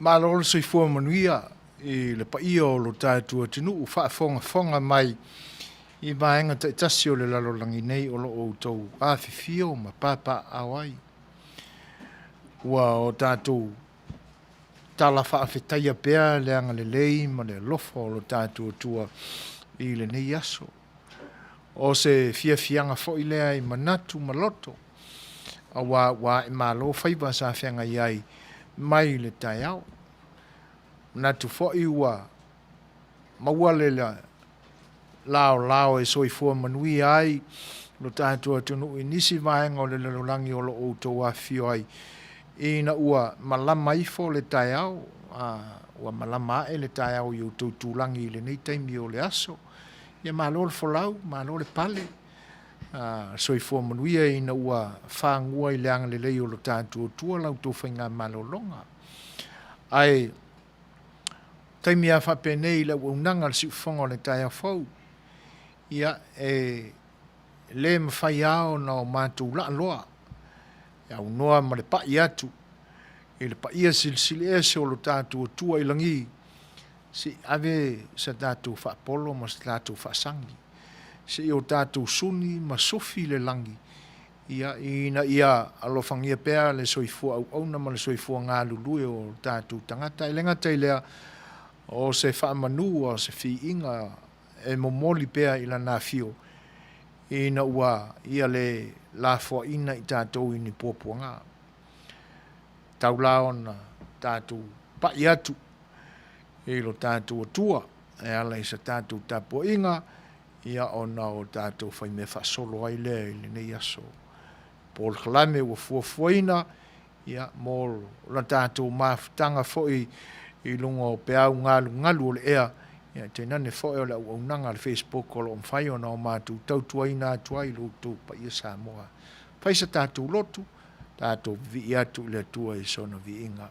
Malo le soifua manuia i le paia o lo tatou atunuu faafogafoga mai i vaega taitasi o le lalolagi nei o lo o outou afifio ma papaaao ai. Ua o tatou tala faafetaia pea le agalelei ma le alofa o lo tatou Atua i lenei aso. O se fiafiaga foi lea i manatu ma loto, aua ua ae malo faiva sa feagai ai mai le taeao. Manatu foi ua maua le laolao e soifua manuia ai lo tatou atunuu i nisi vaega o le lalolagi o lo o outou afifio ai, ina ua malama ifo le taeao, ua malama ae le taeao i outou tulagi i lenei taimi o le aso. Ia malo le folau, malo le pale, soifua manuia ina ua fagua i le agalelei o lo tatou Atua la outou faigamalologa. Ae taimi lava faapenei i le auaunaga a le siufofoga o le taeao fou, ia e le mafai lava ona o matou laaloa e aunoa ma le pai atu i le paia silisili ese o lo tatou Atua i lagi, se i ave se tatou faapolo ma se tatou faasagi, se i o tatou suni ma sufi le lagi, ia, ina ia alofagia pea le soifua auauna ma le soifua galulue o tatou tagata. E le gata i lea, o se faamanu a o se fiiga e momoli pea i Lana afio, ina ua Ia le lafoaina i tatou i ni puapuaga. Tau la ona tatou pai atu i lo tatou Atua e ala i sa tatou tapuaiga, ia ona o tatou faimea faasolo ai lea i lenei aso. Polokalame ua fuafuaina ia mo la tatou mafutaga foi i luga o peau galugalu o le ea, ia tainane foi o le auaunaga a le Facebook o lo o mafai ona o matou tautuaina atu ai lo outou paia Samoa. Fai sa tatou lotu, tatou vivii atu i le Atua i sona viiga.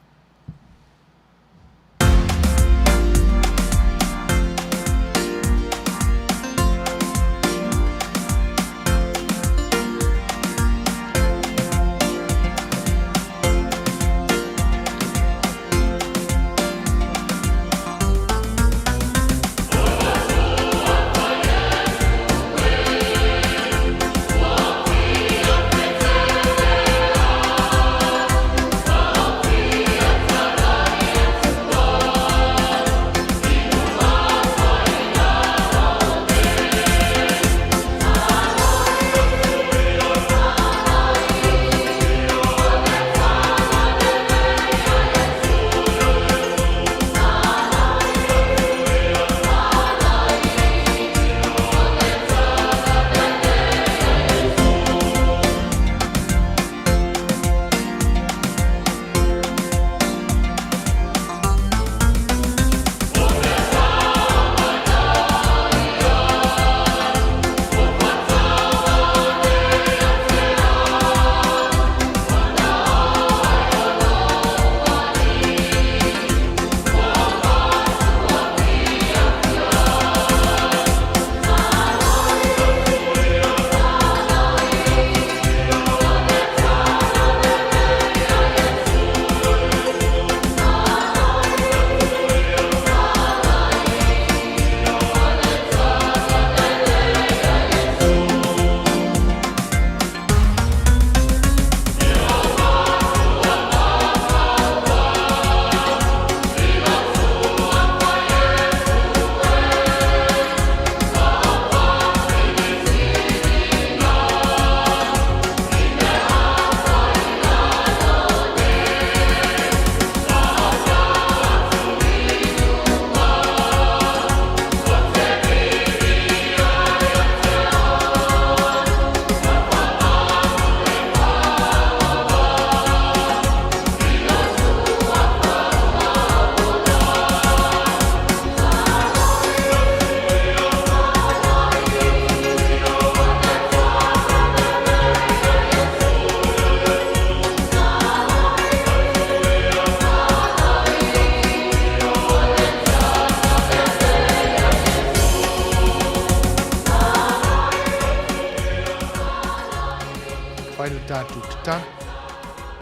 Fai le tatou tatalo,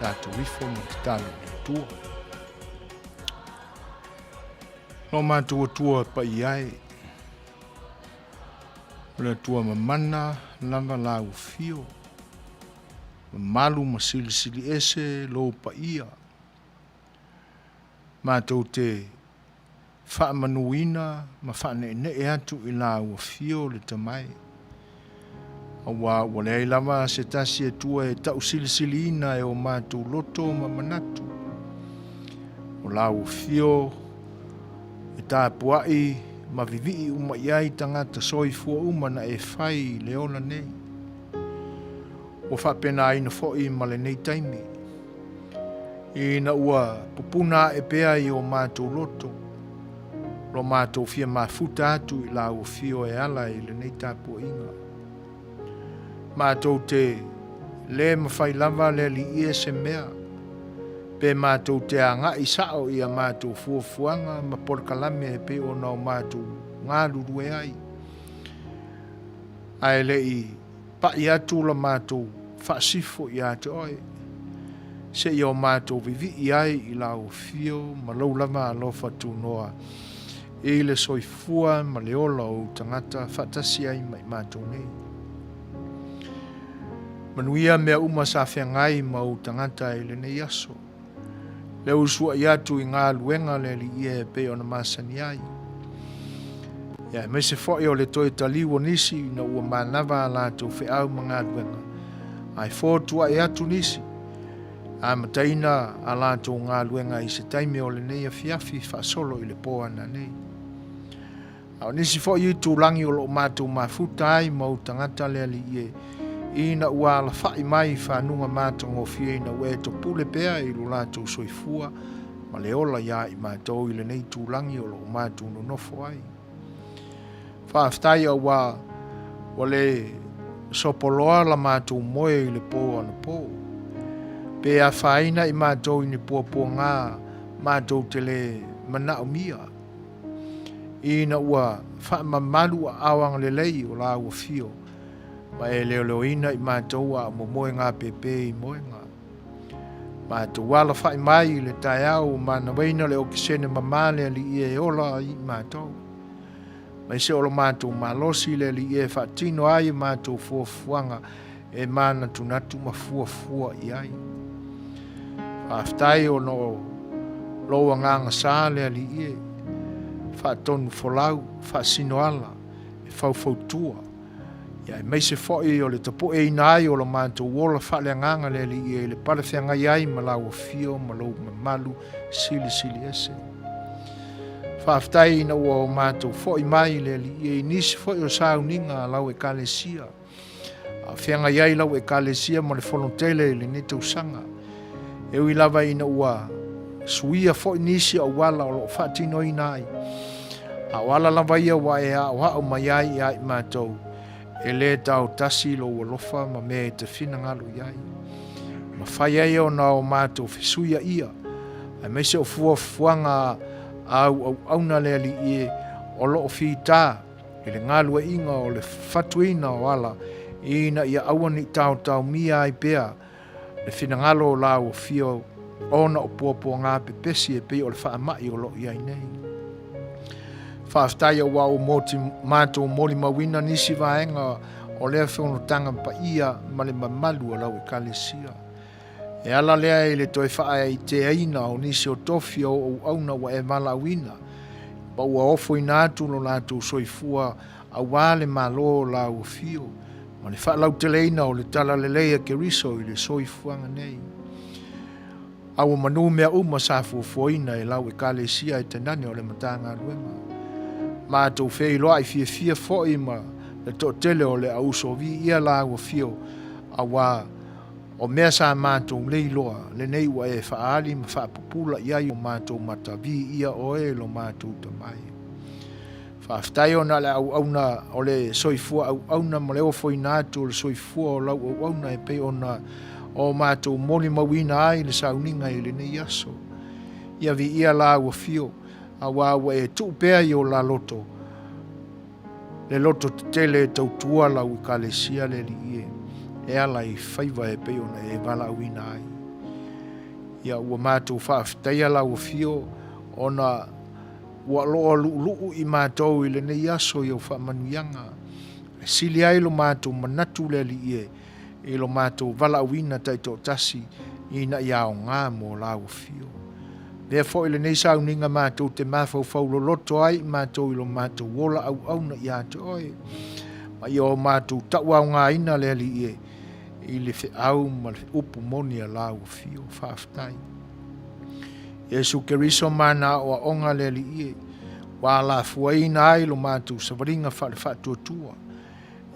tatou ifo ma tatalo i le Atua. Lo matou Atua paia e, o le Atua mamana lava lau afio, mamalu ma silisili ese lou paia. Matou te faamanuina ma faaneenee atu i lau afio le Tama e, aua ua leai lava se tasi Atua e tausilisiliina e o matou loto ma manatu. O lau afio e tapuai ma vivii uma i ai tagata soifua uma na e fai i le ola nei. Ua faapenaina foi ma lenei taimi, ina ua pupuna ae pea i o matou loto, lo matou fia mafuta atu i lau afio e ala i lenei tapuaiga. Matou te le mafai lava le aliia se mea, pe matou te agai sao i a matou fuafuaga ma polokalame e pei ona o matou galulue ai, ae le i pai atu la matou faasifo ia te oe, seia o matou vivii ai i lau afio ma lou lava alofa tunoa i le soifua ma le ola o ou tagata faatasi ai ma i matou nei. Manuia mea uma sa feagai ma ou tagata i lenei aso. Le usuai atu i galuega le Alii e pei ona masani ai. Ia, aemaise foi o le toe taliu o nisi ina ua manava a latou feau ma galuega, ae fotuai atu nisi, amataina a latou galuega i se taimi o lenei afiafi faasolo i le po ananei. A o nisi foi itulagi o lo o matou mafuta ai ma ou tagata le Alii e, ina ua alafai mai i fanuga matagofie ina ua e topule pea i lo latou soifua ma le ola iā i matou i lenei itulagi o lo o matou nonofo ai. Faafetai auā ua le sopoloa la matou moe i le po anapo. Pe afaina i matou i ni puapuagā matou te le manaomia, ina ua faamamalu aao agalelei o lau afio ma e leoleoina i matou a o momoe gapepe i moega. Matou alafai mai i le taeao ua manavaina le okesene mama le Alii e ola ai i matou. Aemaise o lo matou malosi le Alii e faatino ai a matou fuafuaga e manatunatu ma fuafua i ai. Faafetai ona o lou agaga sa le Alii e, faatonu folau, faasino ala, e faufautua, ia aemaise foi o le tapueina ai o lo matou ola faaleagaga le Alii e i le palefeagai ai ma lau afio ma lou mamalu silisili ese. Faafetai ina ua o matou foi mai le Alii e i nisi foi o sauniga a lau Ekalesia, A o feagai ai lau Ekalesia ma le Fonotele i lenei tausaga, e ui lava ina ua suia foi nisi o auala o lo o faatinoina ai, a o ala lava ia ua e aoao mai ai ia i matou, e lē taotasi lou alofa ma mea e te finagalo i ai. Mafai ai ona o matou fesuiaia, aemaise o fuafuaga a au auauna le Alii e o lo o fita i le galueaiina o le fatuina o ala ina ia aua ne i taotaomia ai pea le finagalo o lau afio ona o puapuaga pepesi e pei o le faamai o lo o i ai nei. Faafetai aua ua moti matou molimauina nisi vaega o lea fonotaga paia ma le mamalu o lau Ekalesia. E ala lea i le toe faaiteaina o nisi o tofi o auauna ua e valaauina, ma ua ofoina atu lo latou soifua aua le Malo o lau afio, ma le faalauteleina o le talalelei a Keriso i le soifuaga nei. A ua manu mea uma sa fuafuaina e lau Ekalesia e tainane o le Matagaluega. Matou feiloai fiafia foi ma le toatele o le auuso viia lau afio, aua O mea sa matou leiloa, lenei ua e faaali ma faapupula i ai o matou mata, viia oe lo matou tamai. Faafetai ona o le auauna o le soifua auauna ma le ofoina atu o le soifua o lau auauna e pei ona o matou molimauina ai le sauniga i lenei aso. Ia viia lau afio, aua ua e tuu pea i o la loto, Le loto tetele e tautua lau Ekalesia le Alii e, e ala i faiva e pei ona e valaauina ai. Ia ua matou faafetaia lau afio ona ua loa luuluu i matou i lenei aso i au faamanuiaga. E sili ai lo matou manatu le Alii e, i lo matou valaauina taitoatasi ina ia aoga mo lau afio. Avea foi lenei sauniga matou te mafaufau loloto ai i matou i lo matou ola auauna ia te oe, ma ia o matou tauaogaina le Alii e, i le feau ma le upu moni a lau afio. Faafetai. Iesu Keriso ma ana aoaoga le Alii e. Ua alafuaina ai lo matou savaliga faale-faatuatua.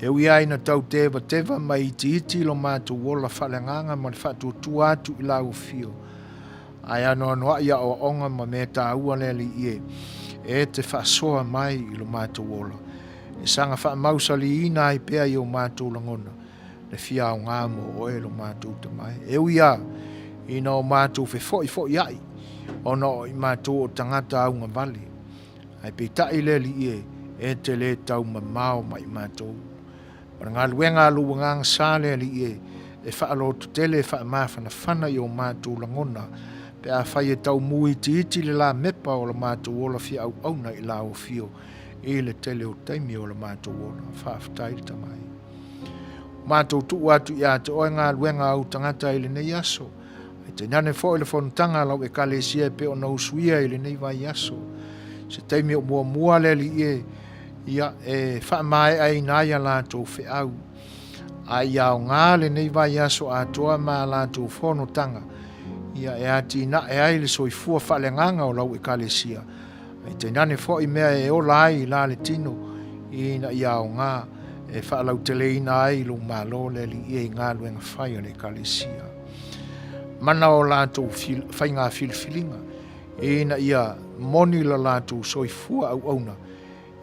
E ui lava ina tau tevateva ma itiiti lo matou ola faaleagaga ma le faatuatua atu i Lau Afio, ae anoanoai aoaoga ma mea taua le Alii e, e te faasoa mai i lo matou ola, e saga faamausaliina ai pea i o matou lagona le fia aoga mo Oe lo matou Tama e. E ui lava ina o matou fefo'ifo'ia'i ona o i matou o tagata augavale, ae peitai le Alii e, e te lē taumamao ma i matou. Ma le galuega a Lou Agaga Sa le Alii e, e faalototele e faamafanafana i o matou lagona pe afai e taumū itiiti le lamepa o la matou ola fia auauna i Lau Afio i le tele o taimi o la matou ola. Faafetai le Tama e. Matou tuu atu ia te Oe galuega a ou tagata i lenei aso, ae tainane foi le fonotaga a lau Ekalesia e pei ona usuia i lenei vaiaso. Se taimi o muamua le Alii e, ia, e faamaeaina ai a latou feau. A ia aoga lenei vaiaso atoa ma a latou fonotaga, ia, e atinae ai le soifua faaleagaga o lau Ekalesia, Ae tainane foi mea e ola ai i la le tino, ina ia aoga e faalauteleina ai lou Malo le Alii e i galuega fai a le Ekalesia. Mana o latou faiga filifiliga, ina ia moni la latou soifua auauna,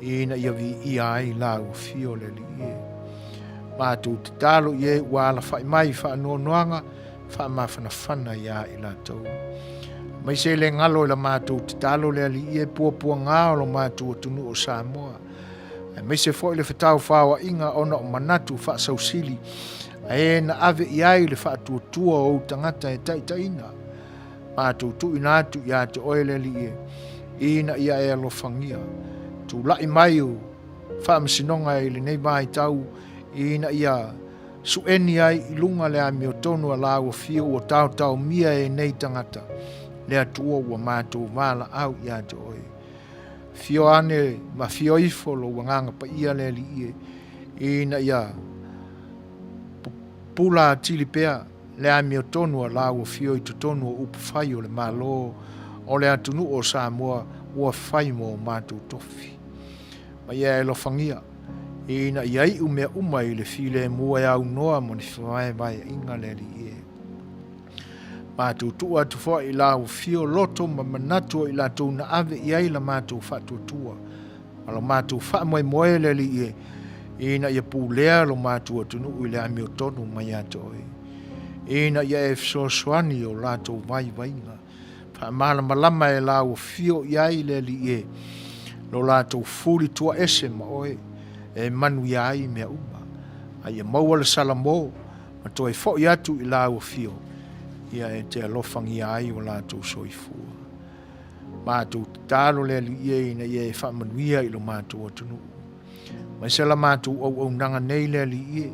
ina ia viia ai Lau Afio le Alii e. Matou tatalo i e ua alafai mai i faanoanoaga, faamafanafana iā i latou. Aemaise le galo i la matou tatalo le Alii e puapuagā o lo matou atunuu o Samoa, aemaise foi le fetaofaoaiga ona o manatu faasausili a e na ave i ai le faatuatua o ou tagata e taitaiina. Matou tuuina atu iā te Oe le Alii e, ina ia e alofagia. Tulai mai o faamasinoga i lenei vaitau ina ia Suʻeni ai i luga le amiotonu a lāua fio ua taotaomia e nei tagata, le Atua ua matou valaau ia te Oe. Fio ane ma fio ifo lou Agaga Paia le Alii e, ina ia pupula atili pea le amiotonu a lāua fio i totonu o upufai o le Malo o le atunuu o Samoa ua fai mo matou tofi. Ma ia e alofagia, ina ia iu mea uma i le filemu e aunoa ma ni fevaevaeaiga le Alii e. Matou tuu atu foi i la ufio loto ma manatu o i latou na ave i ai la matou faatuatua ma lo matou faamoemoe le Alii e, ina ia pulea lo matou atunuu i le amiotonu mai ia te Oe, ina ia e fesoasoani i o latou vaivaiga. Faamalamalama e la ua fio i ai le Alii e, lo latou fuli tua ese ma oe, e manuia ai mea uma. A ia maua le salamo, ma toe foi atu i la ua fio, ia e te alofagia ai o latou soifua. Matou tatalo le Alii e ina ia e faamanuia i lo matou atunuu. Aemaise la matou auaunaga nei le Alii e,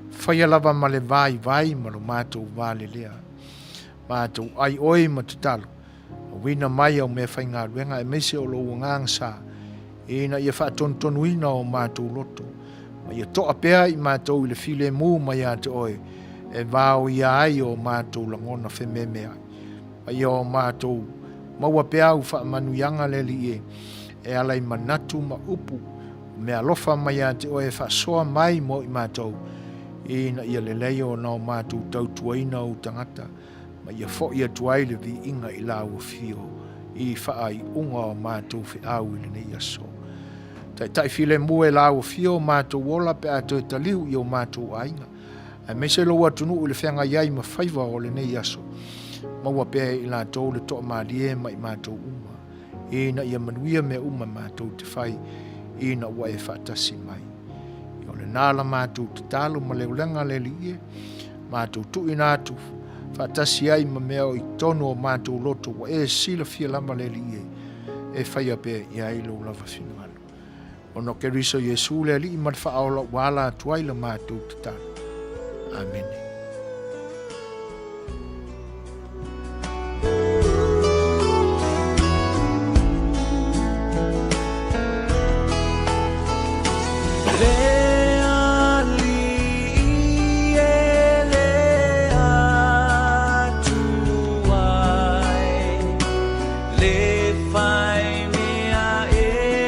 faia lava ma le vaivai ma lo matou valelea. Matou ai oe ma tatalo, auina mai au meafaigaluega aemaise o lou Agaga Sa, ina ia faatonutonuina o matou loto, ma ia toa pea i matou i le filemu mai ia te oe, e vaoia ai o matou lagona fememeai, ma ia o matou maua pea au faamanuiaga le Alii e, e ala i manatu ma upu, o meaalofa mai ia te oe e faasoa mai mo i matou, ina ia lelei ona o matou tautuaina ou tagata, ma ia foʻi atu ai le viiga i Lau Afio i faaiuga o matou feau i lenei aso. Taitai filemu e Lau Afio o matou ola pe a toe taliu i o matou aiga, aemaise lou atunuu i le feagai ai ma faiva o lenei aso. Maua pea e i latou le toamalie ma i matou uma. ina ia manuia mea uma matou te fai ina ua e faatasi mai. O lena la matou tatalo ma le ulega le Alii e, matou tuuina atu faatasi ai ma mea o i totonu o matou loto ua e silafia lava le Alii e, e faia pea i ai lou lava finagalo. Ona o Keriso Iesu le Alii ma le Faaola ua ala atu ai la matou tatalo. Amene. Le fai mea e.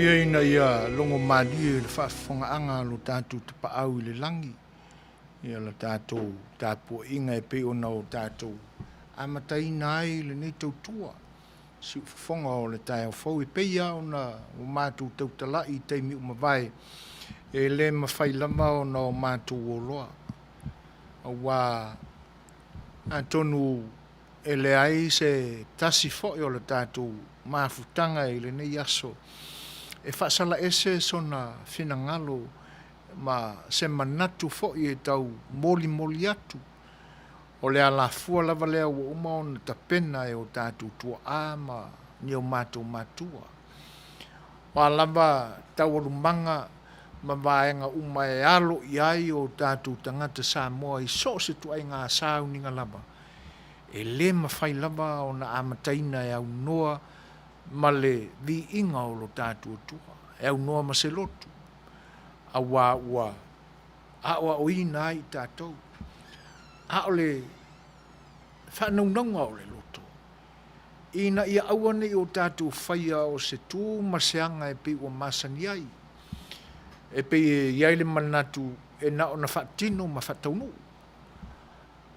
ia ina ia logomalie i le faafofogaaga a lo tatou Tapaau i le lagi, ia la tatou tapuaiga e pei ona o tatou amataina ai lenei tautua, siufofoga o le taeao fou e pei lava ona ua matou tautalai i taimi ua mavae, e le mafai lava ona o matou oloa, aua atonu e leai se tasi foi o le tatou mafutaga i lenei aso e faasala ese sona finagalo ma se manatu foi e tau molimoli atu. O le alafua lava lea ua uma ona tapena e o tatou tuaa ma ni o matou matua. O a lava taualumaga ma vaega uma e alo i ai o tatou tagata Samoa i so o se ituaiga sauniga lava, e le mafai lava ona amataina e aunoa ma le viiga o lo tatou Atua, e aunoa ma se lotu, aua ua aoaoina ai i tatou. A o le faanaunauga o le loto, ina ia aua ne i o tatou faia o se tu ma se aga e pei ua masani ai, e pei e i ai le manatu e na ona faatino ma faataunuu,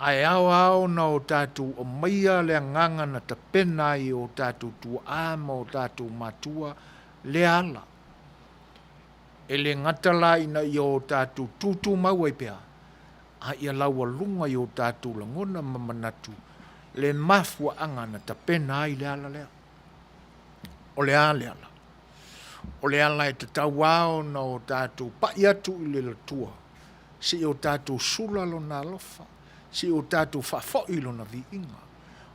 ae ao lava ona o tatou aumaia le agaga na tapena ai e o tatou tuaa ma o tatou matua lea ala. E le gata la ina ia o tatou tutumau ai pea, a ia laualuga i o tatou lagona ma manatu le mafuaaga na tapena ai le ala lea. O le a le ala? O le ala e tatau lava ona o tatou pai atu i le Atua seia o tatou sula Lona alofa, seia o tatou faafoi Lona viiga.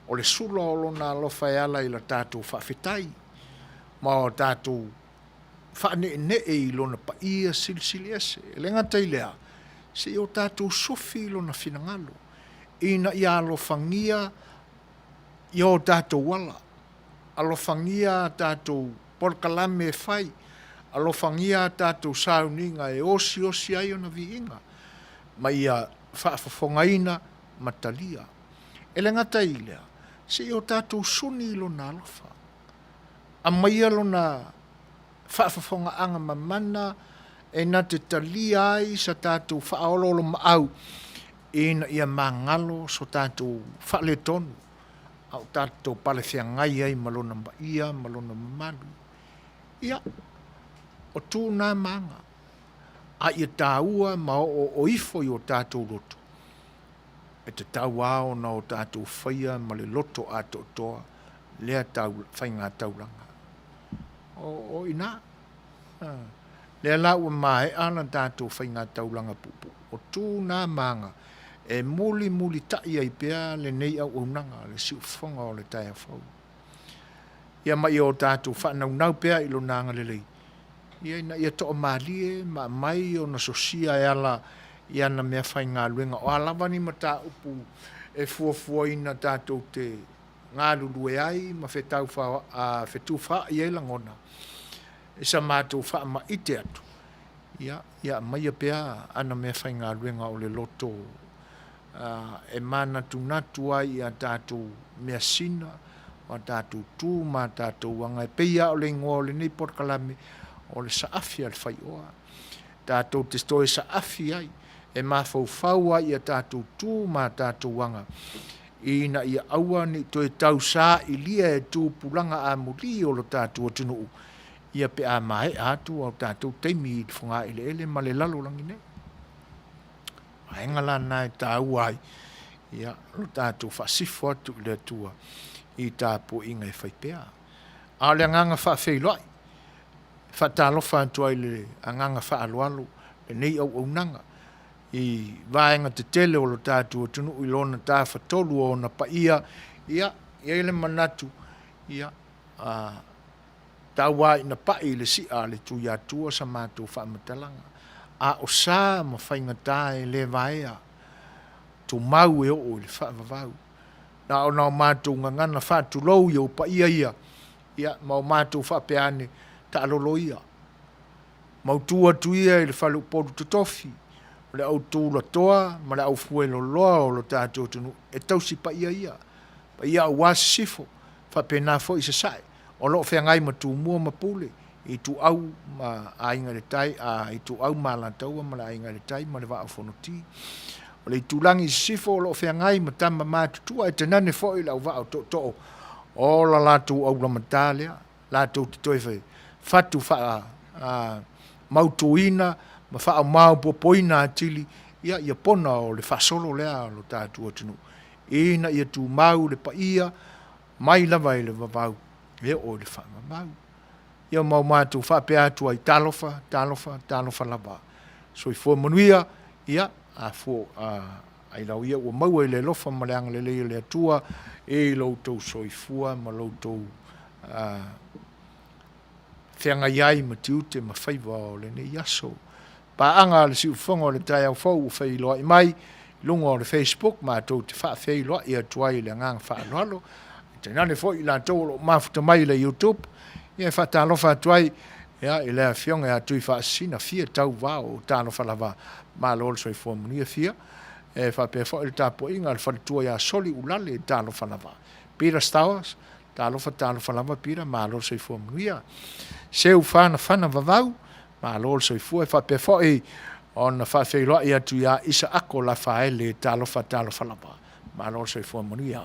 O le sula o Lona alofa e ala i la tatou faafetai ma o tatou faaneenee i Lona paia silisili ese. E le gata i lea, seia o tatou sufi Lona finagalo, ina ia alofagia i o tatou ala, alofagia a tatou polokalame e fai, alofagia a tatou sauniga e osiosi ai ona viiga, ma ia faafofogaina ma talia. E le gata i lea, seia o tatou suni i Lona alofa, aumaia Lona faafofogaaga mamana e na te talia ai sa tatou faaoloolomaau ina ia magalo so tatou faaletonu, a o tatou palefeagai ai ma Lona paia ma Lona mamalu. Ia, o tu na ma aga, a ia taua ma oooo ifo i o tatou loto, e tatau lava ona o tatou faia ma le loto atoatoa lea faiga taulaga. O i ina. Lea la ua maea la tatou faiga taulaga puupuu, o tu na ma aga e mulimulitai ai pea lenei auaunaga, le siufofoga o le taeao fou. Ia ma ia o tatou faanaunau pea i Lona agalelei, ia ina ia toamalie ma aumai ona sosia e ala i ana meafaigaluega, o a lava ni mataupu e fuafuaina tatou te galulue ai ma fetufaai ai lagona, i sa matou faamaite atu, ia, ia aumaia pea ana meafaigaluega o le loto e manatunatu ai i a tatou measina, o a tatou tu ma a tatou aga, e pei lava o le igoa o lenei polokalame, o le Saafi a le Faioa. Tatou te toe saafi ai, e mafaufau ai i a tatou tu ma a tatou aga, ina ia aua ne i toe tausailia e tupulaga amuli o lo tatou atunuu, ia pe a maea atu o tatou taimi i le fogaeleele ma le lalolagi nei. Vaega la na e taua ai ia lo tatou faasifo atu i le Atua i tapuaiga e fai pea. A o le agaga faafeiloai, e faatalofa atu ai i le agaga faaaloalo lenei auaunaga i vaega tetele o lo tatou atunuu i lona tafatolu o ona paia, ia, e i ai le manatu, ia, tau lava ina pai i le si'a a le Tuiatua sa matou faamatalaga, a o sa ma faigata e le vaea, tumau e oo i le faavavau. Na ona o matou gagana faatulou i ou paia ia, ia ma o matou faapea ane, taalolo ia, mautu atu ia i le faleupolu totofi, o le au tulatoa ma le aufueloloa o lo tatou atunuu e tausi paia ia, paia aua Sisifo, faapena foi Sasae, o lo o feagai ma Tumua ma Pule. Ituau ma Aiga i le Tai, a Ituau ma Alataua ma le Aiga i le Tai ma le Vaa o Fonoti. O le itulagi i sisifo o lo o feagai ma tama matutua ae tainane foi le auvaa o tootoo o la latou aulamata lea, latou te toe fatu faa mautuina ma faamaopopoina atili ia ia pona o le faasolo lea a lo tatou atunuu ina ia tumau le paia mai lava i le vavau e oo i le faavavau. Ia ma o matou faapea atu ai, talofa, talofa, talofa lava. Soifua manuia, ia, a fua, a, ailao ia ua maua i le alofa ma le agalelei o le Atua i lo outou soifua ma lo outou a, feagai ai ma tiute ma faiva o lenei aso. Paaga a le Siufofoga o le Taeao Fou ua feiloai mai i luga o le Facebook matou te faafeiloai atu ai i le agaga faaaloalo. Tainane foi i latou o lo o mafuta mai i le YouTube, ia e faatalofa atu ai ia, i le afioga ia Tuifaasisina Fia Tauvao, talofa lava, malo le soifua manuia Fia. E faapea foi le tapuaiga a le faletua ia Soli Ulale, talofa lava. Peter Stowers, talofa, talofa lava Peter, malo le soifua manuia. Seu Whanawhana Vavau, malo le soifua. E faapea foi ona faafeiloai atu ia Isaako Lafaele, talofa, talofa lava, malo le soifua manuia.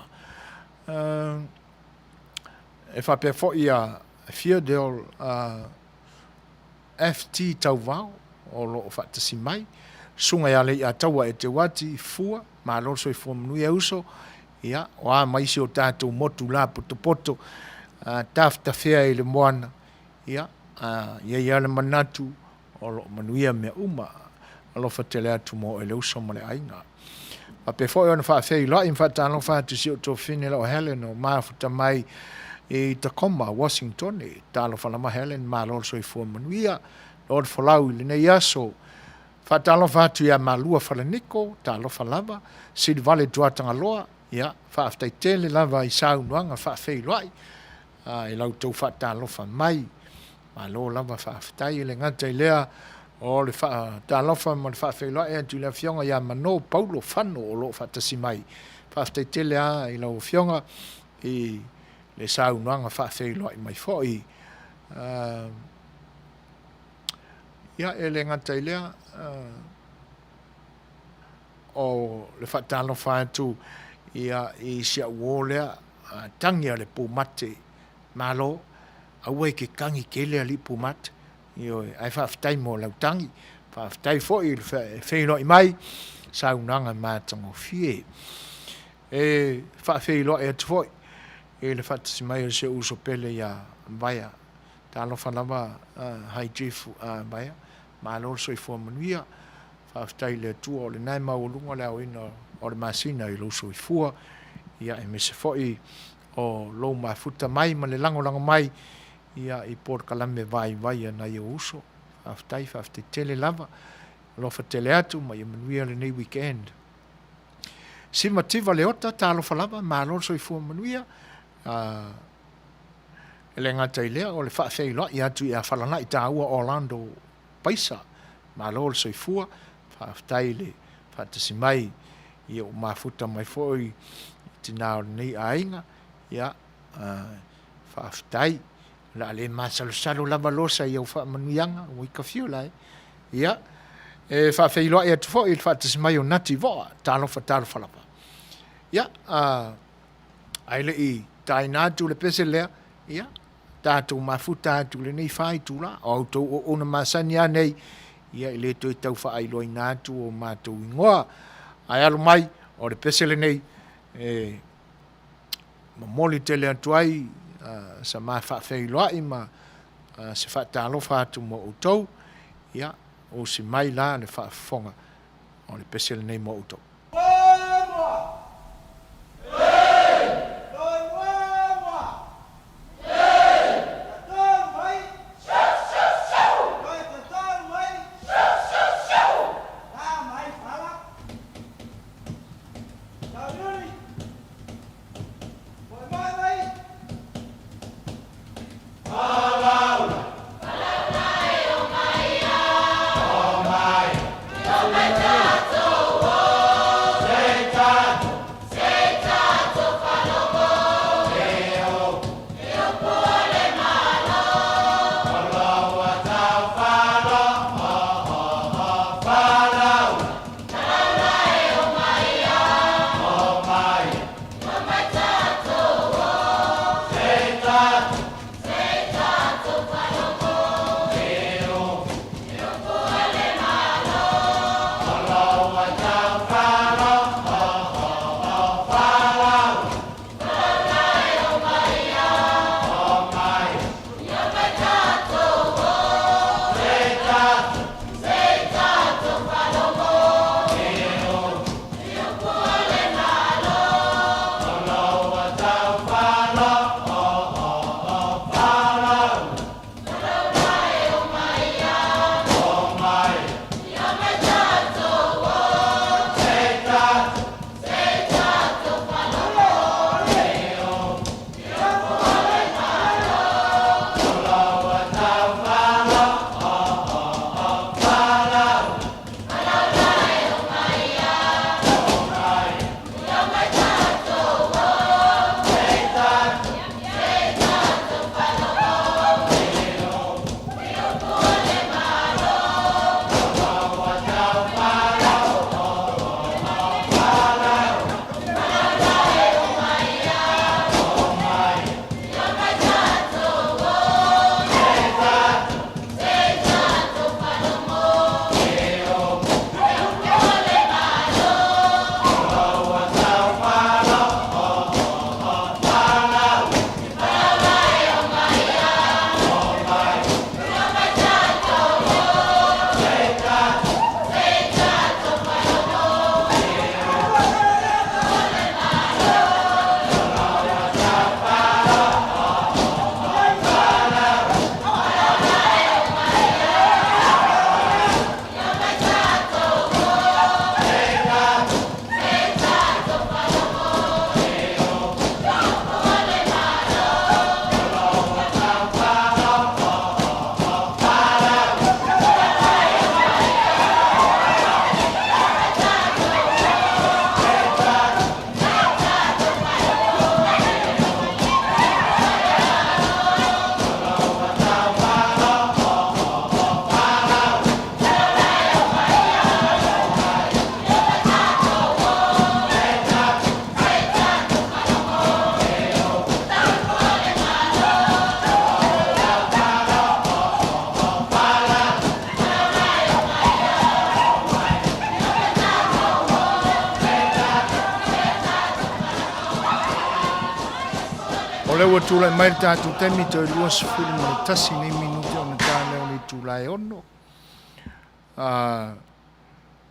E faapea foi ia Theodore FT Tauvao o lo o faatasi mai, Susuga ia Leiataua Eteuati Fua, malo le soifua manuia uso, ia, o a ma isi o tatou motu lapotopoto tafetafea i le moana, ia, i ai lava le manatu o lo o manuia mea uma. Alofa tele atu mo oe le uso ma le aiga. Faapea foi ona faafeiloai ma faatalofa atu i si ou tuafafine lau Helen o mafuta mai i Tacoma, Washington. Talofa lava Helen, malo le soifua manuia. Lord folau i lenei aso. Faatalofa atu ia Malua Falaniko, talofa lava. Silivale Tuatagaloa, ia, faafetai tele lava i saunoaga faafeiloai i la outou faatalofa mai. Malo lava faafetai. E le gata i lea, o le faatalofa ma le faafeiloai atu i le Afioga ia Mano Paulo Fano o lo o faatasi mai. Faafetai tele lava i lau Afioga i le saunoaga faafeiloai mai foi. Ia, e le gata i lea, o le faatalofa atu ia i si au uo lea, tagi a le pumate, malo, aua e te tagi tele alii pumate, ioe, ae faafetai mo lau tagi, faafetai foi i le feiloai mai, saunoaga matagofie. E faafeiloai atu foi i le faatasi mai o si ou uso pele ia Vaea. Talofa lava High Chief Vaea, malo le soifua manuia, faafetai i le Atua o lena e maualuga le aoina o le masina i lou soifua, ia aemaise foi o lou mafuta mai ma le lagolago mai ia i polokalame vaivai a nai ou uso. Faafetai, faafetai tele lava. Alofa tele atu ma ia manuia lenei weekend. Sima Tiva Leota, talofa lava, malo le soifua manuia. E le gata i lea, o le faafeiloai atu ia Falanai Taua Orlando Paisa, malo le soifua, faafetai i le faatasi mai ia ua mafuta mai foi i tina o lenei aiga, ia faafetai. O le a le masalosalo lava Losa i au faamanuiaga, ua ika fiu la e. Ia, e faafeiloai atu foi i le faatasi mai o Nati Voa, talofa talofa lava. Ia, ae le i taina atu le pese lea, ia, tatou mafuta atu i lenei fa itula, o a outou auauna masani lava nei, ia e le toe tau faailoaina atu o matou igoa. Ae alo mai, o le pese lenei e momoli tele atu ai sa ma faafeiloai ma se faatalofa atu mo outou, ia, usi mai la le faafofoga o le pese lenei mo outou. lea ua tulai mai le tatou taimi toe 21 nei minute ona ta lea o le itula e 6.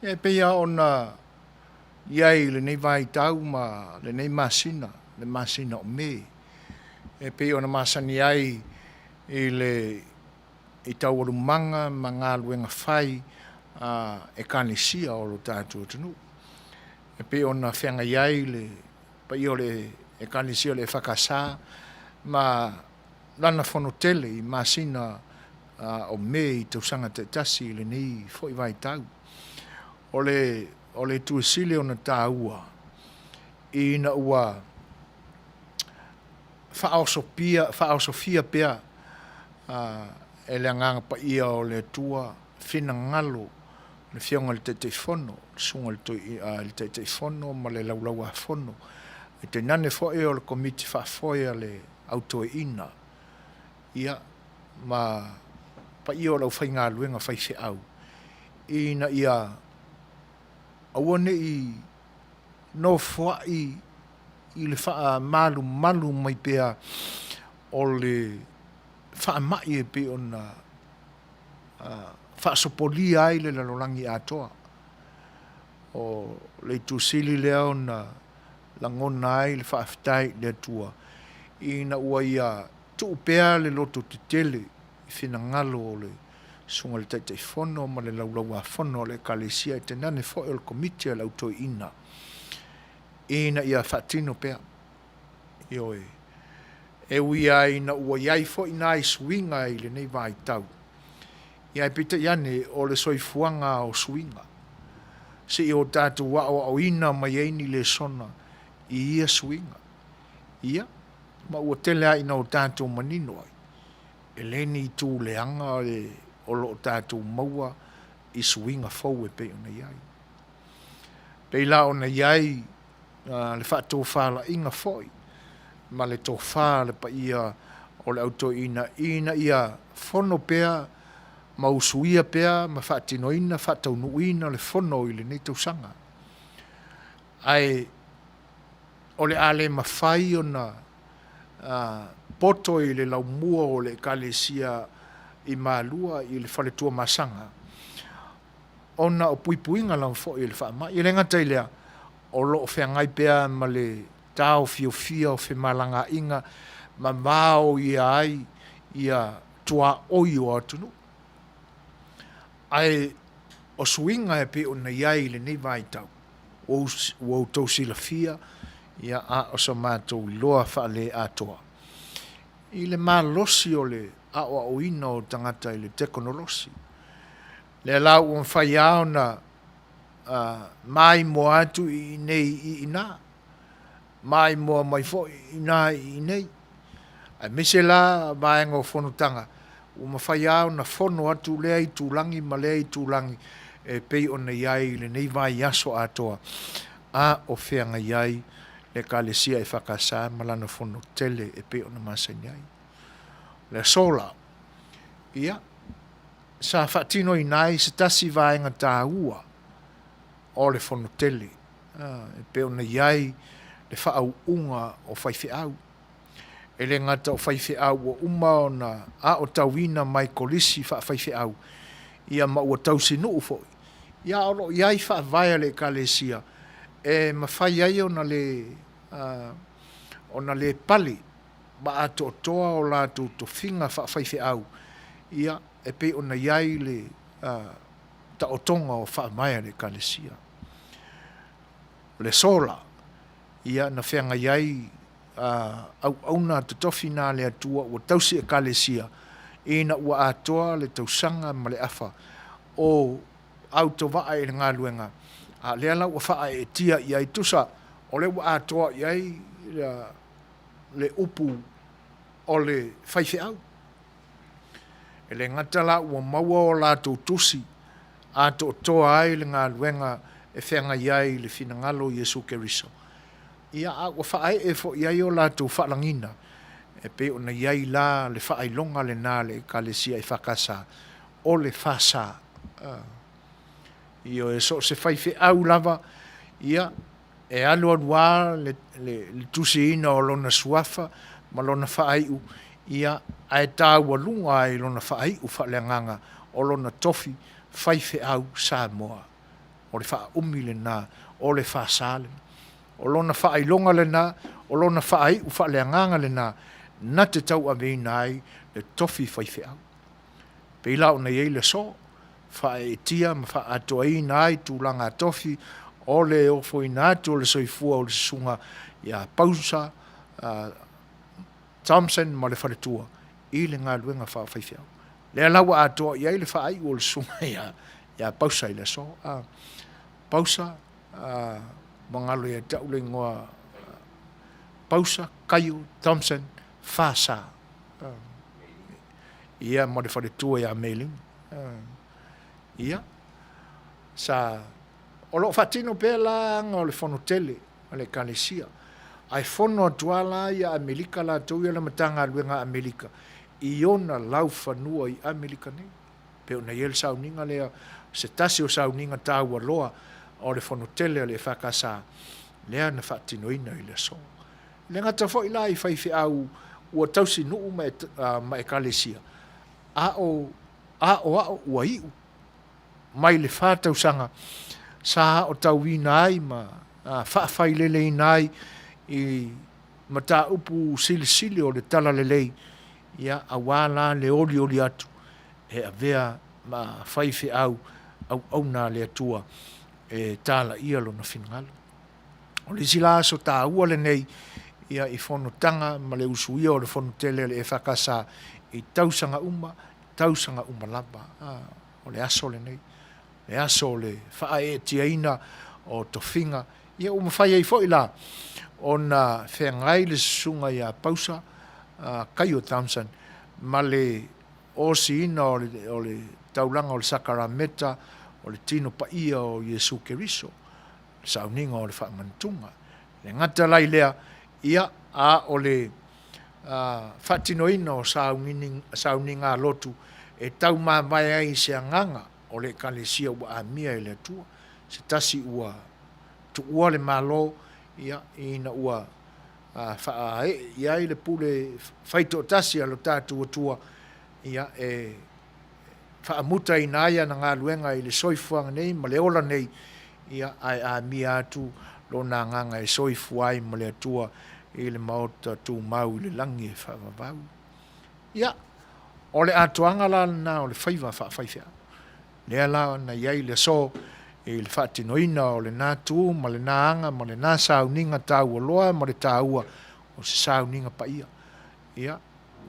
E pei lava ona i ai i lenei vaitau ma lenei masina, le masina o Me, e pei ona masani ai i le i taualumaga ma galuega fai a Ekalesia o lo tatou atunuu, e pei ona feagai ai le paia o le Ekalesia o le EFKS ma lana fonotele i masina o Me i tausaga taitasi i lenei foi vaitau. O le itu e sili ona taua, ina ua faaosofia pea e le Agaga Paia o le Atua finagalo o le Afioga i le Taitaifono, le Susuga i le Taitaifono ma le Laulau-a-Fono, ae tainane foi o le Komiti Faafoe a le Au Toeaina, ia, ma paia o le aufaigaluega faifeau, ina ia aua ne i nofoai i le faamalumalu mai pea o le faamai e pei ona faasopolia ai le lalolagi atoa. O le itu sili lea ona lagona ai le faafetai i le Atua ina ua Ia tuu pea le lototetele i finagalo o le Susuga i le Taitaifono ma le Laulau-a-Fono a le Ekalesia, ae tainane foi o le Komiti a le Au Toeaina, ina ia faatino pea. Ioe. E ui lava ina ua i ai foi nai suiga i lenei vaitau, ae peitai ane, o le soifuaga lava o suiga, se i o tatou aoaoina mai ai ni lesona i ia suiga. Ia, ma ua tele lava ina o tatou manino ai, e le ni itu leaga o lo o tatou maua i suiga fou e pei ona i ai. E pei la ona i ai le faatofalaiga foi ma le tofa a le paia o le Au Toeaina ina ia fono pea ma usuia pea ma faatinoina, faataunuuina le fono i lenei tausaga. Ae o le a le mafai ona poto i le laumua o le Ekalesia i Malua i le fale Tuamasaga, ona o puipuiga lava foi o le faamai. E le gata i lea, o lo o feagai pea ma le taofiofia o femalagaaiga ma vaoia ai tuaoi o atunuu. Ae o suiga e pei ona i ai i lenei vaitau, ua outou silafia, a o so matou iloa faale-atoa, i le malosi o le aoaoina o tagata i le tekonolosi. O lea la ua mafai lava ona maimoa atu i inei i ina, maimoa mai foi i ina i inei, aemaise la vaega o fonotaga, ua mafai lava ona fono atu lea itulagi ma lea itulagi e pei ona i ai i lenei vaiaso atoa a o feagai ai le Ekalesia EFKS ma lana fonotele e pei ona masani ai. O le aso la, ia, sa faatinoina ai se tasi vaega taua o le fonotele e pei ona i ai le faauuga o faifeau. E le gata o faifeau ua uma ona aotauina mai kolisi faafaifeau, ia ma ua tausinuu foi, ia a o lo o i ai faavae a le Ekalesia e mafai ai ona le pale ma atoatoa o latou tofiga faafaifeau, ia, e pei ona i ai le taotoga o faavae a le Ekalesia. O le aso la, ia na feagai ai auauna totofi na a le Atua ua tausi Ekalesia ina ua atoa le tausaga ma le afa o autovaa i le galuega, a o lea la ua faaeetia i ai, tusa o lea ua atoa i ai le upu o le faifeau. E le gata la ua maua o latou tusi atoatoa ai le galuega e feagai ai i le finagalo o Iesu Keriso, ia a ua faaee foi i ai o latou faalagiga e pei ona i ai la le faailoga lena a le Ekalesia EFKS o le FSS. Ioe, so o se faifeau lava, ia, e alu alu lava le tusiina o lona suafa ma lona faaiu, ia, ae taualuga ai lona faaiu faaleagaga o lona tofi faifeau Samoa. O le faaumi lena o le faasa lena. O lona faailoga lena, o lona faaiu faaleagaga lena na te tauaveina ai le tofi faifeau. E pei la ona i ai le aso, faaeetia ma faaatoaina ai tulaga tofi o le ofoina atu o le soifua o le Susuga ia Pausa Thompson ma le faletua i le galuega faafaifeau. Lea la ua atoa i ai le faaiu o le susuga ia Pausa i le aso. Pausa, ua galo ia te au le igoa, Pausa Kaio Thompson Fasa. Ia ma le faletua ia Melina. Ia, sa, o lo o faatino pea la aga o le fono tele a le Ekalesia, ae fono atu lava la ia Amerika latou ia o le Matagaluega a Amerika i ona laufanua i Amerika nei. E pei ona i ai le sauniga lea, se tasi o sauniga taua loa o le fono tele a le EFKS lea na faatinoina i le aso. E le gata foi la i faifeau ua tausinuu ma ekalesia, a o aoao ua iu mai le 4 tausaga sa aotauina ai ma faafaileleina ai i mataupu silisili o le talalelei, ia, aua la le olioli atu e avea ma faifeau auauna a le Atua e talaia Lona finagalo. O le isi la aso taua lenei i fonotaga ma le usuia o le fono tele a le EFKS i tausaga uma, tausaga uma lava. O le aso lenei, le aso o le faaeetiaina o tofiga, ia ua mafai ai foi la ona feagai le susuga ia Pausa Kaio Thompson ma le osiina o le taulaga o le sakarameta o le tino paia o Iesu Keriso, le sauniga o le faamanatunga. E le gata la i lea, ia, a o le faatinoina o sauniga lotu e taumavae ai i se agaga o le Ekalesia ua amia e le Atua, se tasi ua tuua le Malo, ia, ina ua faaee i ai le pule faitoatasi a lo tatou Atua, ia, e faamutaina ai ana galuega i le soifuaga nei ma le ola nei, ia, ae amia atu lona agaga e soifua ai ma le Atua i le maota tumau i le lagi e faavavau. Ia, o le atoaga la lena o le faiva faafaifeau, lea la na i ai le aso i le faatinoina o lena tu ma lena aga ma lena sauniga taualoa ma le taua o se sauniga paia. Ia,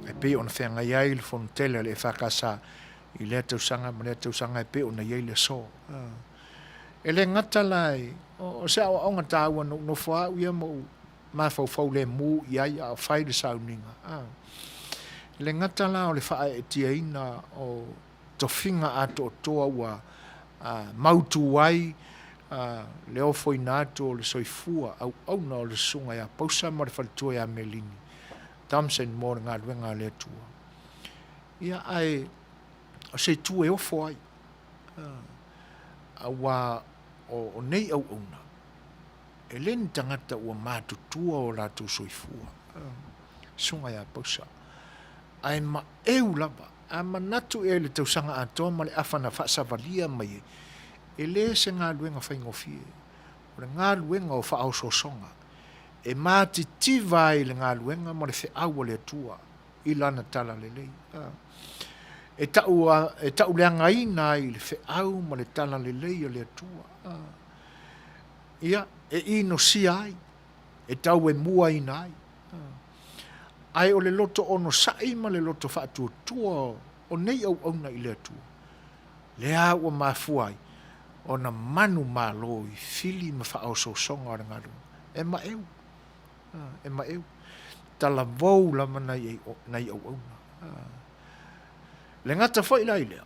e pei ona feagai ai le fono tele a le EFKS i lea tausaga ma lea tausaga e pei ona i ai le aso. E le gata la i, o se aoaoga taua na ou nofo lava au ia ma ou mafaufau lemu i ai a o fai le sauniga. E le gata la o le faaeetiaina o tofiga atoatoa ua mautu ai le ofoina atu o le soifua auauna o le Susuga ia Pausa ma le faletua ia Melini Thompson mo le galuega a le Atua. Ia, ae o se itu e ofo ai, aua o nei auauna, e le ni tagata ua matutua o latou soifua, Susuga ia Pausa, ae maeu lava. A manatu i ai i le tausaga atoa ma le afa na faasavalia mai ai, e le se galuega faigofie. O le galuega o faaosoosoga e matitiva ai le galuega ma le feau a le Atua i Lana talalelei. E tau, e tauleagaina ai le feau ma le talalelei a le Atua. Ia, e inosia ai, e tauemuaina ai. Ae o le loto onosai ma le loto faatuatua o nei auauna i le Atua, lea ua mafua ai ona manumalo i fili ma faaosoosoga o le galuega. E maeu, e maeu. Talavou lava nai, nai auauna. Le gata foi la i lea,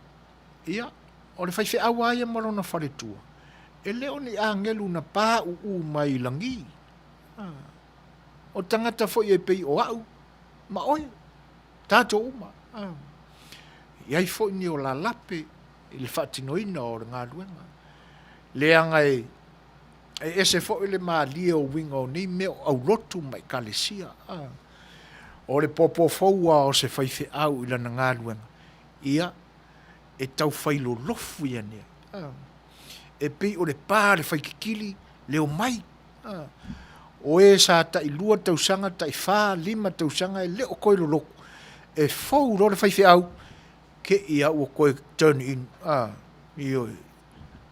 ia, o le faifeau lava ia ma lona faletua, e le o ni agelu na pauu mai i lagi. O tagata foi e pei o au ma oe, tatou uma. E i ai foi ni o lalape i le faatinoina o le galuega. Leaga e ese foi le malie o uiga o nei mea o aulotu ma ekalesia. O le popo fou lava o se faifeau i lana galuega, ia, e taufai lolofu ane ai. E pei o le pa a le faititili le omai. O e sa tailua tausaga, taifa, 5 tausaga e le o toe lolotu, e fou loa le faifeau, te i lava ua toe turn in, ioe,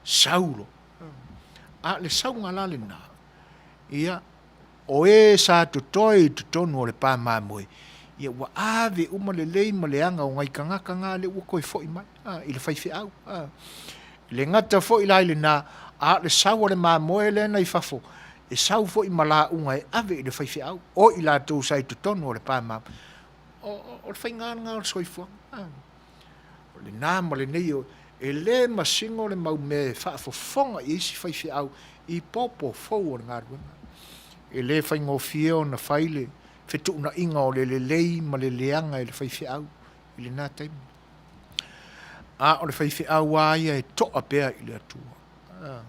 sau loa. A o le sauga la lena, ia, o e sa totoe i totonu o le pa mamoe, ia ua ave uma le lelei ma le aga o nai tagata na lea ua toe foi mai i le faifeau. E le gata foi la i lena, a o le sau a le mamoe lea na i fafo, e sau foi ma lauga e ave i le faifeau, o i latou sa i totonu o le pa mamoe. O le faiga lava lena o le soifuaga, o lena ma lenei, e le masino le mau mea e faafofoga i ai isi faifeau i popo fou o le galuega. E le faigofie ona fai le fetuunaiga o le lelei ma le leaga e le faifeau i lena taimi. A o le faifeau lava ia e toa pea i le Atua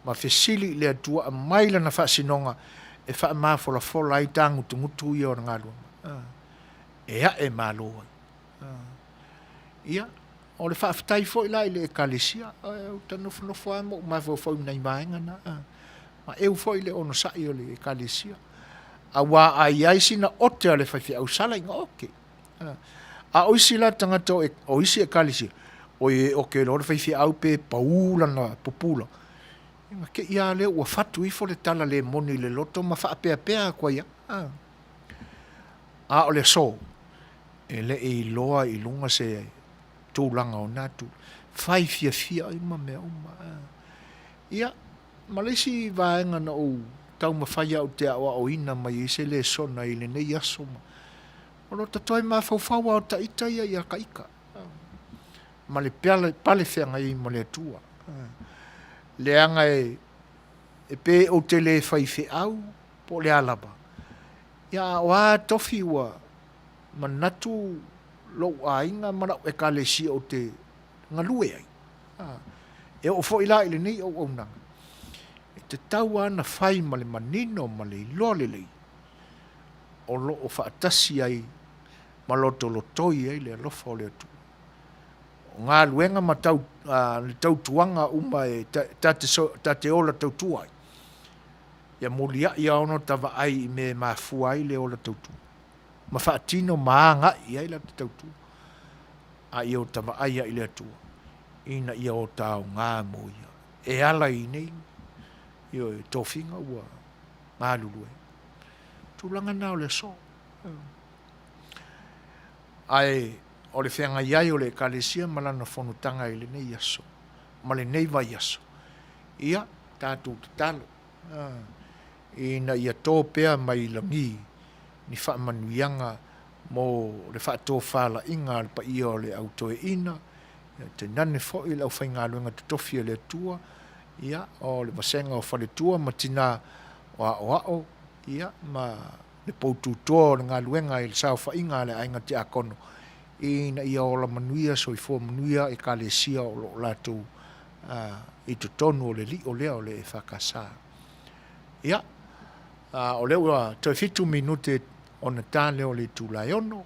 ma fesili i le Atua e aumai lana faasinoga e faamafolafola ai tagutugutu ia o le galuega e ae malo ai. Ia, o le faafetai foi la i le Ekalesia, ou te nofonofo lava ma ou mafaufau i nai vaega na, e eu foi le onosai a le Ekalesia, aua a i ai sina ote a le faifeau, sala ina ote. A o isi la tagata o isi Ekalesia, oi e ote loa le faifeau pe pau lana pupula, ona te i lava lea ua fatu ifo le tala le moni i le loto ma faapeapea atu ai lava. A o le aso, e le i iloa i luga se tulaga o na tulaga, fai fiafia uma mea uma. Ia, ma le isi vaega na ou taumafai lava ou te aoaoina mai ai se lesona i lenei aso, o lo ta toe mafaufau lava o ta ita ia ia ta ita, ma le pale feagai ai ma le Atua. Leaga e pe ou te le faifeau po o le a lava, ia a o a tofi ua manatu lou aiga ma lau Ekalesia ou te galue ai, e oo foi la i lenei auaunaga, e tatau lava ona fai ma le manino ma le iloa lelei, o lo o faatasi ai ma lotolotoi ai le alofa o le Atua. O galuega ma le tautuaga uma ta te ola tautua ai, ia muliai lava ona ota vaai i mea e mafua ai le ola tautua, ma faatino ma agai i ai la ta tautua, a ia ota vaai lava i le Atua ina ia ota aoga mo Ia e ala i nei tofiga ua galulue ai. O tulaga na o le aso. Ae o le feagai ai o le Ekalesia ma lana fonotaga i lenei aso ma lenei vaiaso, ia tatou tatalo ina ia to pea mai lagi ni faamanuiaga mo le faatofalaiga a le paia o le au toeaina, tainane foi le aufaigaluega totofi a le Atua, ia, o le vasega o faletua ma tina o aoao, ia, ma le poututoa o le galuega i le saofaiga a le aiga tiakono, ina ia ola manuia, soifua manuia Ekalesia o lo o latou i totonu o le lio lea o le EFKS. Ia, o lea ua toe 7 minute ona ta lea o le itula e 6,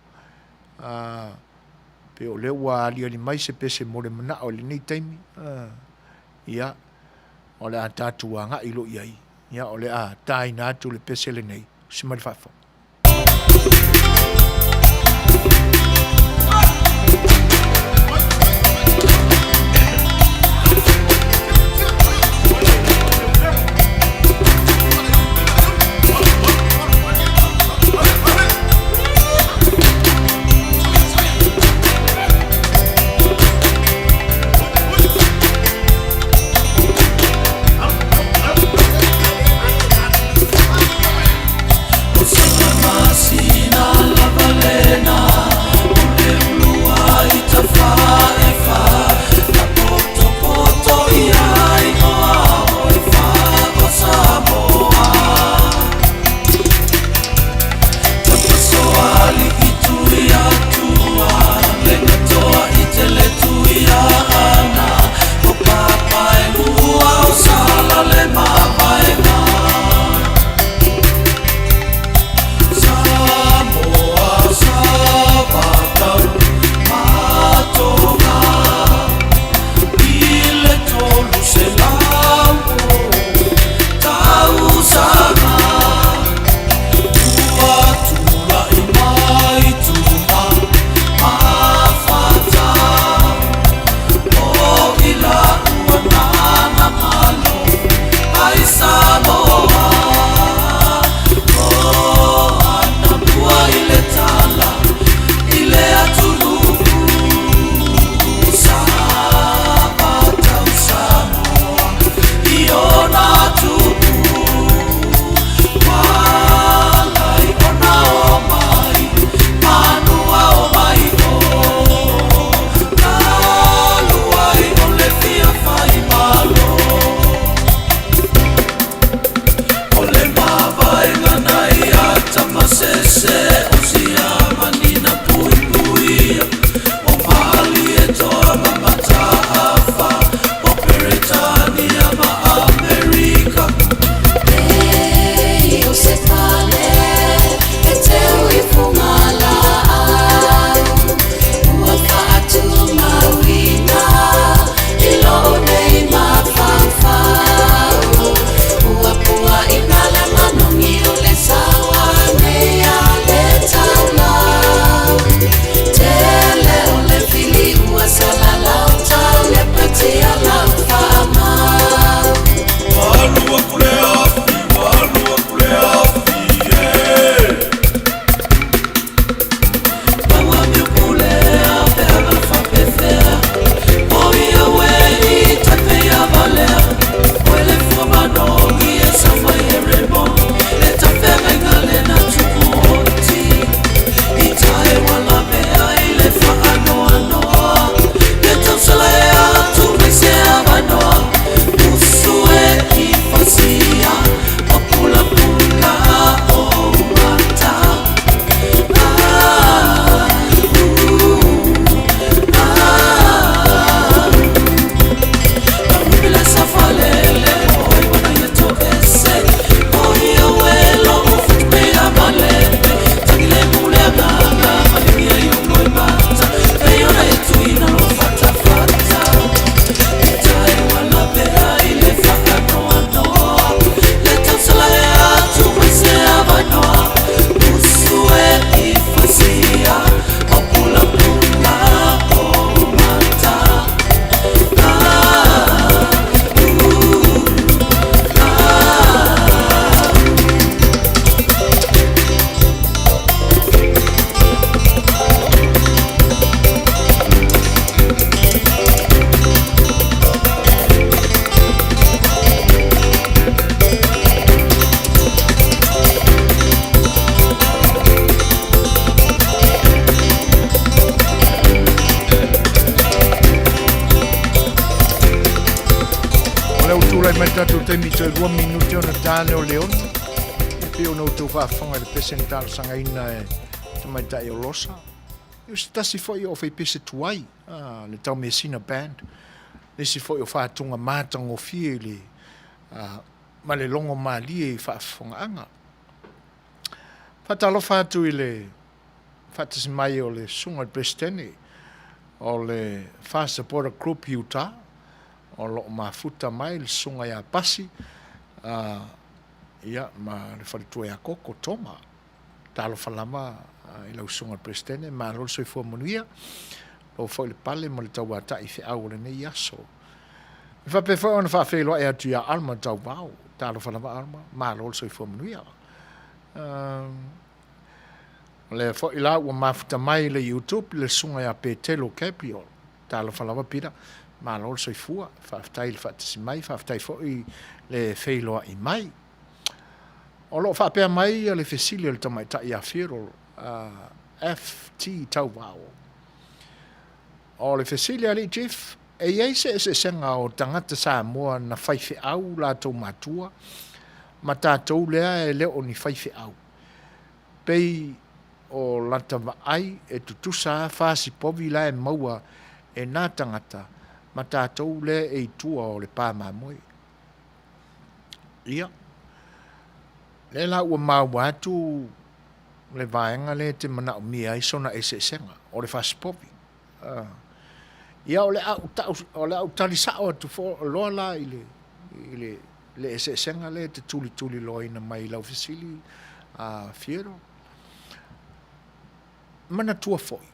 pei o lea ua aliali mai se pese mo le manao i lenei taimi, ia, o le a tatou agai loa i ai, ia, o le a taina atu le pese lenei, usi mai le faafofoga. Tulai mai tatou taimi toe 2 minute ona ta lea o le 6. E pei ona outou faafofoga i le pese na talosagaina e tamaitai o Losa. O se tasi foi o faipese tuai, le Taumeasina Band, le isi foi o fatuga matagofie i le ma le logo malie i faafofogaaga. Faatalofa atu i le faatasi mai o le susuga i le Peresetene o le FAST Supporter Group i Utah, o lo o mafuta mai le susuga ia Pasi ia, ma le faletua ia Koko Toma. Talofa lava i lau susuga i le Peresetene, malo le soifua manuia, maua foi le pale ma le tauatai i feau o lenei aso. E faapea foi ona faafeiloai atu ia Alma Tauvao, talofa lava Alma, malo le soifua manuia. O lea foi la ua mafuta mai le YouTube le susuga ia Petelo Gabriel, talofa lava Peter, malo le soifua, faafetai le faatasi mai, faafetai foi le feiloai mai. O lo o faapea mai le fesili a le tamaitai ia Theodore FT Tauvao. O le fesili a alii Chief, e i ai se eseesega o tagata Samoa na faifeau latou matua ma tatou lea e le o ni faifeau? Pei o lata vaai e tutusa lava fasi povi la e maua e na tagata ma tatou lea e i tua o le pa mamoe. Ia, lea la ua maua atu le vaega lea e te manaomia ai sona eseesega, o le fasi povi. Ia o le a ou tali sao atu loa la i le eseesega lea e te tulituliloaina mai i lau fesili, Theodore. Manatua foi,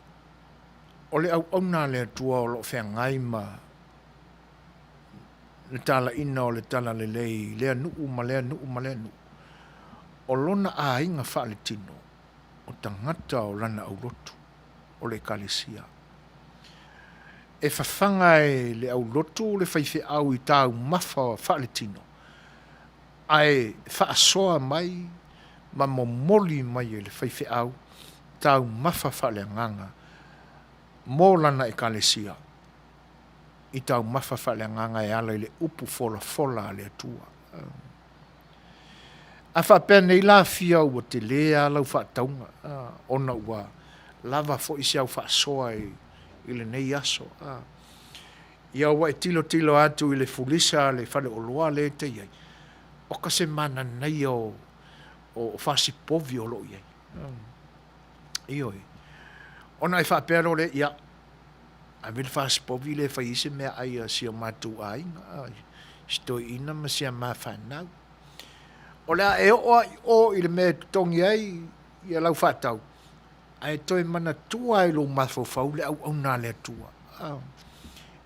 o le auauna a le Atua o lo o feagai ma le talaiina o le talalelei i lea nuu ma lea nuu ma lea nuu, o lona aiga faaletino, o tagata o lana aulotu, o le Ekalesia. E fafaga e le aulotu le faifeau i taumafa faaletino, ae faasoa mai ma momoli mai e le faifeau taumafa faaleagaga mo lana Ekalesia i taumafa faaleagaga e ala i le upu folafola a le Atua. A faapea nei la Fia ua tele lava lau faatauga ona ua lava foi si au faasoa i lenei aso, ia ua e tilotilo atu i le fulisa a le faleoloa lea e te i ai, oka se mananaia o fasipovi o lo o i ai. Ioe. Ona e faapea loa lea, ia, ave le fasipovi lea e fai ai se meaai a si o matou aiga, si toeaina ma si a ma fanau. O le a e oo lava i o i le mea e totogi ai lau faatau, ae toe manatua lava i lou mafaufau le auauna a le Atua.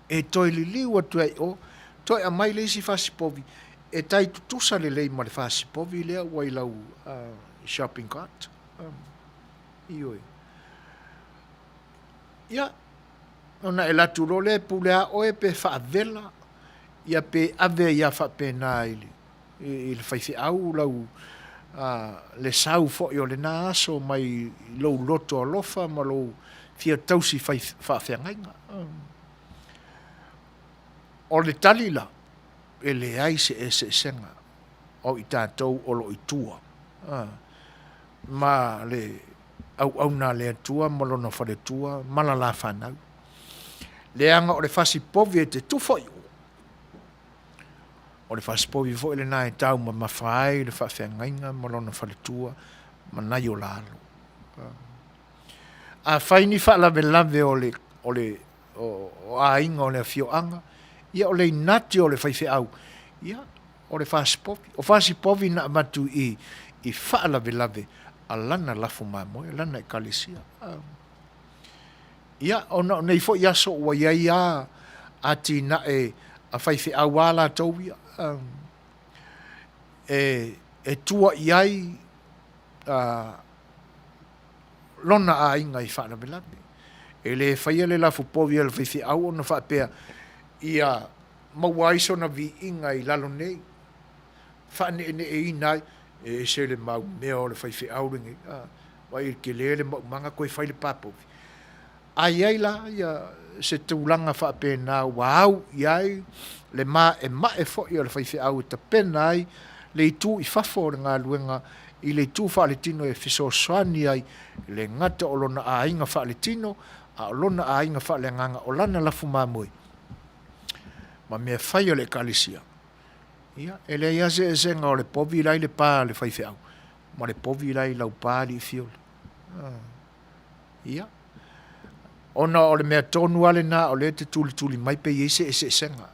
E toe liliu atu ai i o, toe aumai le isi fasipovi e tai tutusa lelei ma le fasipovi lea ua i lau shopping cart. Ioe. Ia, ona e alu atu loa lea e pule lava oe pe faavela, ia pe ave ai lava faapena i le faifeau lau, le sau foi o lena aso mai lou loto alofa ma lou fia tausi faafeagaiga. O le tali la, e leai se eseesega o i tatou o lo o i tua ma le auauna a le Atua ma lona faletua ma le la fanau. Leaga o le fasi povi e te tufa i o, o le fasi povi foi lena e taumamafa ai le faafeagaiga ma lona faletua ma nai o la alo. Afai ni faalavelave o aiga o le afioaga, ia o le inati o le faifeau, ia o le fasi povi. O fasi povi na avatu i i faalavelave a lana lafu mamoe, lana ekalesia. Ia, ona o nei foi aso ua i ai lava atinae a faifeau lava latou ia, e tua i ai lona aiga i faalavelave. E le faia le lafupovi a le faifeau ona faapea ia maua ai sona viiga i lalo nei, faaneeneeina ai, e ese le mau mea o le faifeau lenei, vaai i ai i le tele le maumaga toe fai le pa povi. A i ai la ia se tulaga faapena ua au i ai le maemae foi o le faifeau e tapena ai le itu i fafo o le galuega i le itu faaletino e fesoasoani ai, e le gata o lona aiga faaletino, a o lona aiga faaleagaga, o lana lafu mamoe ma mea fai a le Ekalesia. Ia, e leai lava se eseesega o le povi la e i le pa a le faifeau ma le povi la e i lau pa alii Fioli. Ia, ona o le mea tonu lava lena o lea e te tulituli mai pe i ai se eseesega,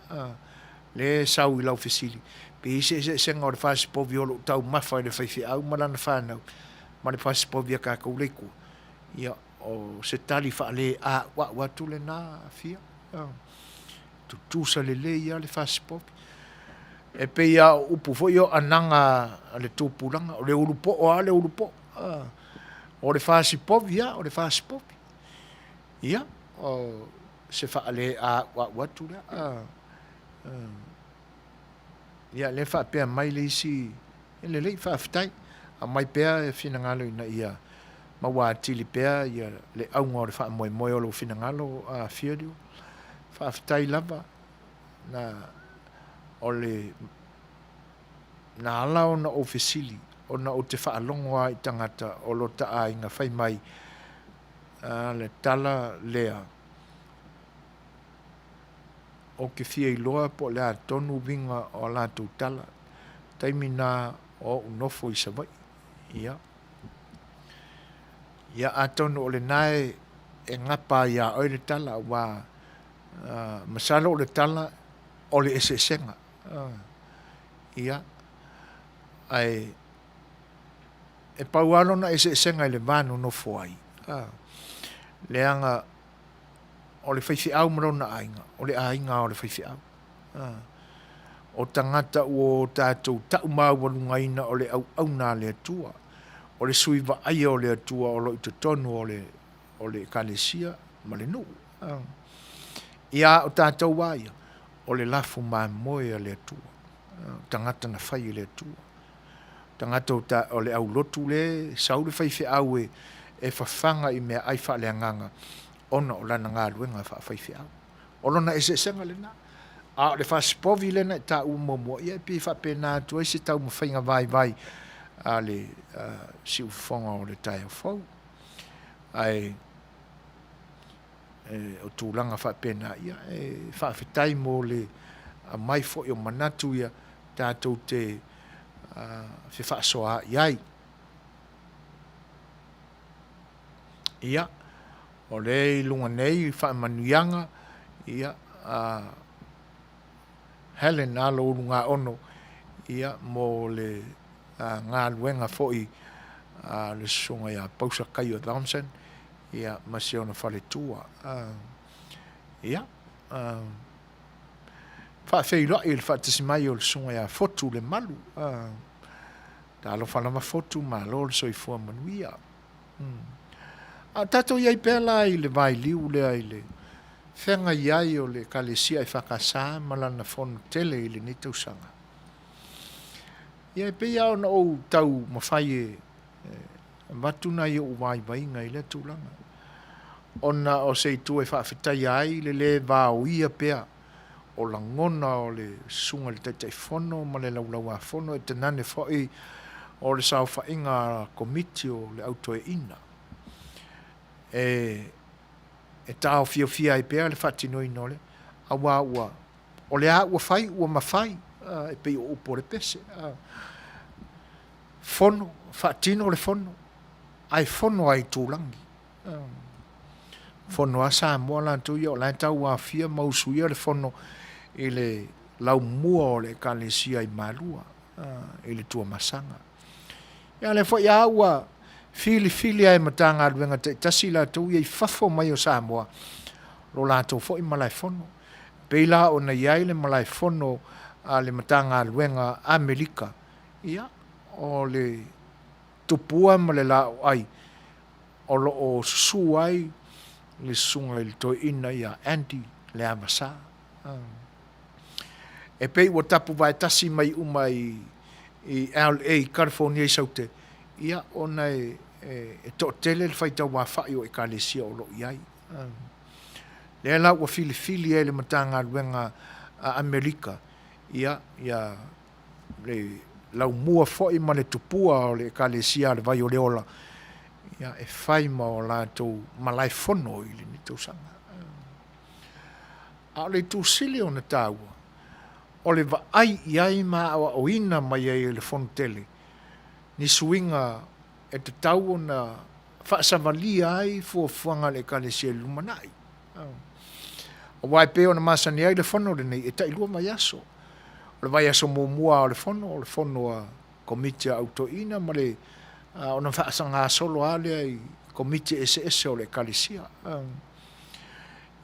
lea e sau i lau fesili, pe i ai se eseesega o le fasipovi o lo o taumafa e le faifeau ma lana fanau ma le fasipovi a tatou lea e i tua? Ia, o se tali faale-auau atu lena Fio. Tutusa lelei lava le fasipovi. E pei lava o upu foi ia o anaga a le tupulaga, o le ulupoo lava le ulupoo. O le fasipovi lava o le fasipovi. Ia, o se faale-auau atu lea. Ia o lea e faapea mai le isi, e lelei faafetai, aumai pea finagalo ina ia maua atili pea le auga o le faamoemoe o lou finagalo Field. Faafetai lava. Na ala ona ou fesili, ona ou te faalogo lava i tagata o lota aiga fai mai, le tala lea, ou te fia iloa po o le a tonu uiga o a latou tala. O le taimi lena o ou nofo i Savaii. Ia, ia atonu o lena e gapa ai ia oe le tala, aua masalo o le tala o le eseesega. Ia, ae e pau lava lona eseesega i le va nonofo ai, leaga o le faifeau ma lona aiga, o le aiga lava o le faifeau. O tagata ua o tatou tau maualugaina o le auauna a le Atua, o le sui vaaia o le Atua o lo o i totonu o le Ekalesia ma le nuu. Ia a o tatou lava ia, o le lafu mamoe a le Atua, o tagata na fai e le Atua, tagata o le aulotu lea e sau le faifeau e fafaga i meaai faaleagaga ona o lana galuega faafaifeau. O lona eseesega lena. A o le fasipovi lea na e taua muamua, ia e pei e faapena atu ai se taumafaiga vaivai a le siufofoga o le taeao fou. Ae o tulaga faapena, ia e faafetai mo le aumai foi o manatu ia tatou te fefaasoaai ai. Ia, o lea e i luga nei faamanuiaga, ia, a Helen Alo Ulugaono, ia, mo le galuega foi a le susuga ia Pausa Kaio Thompson, ia, ma si ona faletua. Ia, faafeiloai i le faatasi mai o le susuga ia Fotu Lemalu. Talofa lava Fotu, malo le soifua manuia. A o tatou i ai pea la i le vailiu lea i le feagai ai o le Ekalesia EFKS ma lana fono tele i lenei tausaga. Ia e pei lava ona ou taumafai e avatu nai ou vaivaiga i lea tulaga, ona o se itu e faafetaia ai le lē vaoia pea o lagona o le Susuga i le Taitaifono ma le Laulau-a-Fono, e tainane foi o le saofaiga a Komiti o le Au Toeaina, e taofiofia ai pea le faatinoina o le, aua ua, o le a ua fai ua mafai, e pei o upu o le pese. Fono, faatino le fono, ae fono a itulagi. Fono lava Samoa latou ia o la e tauaofia ma usuia le fono i le laumua o le Ekalesia i Malua i le Tuamasaga. Ia o lea foi lava ua filifili lava e Matagaluega taitasi latou ia i fafo mai o Samoa lo latou foi malaefono. E pei la ona i ai le malaefono a le Matagaluega a Amerika, ia, o le tupua ma le laoai o lo o susu ai le susuga i le toeaina ia Andy Leavasa. E pei ua tapuvae tasi mai uma i LA i Kalifonia i Saute, ia ona e toatele le faitau aofai o ekalesia o lo o i ai. Lea la ua filifili ai le Matagaluega a Amerika, ia, ia le laumua foi ma le tupua o le Ekalesia a le Vai o le Ola, ia, e fai ma o latou malae fono i lenei tausaga. A o le itu sili ona taua, o le vaai i ai ma aoaoina mai ai e le Fonotele ni suiga e tatau ona faasavalia ai fuafuaga a le Ekalesia i le lumanai. Aua e pei ona masani ai le fono lenei, e tailua vaiaso. O le vaiaso muamua lava o le fono, o le fono a Komiti a Au Toeaina ma le ona faagasolo lava lea i Komiti eseese o le Ekalesia.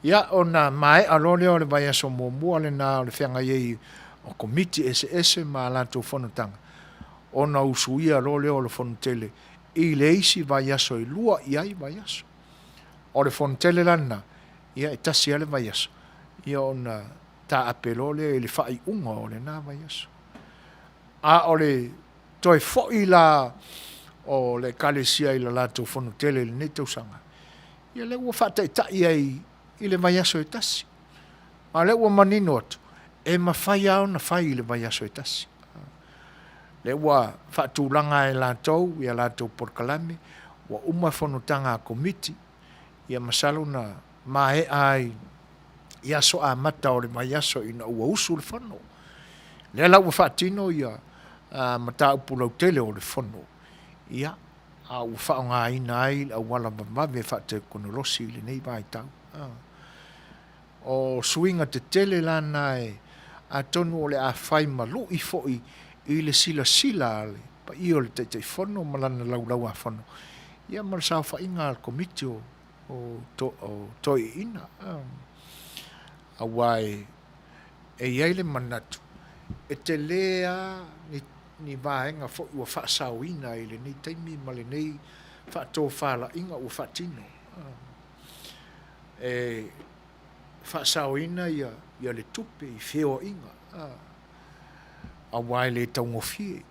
Ia, ona maea loa lea o le vaiaso muamua lena o le feagai ai o Komiti eseese ma a latou fonotaga, ona usuia loa lea o le Fonotele i le isi vaiaso e lua i ai vaiaso. O le Fonotele la lena, ia e tasi lava le vaiaso, ia ona taape loa lea i le faaiuga o lena vaiaso. A o le toe foi la o le Ekalesia i le latou Fonotele i lenei tausaga, ia lea ua faataitai ai i le vaiaso e tasi. A o lea ua manino atu, e mafai lava ona fai i le vaiaso e tasi. Lea ua faatulaga e latou ia latou polokalame, ua uma fonotaga a Komiti, ia masalo na maea ai i aso amata o le vaiaso ina ua usu le fono. Lea la ua faatino ia mataupu lautele o le fono, ia, a ua faaaogaina ai le auala vavave faatekonolosi i lenei vaitau. O suiga tetele la na e atonu o le a fai ma lu'i foi i le silasila a le paia o le Taitaifono ma lana Laulau-a-Fono, ia ma le saofaiga a le Komiti o Toeaiina. Aua e i ai le manatu, e tele lava ni vaega foi ua faasaoina i lenei taimi ma lenei faatofalaiga ua faatino. E faasaoina le tupe i feoaiga, aua e le taugofie.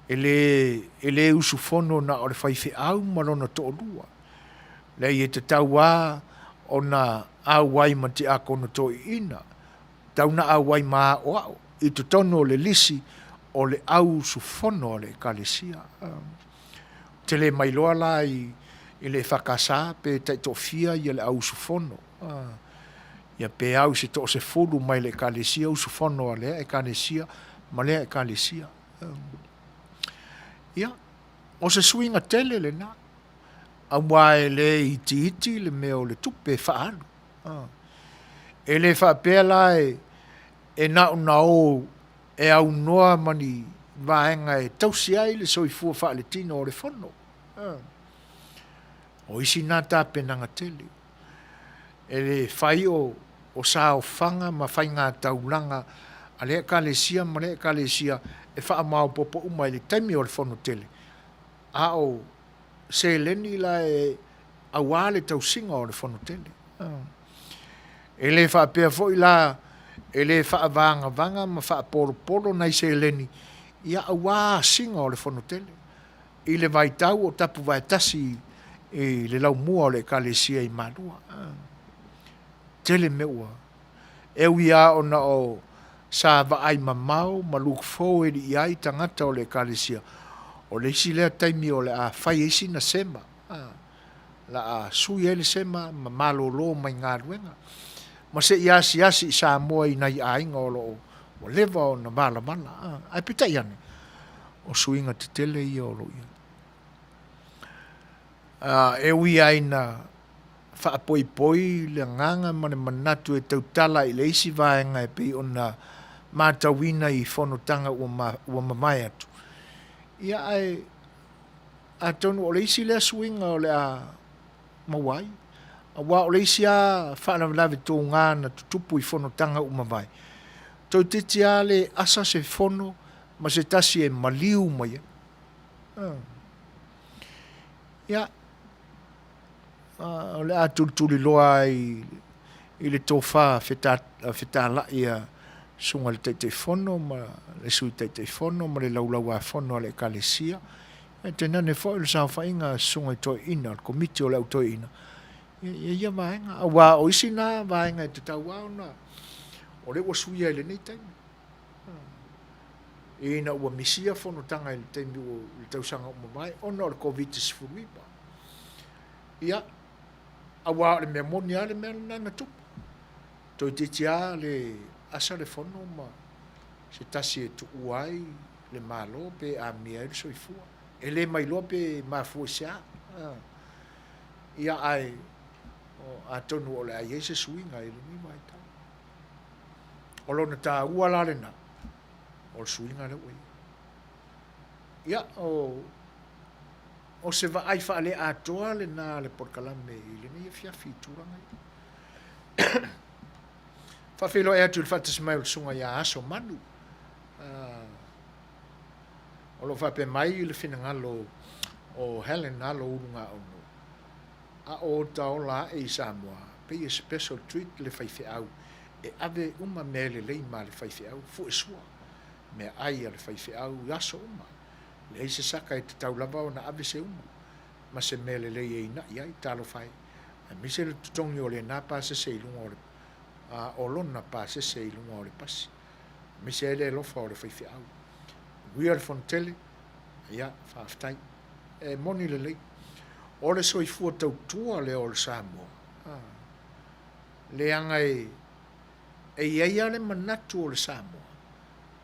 E le usufono na o le faifeau ma lona toalua. Leai e tatau lava ona auai ma tiakono toeaiina, tatau ona auai ma aoao i totonu o le lisi o le au usufono a le Ekalesia. Ou te le mailoa la i le EFKS pe taitoafia le au usufono, ia pe au i se toasefulu mai le Ekalesia usufono a lea Ekalesia ma lea Ekalesia. Ia, o se suiga tele lena, aua e le itiiti le mea o le tupe e faaalu. E le faapea la e na ona o e aunoa ma ni vaega e tausi ai le soifua faaletino o le Fono. O isi na tapenaga tele. E le fai o saofaga ma faigataulaga a lea Ekalesia ma lea Ekalesia e faamaopoopo uma i le taimi o le Fonotele, a o seleni la aua le tausiga o le Fonotele. E le faapea foi la e le faavagavaga ma faapolopolo nai seleni ia aua asiga o le Fonotele i le vaitau o tapuvaetasi i le laumua o le Ekalesia i Malua. Tele mea ua... E ui lava ona o sa vaai mamao ma look forward i ai tagata o le Ekalesia, o le isi lea taimi o le a fai ai sina sema, o le a sui ai le sema ma malolo mai galuega, ma se i asiasi i Samoa i nai aiga o lo o ua leva ona valavala. Ae peitai ane, o suiga tetele ia o lo o i ai. E ui lava ina faapoipoi le agaga ma le manatu e tautala i le isi vaega e pei ona matauina i fonotaga ua mavae atu, ia ae atonu o le isi lea suiga o le a maua ai, aua o le isi lava faalavelave tuga na tutupu i fonotaga ua mavae, toeitiiti lava le asa se fono ma se tasi e maliu mai ai. Ia, o le a tulituliloa lava i le tofa fetalai a le Susuga i le Taitaifono ma le Sui Taitaifono ma le Laulau-a-Fono a le Ekalesia, ae tainane foi o le saofaiga a Susuga i Toeaiina, le Komiti o le Au Toeaina. ia ia vaega. Aua o isi na vaega e tatau lava ona, o lea ua suia i lenei taimi. Ina ua misia fonotaga i le taimi ua, i le tausaga ua mavae ona o le Koviti-19. Ia, aua o le mea moni lava le mea lena na tupu. Toeitiiti lava le asa le fono ma se tasi e tuua ai le Malo pe amia ai le soifua. E le ma iloa pe mafua i se a. Ia ae atonu o le a i ai se suiga i lenei vaitau. O lona taua la lena o le suiga lea ua i ai. Ia, o se vaai faale-atoa lena a le polokalame i lenei afiafi i tulaga ia. Faafeiloai atu i le faatasi mai o le Susuga ia Aso Manu. O lo o faapea mai le finagalo o Helen Alo Ulugaono, a o otaola ae i Samoa, pei e special treat le faifeau e ave uma mea lelei ma le faifeau, fuesua meaai a le faifeau i aso uma, leai se saka e tatau lava ona ave se uma ma se mea lelei e ina'i ai, talofa e, aemaise le totogi o lena pasese i luga o le, a, o lona pasese i luga o le pasi, aemaise ai le alofa o le faifeau. Manuia le Fonotele, ia, faafetai. E moni lelei, o le soifua tautua lea o le Samoa, a, leaga e, e i ai lava le manatu o le Samoa,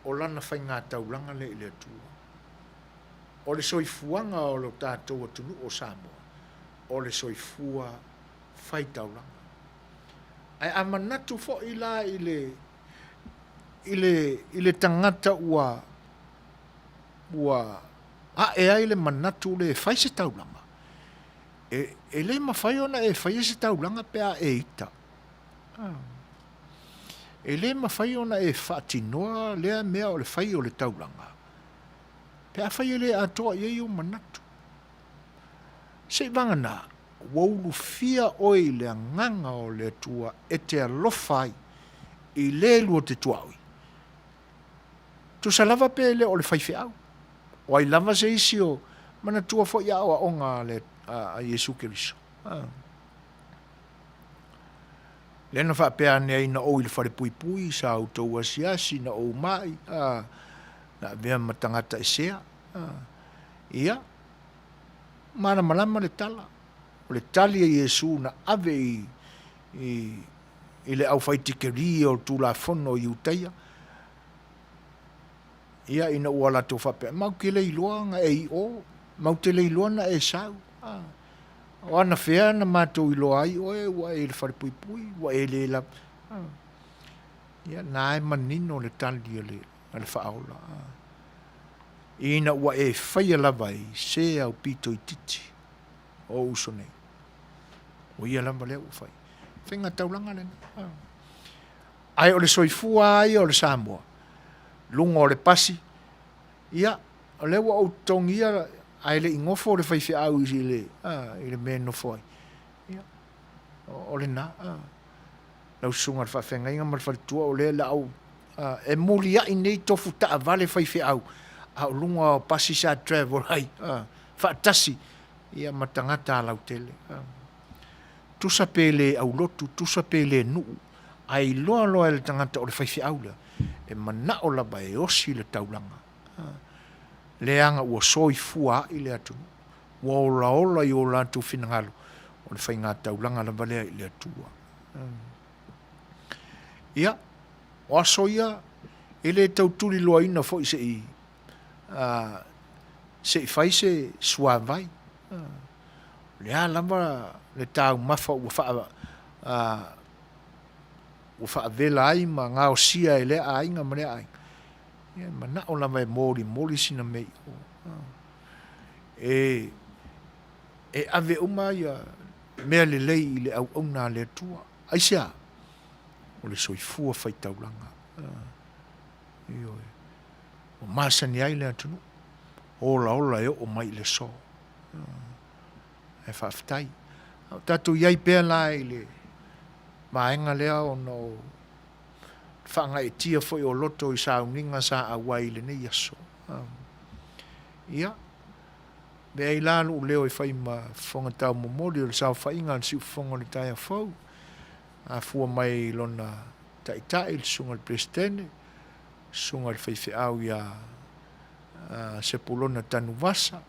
o lana faigataulaga lea i le Atua. O le soifuaga o lo tatou atunuu o Samoa, o le soifua faitaulaga. Ae a manatu foi la i le, i le, i le tagata ua, ua ae ai le manatu lea e fai se taulaga, e, e le mafai ona e faia se taulaga pe a e ita. E le mafai ona e faatinoa lea mea o le fai o le taulaga pe afai e le atoa i ai ou manatu. Seiavagana ua ulufia oe i le Agaga o le Atua e te alofa ai i le lua te tuaoi. Tusa lava pe le o le faifeau, o ai lava se isi o manatua foi aoaoga a, le, a, a Iesu Keriso. Ah. Lea na faapea ane ai, Na ou i le falepuipui, sa outou asiasi, na ou mai, a, na avea ma tagata esea. A, ia, malamalama le tala. O le tali a Iesu na ave i, i, i le aufaitikeri o le Tulafono o Iutaia, ia, ina ua latou faapea, Matou te le iloa na e i o, matou te le iloa na e sau. A. O anafea na matou iloa ai oe ua e i le falepuipui, ua e le lava. Ia, na e manino le tali a le, a le Faaola. Ina ua e faia lava i se aupito itiiti o ou uso nei. O ia lava lea ua fai. Faiga taulaga lena. Ae o le soifua lava ia o le Samoa, luga o le pasi, Ia, o lea ua ou totogia ae le i nofo le faifeau i le, a, i le mea e nofo ai. Ia, o, o lena, a. Lau susuga i le faafeagaiga ma le faletua, o lea la ou, a, e muliai nei tofu taavale faifeau, a o luga o pasi sa travel ai, a, faatasi, ia ma tagata lautele. A. Tusa pe le aulotu, tusa pe le nuu, ae iloa loa e le tagata o le faifeau lea, e manao lava e osi le taulaga, leaga ua soifua ai le atunuu, ua olaola i o latou finagalo, o le faiga taulaga lava lea i le Atua. Ia, o aso ia, e le tau tuliloaina foi se i, se i fai se suavai. O le a lava le taumafa ua faa, ua faavela ai ma gaosia e lea aiga ma lea aiga, ia e manao lava e molimoli sina mea i o. E, e ave uma ia mea lelei i le auauna a le Atua. Aisea? O le soifua faitaulaga. Ioe. Ua masani ai le atunuu, olaola e oo mai i le aso. Ae faafetai. A o tatou i ai pea la i le vaega lea ona o le faagaeetia foi o loto i sauniga sa auai i lenei aso. Ia, Avea ai la lou leo e fai ma fofoga taumomoli o le saofaiga a le Siufofoga o le Taeao Fou, afua mai i lona Taitai, le Susuga i le Peresetene, le Susuga i le Faifeau ia Sepulona Tanuvasa,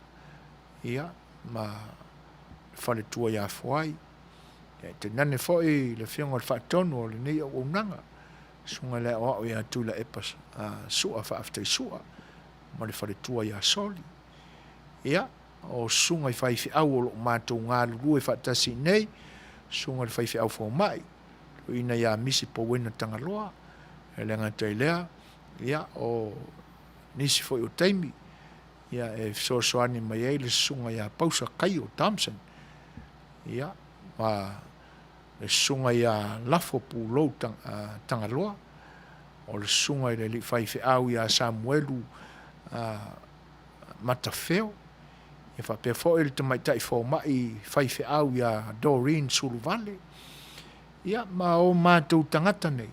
ia, ma le faletua ia Foai. Ia tainane foi le Afioga i le Faatonu o lenei auaunaga, le Susuga i le Aoao ia Tuilaepa Sua Faafetai Sua ma le faletua ia Soli. Ia, o susuga i faifeau o lo o matou galulue faatasi i inei, susuga i le faifeau fomai, toeaina ia Misi Pauena Tagaloa, e le gata i lea, ia, o nisi foi o taimi, ia, e fesoasoani mai ai le susuga ia Pausa Kaio Thompson, ia, ma le susuga ia Lafo Pulou Tagaloa, o le susuga i le alii faifeau ia Samuelu Matafeo, ia faapea foi le tamaitai fomai faifeau ia Doreen Suluvale, ia ma o matou tagata nei,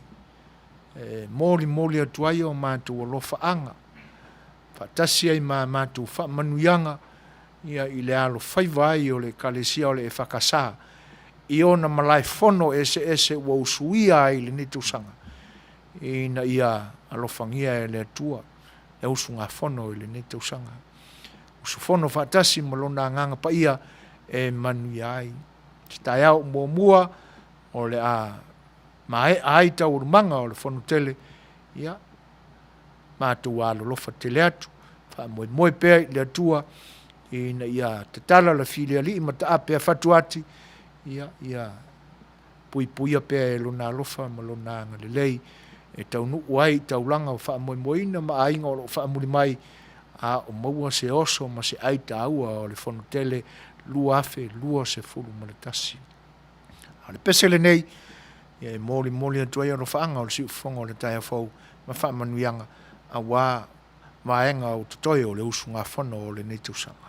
e molimoli atu ai o matou alofaaga, faatasi ai ma a matou faamanuiaga, ia i le alofaiva ai o le Ekalesia o le EFKS i ona malaefono eseese ua usuia ai i lenei tausaga, ina ia alofagia e le Atua le usugafono i lenei tausaga. Usufono faatasi ma Lona Agaga Paia e manuia ai. Se taeao muamua o le a maea ai taualumaga o le Fono Tele, ia, matou alolofa tele atu, faamoemoe pea i le Atua ina ia tatala le filialii ma taape a fatu ati, ia, ia puipuia pea e Lona alofa ma Lona agalelei e taunuu ai i taulaga o faamoemoeina ma aiga o lo o faamuli mai, a o maua se oso ma se ai taua o le Fono Tele 2021. A o le pese lenei, ia e molimoli atu ai alofaaga o le siufofoga o le taeao fou ma faamanuiaga aua vaega o totoe o le usugafono o lenei tausaga.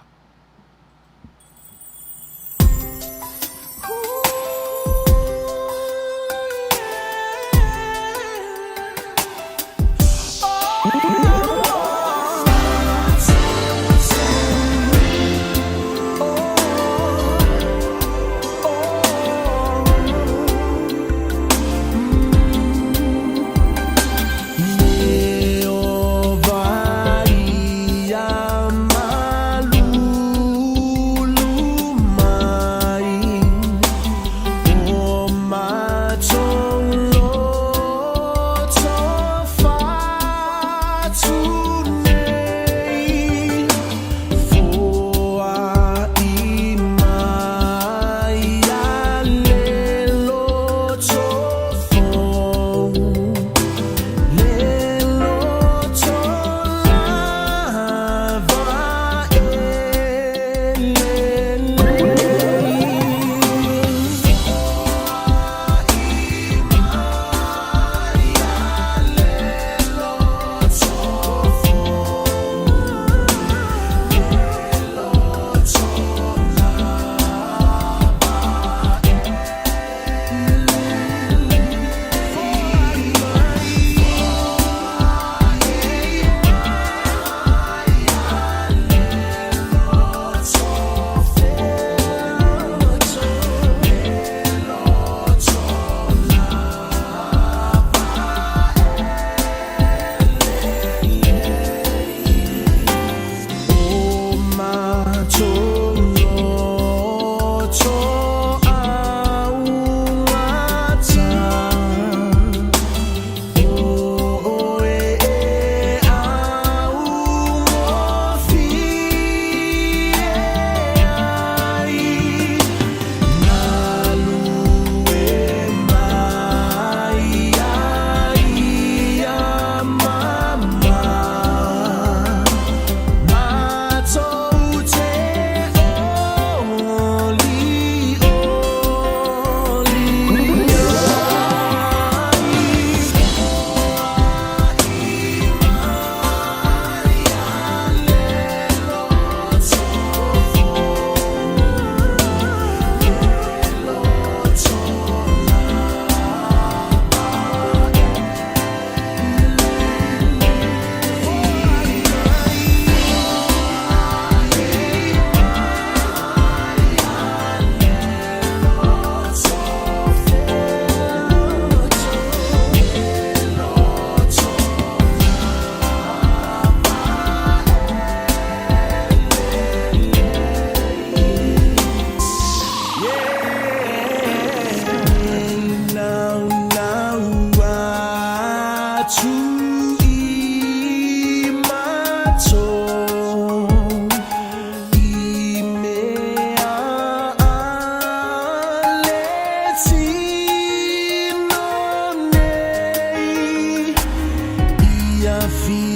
25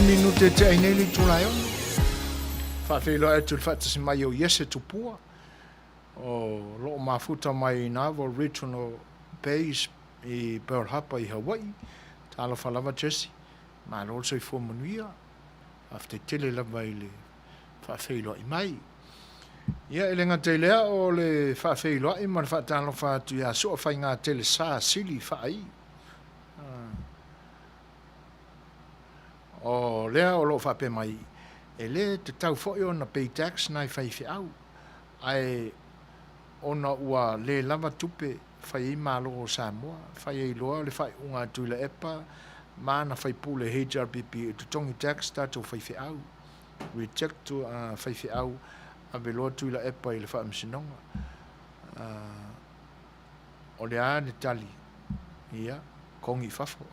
minute e tea ai nei le itula e 6. Faafeiloai atu i le faatasi mai o Iese Tupua o lo o mafuta mai i Naval Regional Base i Pearl Harbor i Hawaii. Talofa lava Jesse, malo le soifua manuia. Faafetai tele lava i le faafeiloai mai. Ia, e le gata i lea o le faafeiloai ma le faatalofa atu ia Soafaigatele Sa Sili Faai. O lea o lo o faapea mai, e le tatau foi ona pay tax nai faifeau, ae ona ua le lava tupe fai ai malo o Samoa, fai ai loa le faaiuga a Tuilaepa ma ana faipule HRPP e totogi tax tatou faifeau, reject faifeau, ave loa Tuilaepa i le faamasinoga. O le a le tali? Ia, kogi i fafo.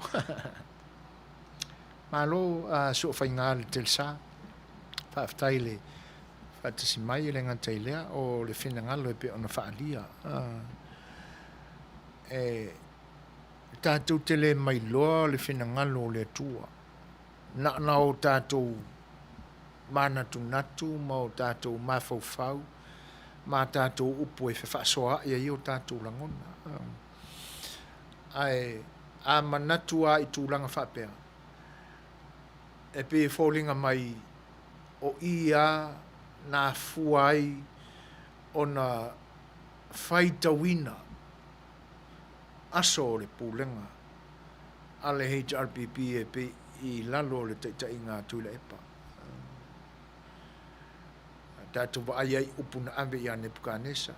Malo a Soofaiga le Telesa. Faafetai le faatasi mai, e le gata i lea o le finagalo e pei ona faaalia. E tatou te le mailoa le finagalo o le Atua. Na ona o tatou manatunatu ma o tatou mafaufau ma a tatou upu e fefaasoaai ai o tatou lagona. Ae a manatu lava i tulaga faapea, e pei e foliga mai o i lava na afua ai ona faitauina aso o le pulega a le HRPP e pei i lalo o le taitaiga a Tuilaepa. A tatou vaai ai i upu na ave ia Nepukanesa,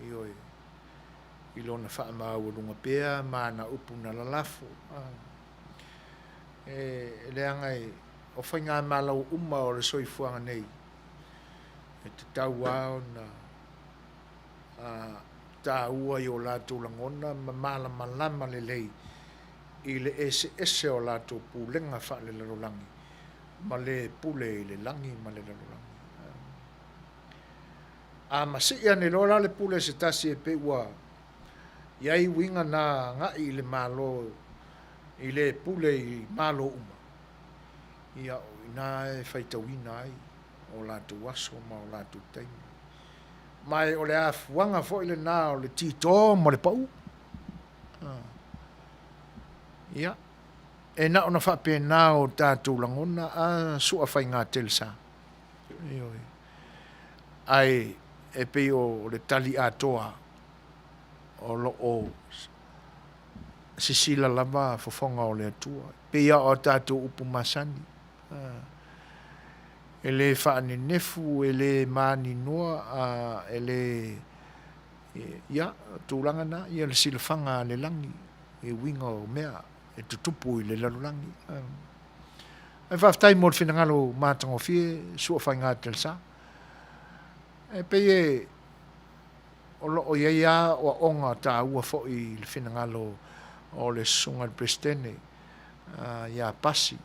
ioe, i lona faamaualuga pea ma ana upu na lalafo. E leaga o faigamalo uma o le soifuaga nei, e tatau lava ona taua i o latou lagona ma malamalama lelei i le eseese o latou pulega faalelalolagi ma le pule i le lagi ma le lalolagi. A masii ane loa la le pule a se tasi e pei ua i ai uiga na agai i le Malo i le pule i Malo uma, ia o i ina e faitauina ai o latou aso ma o latou taimi. Ma o le afuaga foi lena o le tito ma le pau. Ia, e na ona faapena o tatou lagona a sua faiga tele sa. Ioe. Ae e pei o le tali atoa o lo o sisila lava fofoga o le Atua. E pei lava o a tatou upu masani, e le faanenefu, e le maninoa, e le, ia, o tulaga na, ia le silafaga a le lagi. i uiga o mea e tutupu i le lalolagi. Ae faafetai mo le finagalo matagofie Sua Faiga Telesa. E pei e o lo o i ai lava aoaoga taua foi i le finagalo o le Susuga i le Peresetene ia Pasi,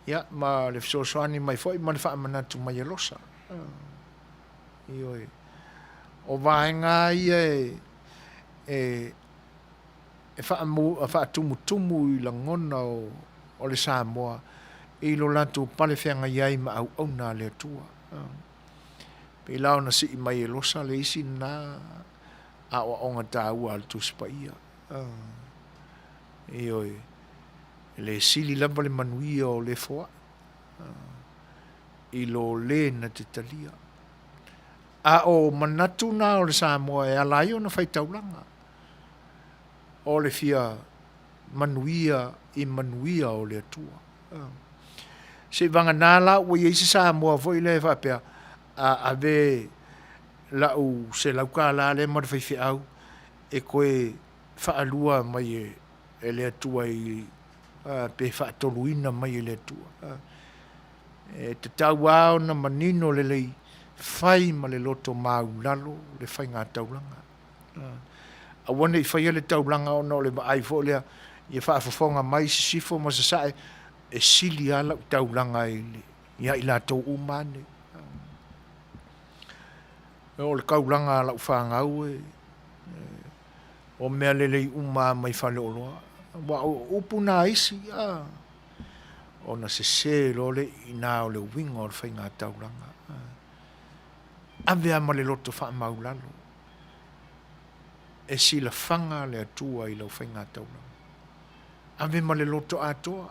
ia ma le fesoasoani mai foi ma le faamanatu mai e Losa. Ioe. O vaega lava ia e faatumutumu i lagona o le Samoa i lo latou pale feagai ai ma auauna a le Atua. Pei la ona sii mai e Losa le isi lena aoaoga taua a le Tusi Paia. Ioe. E le sili lava le manuia o le foai i lo le na te talia. A o manatu na o le Samoa e ala ai ona faitaulaga, o le fia manuia i manuia o le Atua. Seivagana la ua i ai se Samoa foi lea e faapea, a ave lau $100 lea ma le faifeau e toe faalua mai e le Atua pe faatoluina mai e le Atua. E tatau lava ona manino lelei, fai ma le loto maualalo le faiga taulaga. Aua ne i faia le taulaga ona o le vaai foi lea ia faafofoga mai sisifo ma sasae, e sili lava lau taulaga ia i latou uma lava nei. O le taulaga a lau fanau o mea lelei uma lava mai faleoloa. Aua o upu na a isi, ona sese loa lea i ina o le uiga o le faiga taulaga. Ave lava ma le loto faamaualalo, e silafaga le Atua i lau faiga taulaga. Ave ma le loto atoa.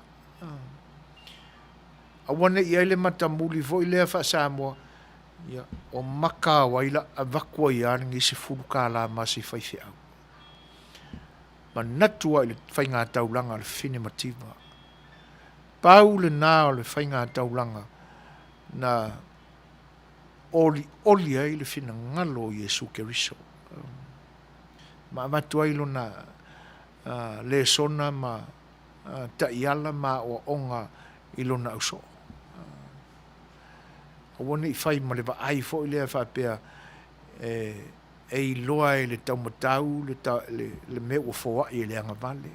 Aua ne i i ai le matamuli foi lea faa-Samoa, ia, o maka lava o ai o le a avatu ai lava lenei $10 ma si faifeau. Manatu lava i le faiga taulaga a le fafine mativa. Pau lena o le faiga taulaga na olioli ai le finagalo o Iesu Keriso ma avatu ai lona lesona ma taiala ma aoaoga i lona ausoo. Aua ne i fai ma le vaai foi lea faapea e iloa e le taumatau le mea ua foai e le agavale.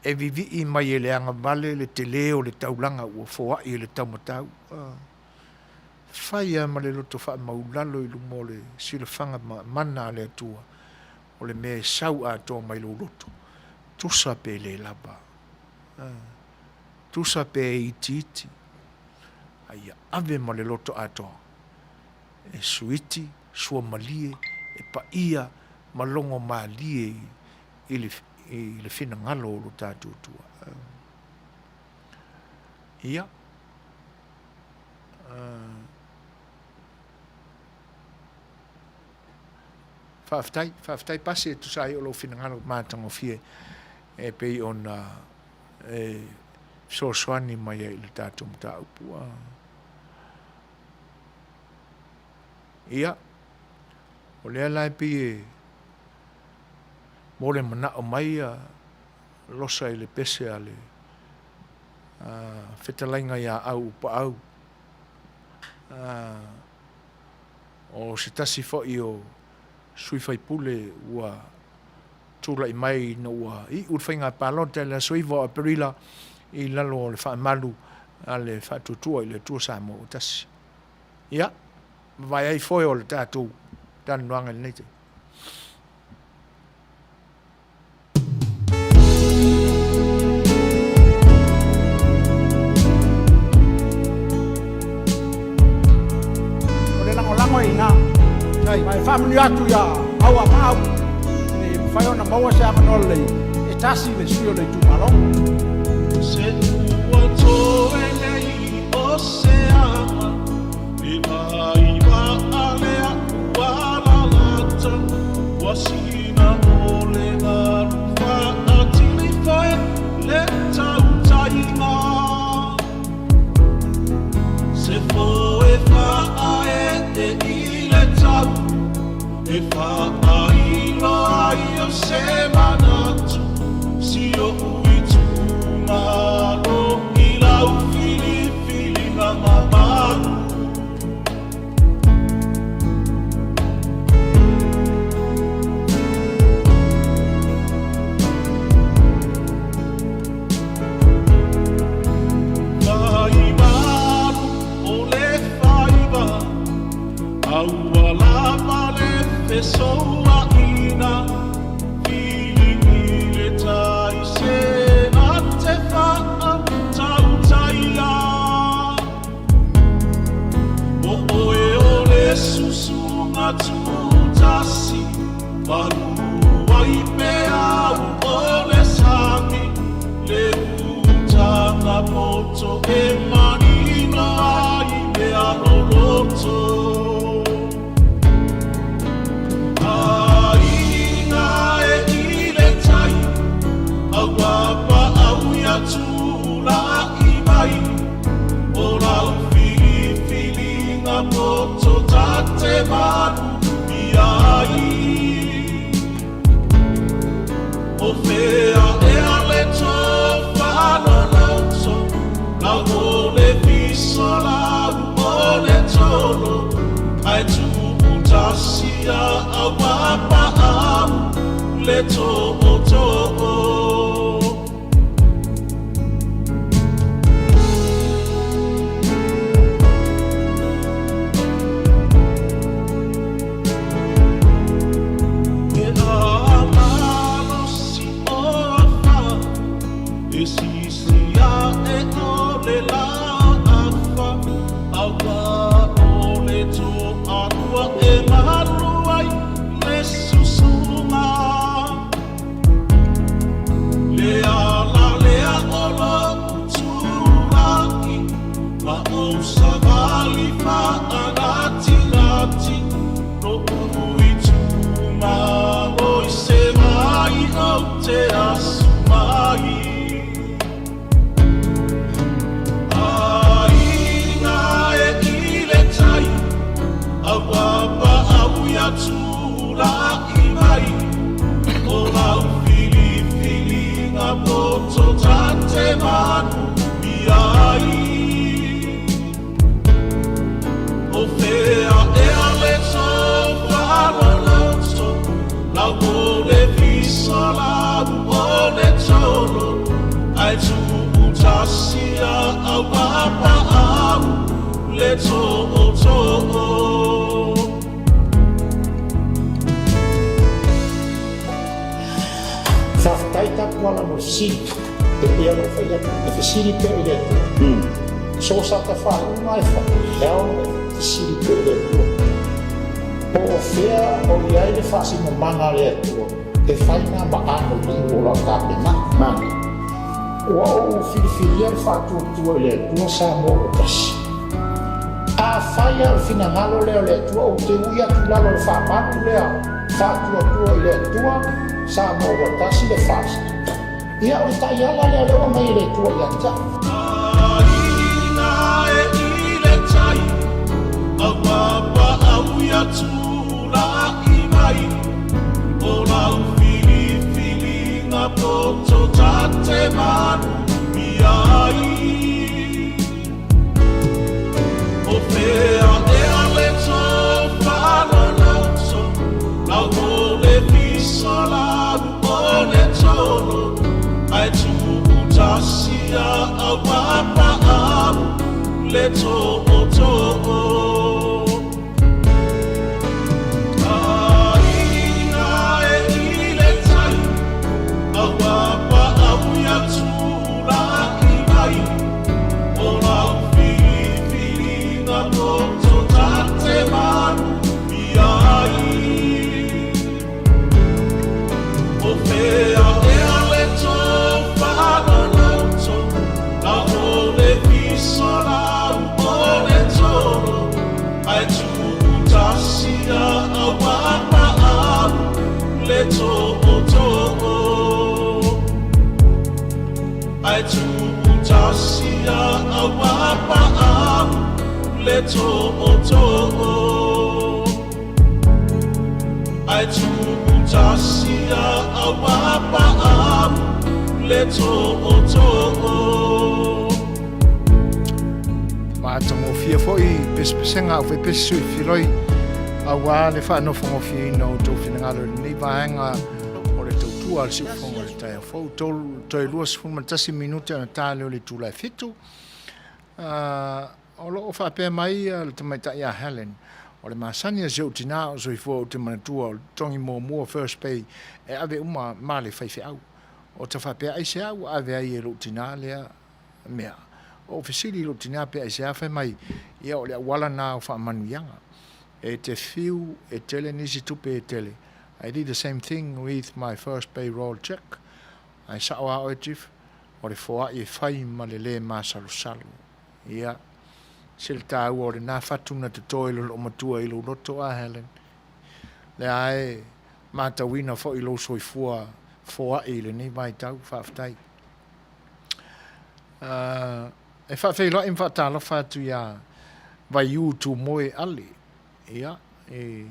E vivii mai e le agavale le tele o le taulaga ua foai e le taumatau. Fai lava ma le loto faamaualalo i luma o le silafaga mana a le Atua, o le mea e sau atoa mai lou loto, tusa pe le lava, tusa pe itiiti, a ia ave ma le loto atoa e suiti, suamalie, e paia ma logomalie i le finagalo o lo tatou Atua. Ia, faafetai, faafetai Pasi e tusa ai o lou finagalo matagofie e pei ona e fesoasoani mai ai i le tatou mataupu. Ia, o lea la e pei e mo le manao mai a Losa i le pese a le fetalaiga ia Auupaau, o se tasi foi o sui faipule ua tulai mai ina ua iu le faiga palota i le aso 9 o Aperila i lalo o le faamalu a le Faatuatua i le Atua Samoa ua Tasi. Ia, mavae ai foe o le tatou talanoaga i lenei taimi. O le lagolago e i ina. Ma e faamanuia atu ia Auapaau ina ia mafai ona maua se avanoa lelei e tasi le sui o le itumalo. Se ua toe nei o se aga e ai lea ua lalata ua sina o le galu faatili foe le tautaiga se foe faaee i le tau e faailo ai. fea ea le tofa loloto, lau o le fiso lau o le tolo, ae tuu tasi a aua paau le tootoo. E a malosi o afa, e sisi ae o le la afa, aua o le toalua e malu ai le susuga. Le ala lea o lo'u tulai, ma ou savali faanatinati, lo'u itumalo i se vai ou te asu mai. Aiga e i le tai, aua paau ia tulai mai, o lau filifiliga poto ta te manuia ai. O fea ea le tofa loloto, lau o le fiso lau o le tolo, ae tuu tasi a aua paau le tootoo. Faafetai Tapuala mo le fesili. E pei ona ou fai atu, e fesili pea i le Atua. So o sa faaiuga e fai, e ao ona e fesili pea i le Atua. Po o fea o i ai le faasinomaga a le Atua e fai nā ma anoliu o lau tapenaga. Ua ou filifilia le faatuatua i le Atua Samoa ua tasi. Afai lava o le finagalo lea o le Atua, ou te ui atu i lalo o le faamalu lea faatuatua i le Atua Samoa ua tasi le FAST. Ia, o le taiala lea o lea ua aumai e le Atua ia te au. Aiga e i le tai, aua paau ia tulai mai, o lau filifiliga poto ta te manuia ai. O fea ea le tofa loloto, lau o le fiso lau o le tolo, ae tuu tasi a aua paau le tootoo. Aiga e i le tai, aua paau ia tulai mai, o lau filifiliga poto ta te manuia ai. O fea ea le tofa loloto, lau o le fiso lau o le tolo, ae tuu tasi a aua paau le tootoo. Ae tuu tasi a aua paau le tootoo. Ae tuu tasi a aua paau le tootoo. Matagofie foi pesepesega a aufaipese sui filoi aua le faanofogofieina o outou finagalo i lenei vaega o le tautua a le siufofoga o le taeao fou. Toe 21 minute ona ta lea o le itula e fitu. O lo o faapea mai le tamaitai a Helen, o le masani a si ou tinā o soifua ou te manatua o le totogi muamua first pay e ave uma ma le faifeau. O ta faapea aisea ua ave ai e lou tinā lea mea. Ou fesili i lou tinā pe aisea fai mai, ia o le auala na o faamanuiaga. E te fiu e tele nisi tupe e tele. I did the same thing with my first pay roll check. Ae sao a oe Chief, o le foai e fai ma le le masalosalo. Ia, se le taua o lena fatu na toto e lo loomatua i lou loto a Helen. Lea e matauina foi lou soifua foai i lenei vaitau. Faafetai. E faafeiloai ma faatalofa atu iā Vaiū Tumoe Ale, ia, e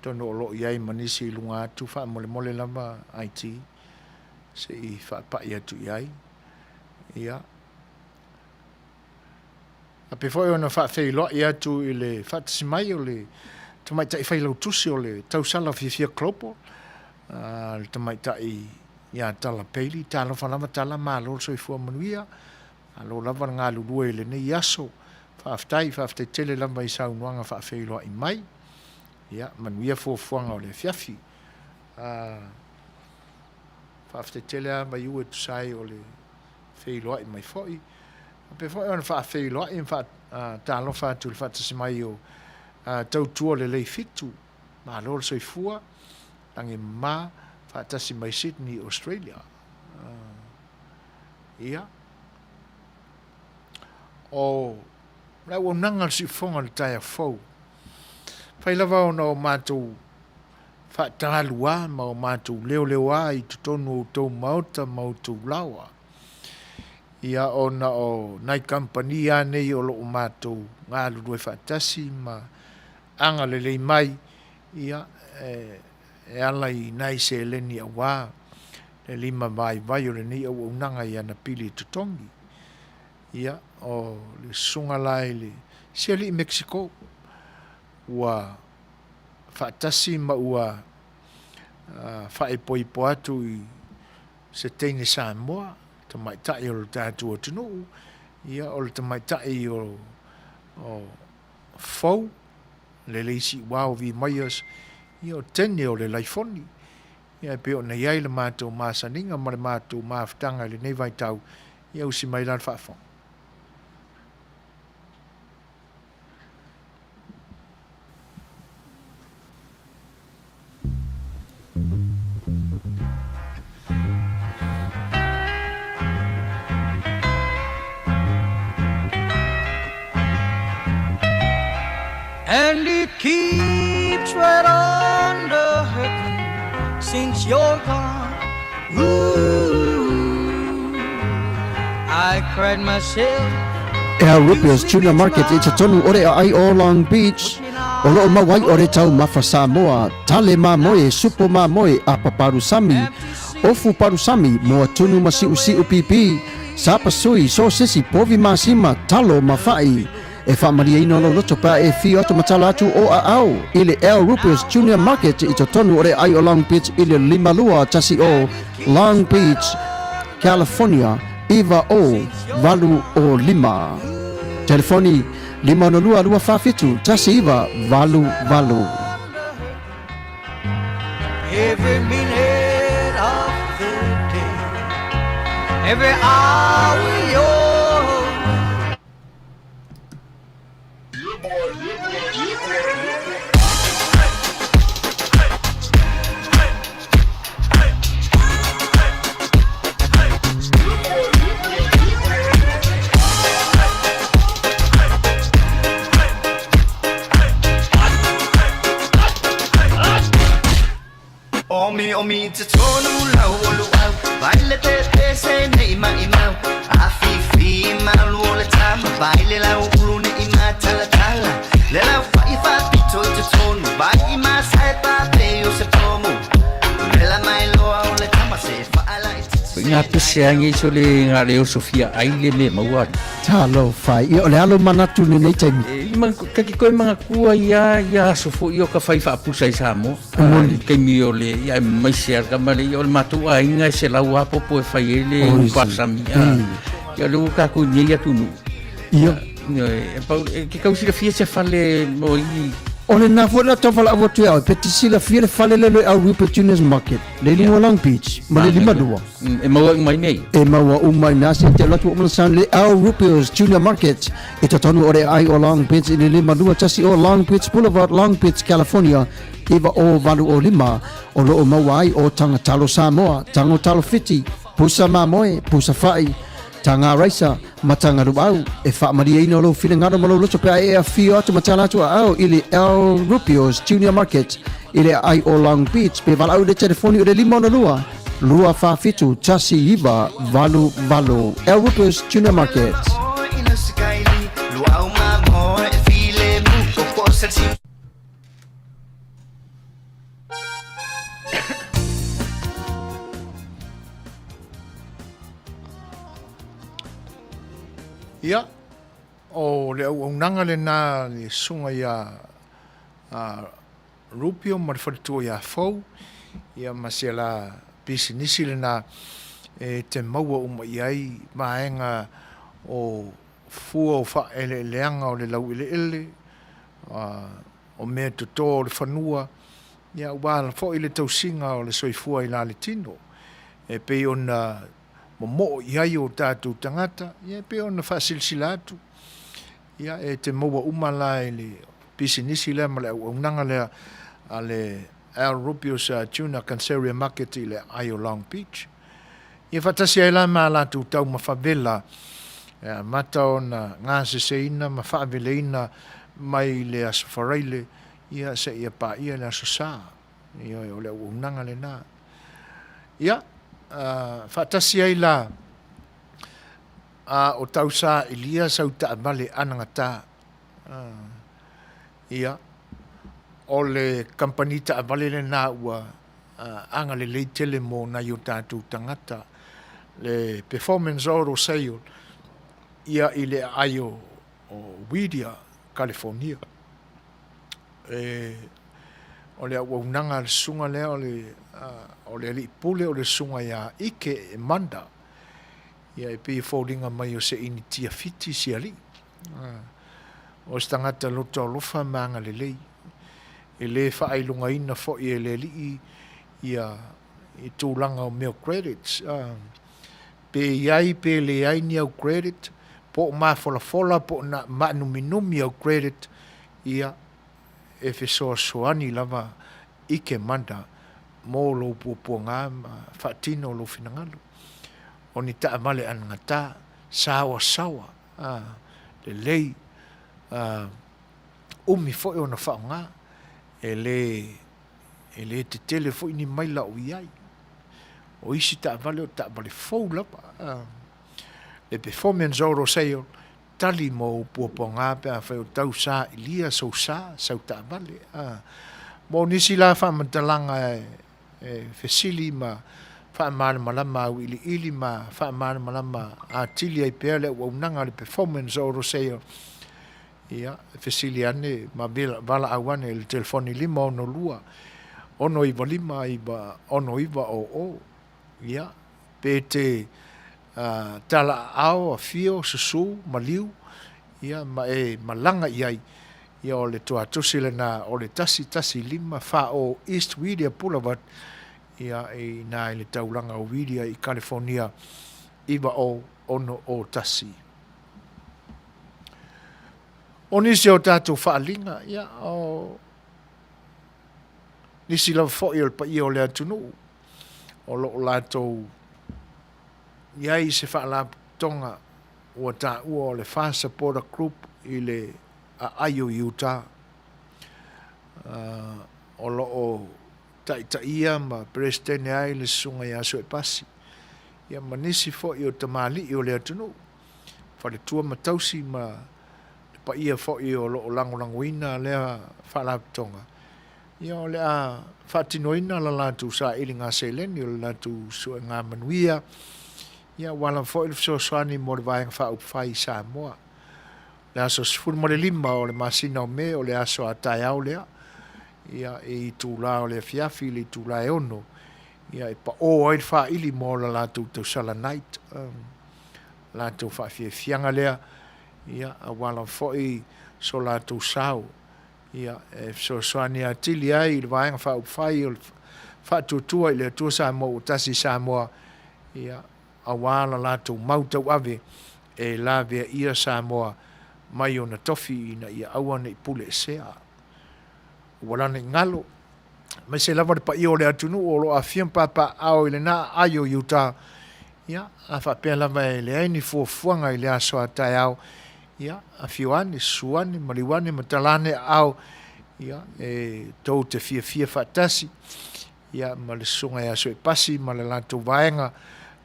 tonu o lo o i ai ma nisi i luga atu faamolemole lava IT. Se i faapai atu i ai. Ia. Faapea foi ona faafeiloai atu i le faatasi mai o le Tamaitai Failautusi o le Tausala Fiafia Global, le Tamaitai ia Tala Bailey. Talofa lava Tala, malo le soifua manuia, malo lava le galulue i lenei aso. Faafetai, faafetai tele lava i saunoaga faafeiloai mai. Ia, manuia fuafuaga o le afiafi. Faafetai tele lava Maiu e tusa ai o le feiloai mai foi. Faapea foi ona faafeiloai ma faatalofa atu i le faatasi mai o Tautua Lelei Fitu, malo le soifua, lagi e mama, faatasi mai Sydney, Australia. Ia, o le auaunaga a le siufofoga i le taeao fou, fai lava ona o matou faataluā ma o matou leoleoā i totonu o outou maota ma outou laoa. Ia ona o nai kamupani lava nei o lo o matou galulue faatasi ma agalelei mai, ia, e ala i nai seleni aua le lima vaivai o lenei auaunaga i ana pili e totogi. Ia, o le susuga la i le sialii Mexico, ua faatasi ma ua faaipoipo atu i se teine Samoa, tamaitai o le tatou atunuu, ia o le tamaitai o Fou, le le isi uao V. Myers, ia o teine o le laifoni. Ia e pei ona i ai le matou masaniga ma le matou mafutaga i lenei vaitau, ia usi mai la le faafofoga. And it keeps right on the hurting since you're gone. Ooh, I cried myself. Al Rupio's Tuna Market i totonu o le aai o Long Beach, o loo mau ai o le taumafa Samoa, tale mamoe, supo mamoe, apa palusami, ofu palusami, moa tunu ma siusiu pipi, sapasui, sosesi, povi masima, talo ma fa'i. E faamalieina lou loto pe a e afio atu ma tala atu o aao i le Al Rupio's Junior Market i totonu o le aai o Long Beach i le 5210 Long Beach, California 90805. Telefoni 562 247 1988. Every minute of the day, every hour you're Omi omi te tonu lau o luau Vai le te te se nei mai mau A fi fi malu o le tama Vai le lau ulu ne i ma tala tala Le lau fa i fa pito i te tonu Vai i ma sai pa pe o se pomu Le la mai loa o le tama se fa ala i titi Ngā pese angi so le ngā leo Sofia ai le me maua. Talofa, ia o le alo manatu lenei taimi. E, ma, ka ki koe mga kua ia, ia aso fo i o ka whai whaapusa i Samoa. Moni. Kaimi o le, ia mai se ar ka male, ia o le mātou a inga e se lau apopo e whai e le upasami. Ia le uka ku nei atu nu. Ia. E, pau, e, ke kausila fia se fale mo i... O le nā foi la tau whala awa tu au, pe te sila fia le fale le le au Rupert Junior's Market, le lunga Long Beach, ma le lima lua. E maua uma i nei. E maua uma i nā se te lotu o mana le Al Rupio's Junior Market i totonu o le aai o Long Beach i le 521 o Long Beach Boulevard, Long Beach, California, 90805. O loo maua ai o taga talo Samoa, tago talo Fiti, pusa mamoe, pusa fa'i, taga raisa, ma taga luau. E faamalieina lou finagalo ma lou loto pe a e afio atu ma tala atu aao i le Al Rupio's Junior Market i le aai o Long Beach pe valaau i le telefoni o le 562 247 1988. Al Rupio's Junior Market. Ia, o le auaunaga lena a le susuga ia Rupio ma le faletua ia Fou, ia ma si a la pisinisi lena e te maua uma i ai vaega o fua o faaeleeleaga o le laueleele, o mea toto o le fanua, ia aua foi le tausiga o le soifua i la le tino e pei ona momoo i ai o tatou tagata, ia e pei ona faasilasila atu, ia e te maua uma la i le pisinisi lea ma le auaunaga lea a le Al Rubio's Tuna Canceria Market i le aai o Long Beach. Ia faatasi ai la ma a latou taumafa vela e amata ona gaseseina ma faaveleina mai le Aso Faraile ia seia paia le Aso Sa. Ioe, o le auaunaga lena. Ia, faatasi ai la a o tausailia sau taavale anagata. Ia, o le kamupani taavale lena ua agalelei tele mo nai o tatou tagata, le Performance Auto Sale ia i le aai o Whittier, California. E, o le auaunaga a le susuga lea o le, o le alii pule o le susuga ia Ike Manda. Ia e pei e foliga mai o se Initia Fiti si alii. O se tagata loto alofa ma agalelei. E le faailogaina foi e le alii ia i tulaga o mea o credits. Pe i ai pe leai ni au credit, po o mafolafola po o maanuminumi au credit, ia e fesoasoani lava i ke manda mo lou puapuaga ma faatino lou finagalo. O ni taavale anagata, saoasaoa, a, lelei, a, umi foi ona faaaoga, e le, e le tetele foi ni maila o i ai. O isi taavale o taavale fou lava. A, le performance auto sale, tali mo ou puapuaga pe afai o tau sailia sou sa, sau taavale. A, mo nisi la faamatalaga e, e fesili ma faamalamalama auiliili ma faamalamalama atili ai pea le auaunaga a le Performance Auto Sale, ia, fesili ane ma valaau ane i le telefoni 562 695 9600. Ia, pe te talaaao, afio, susu, maliu, ia, ma e malaga i ai, ia, o le toatusi lena o le 115 40 East Whittier Boulevard, ia, i ina i le taulaga o Whittier i California 90601. O nisi o tatou faaaliga, ia, o nisi lava foi o le paia o le atunuu o lo o latou i ai i se faalapotopotoga ua taua o le Far Supporter Group i le aai o Utah, o lo o taitaia ma Peresetene ai le Susuga ia Suepasi, ia ma nisi foi o tamalii o le atunuu, faletua ma tausi ma le paia foi o lo o lagolagoina lea faalapotopotoga, ia o le a faatinoina la latou sailiga seleni o le latou suega manuia, ia aua lava foi le fesoasoani mo le Vaega Faaupufai i Samoa. Le aso 15 o le masina o Me, o le aso a taeao lea, ia, i itula o le afiafi i le itula e 6, ia, e paō ai le faili mo la latou tausala night, latou faafiafiaga lea, ia, aua lava foi so latou sao, ia, e fesoasoani atili ai i le Vaega Faaupufai o le Faatuatua i le Atua Samoa ua Tasi i Samoa, ia, aua la latou mau tauave e laveaia Samoa mai ona tofi ina ia aua ne i puleesea. Ua lana i galo, aemaise lava le paia o le atunuu o lo o afifio ma papaaao i lena aai o Utah, ia, a faapea lava e leai ni fuafuaga i le aso a taeao, ia, afio ane, susu ane, maliu ane ma tala ane aao, ia, e tou te fiafia faatasi, ia, ma le Susuga ia Suepasi ma le latou vaega,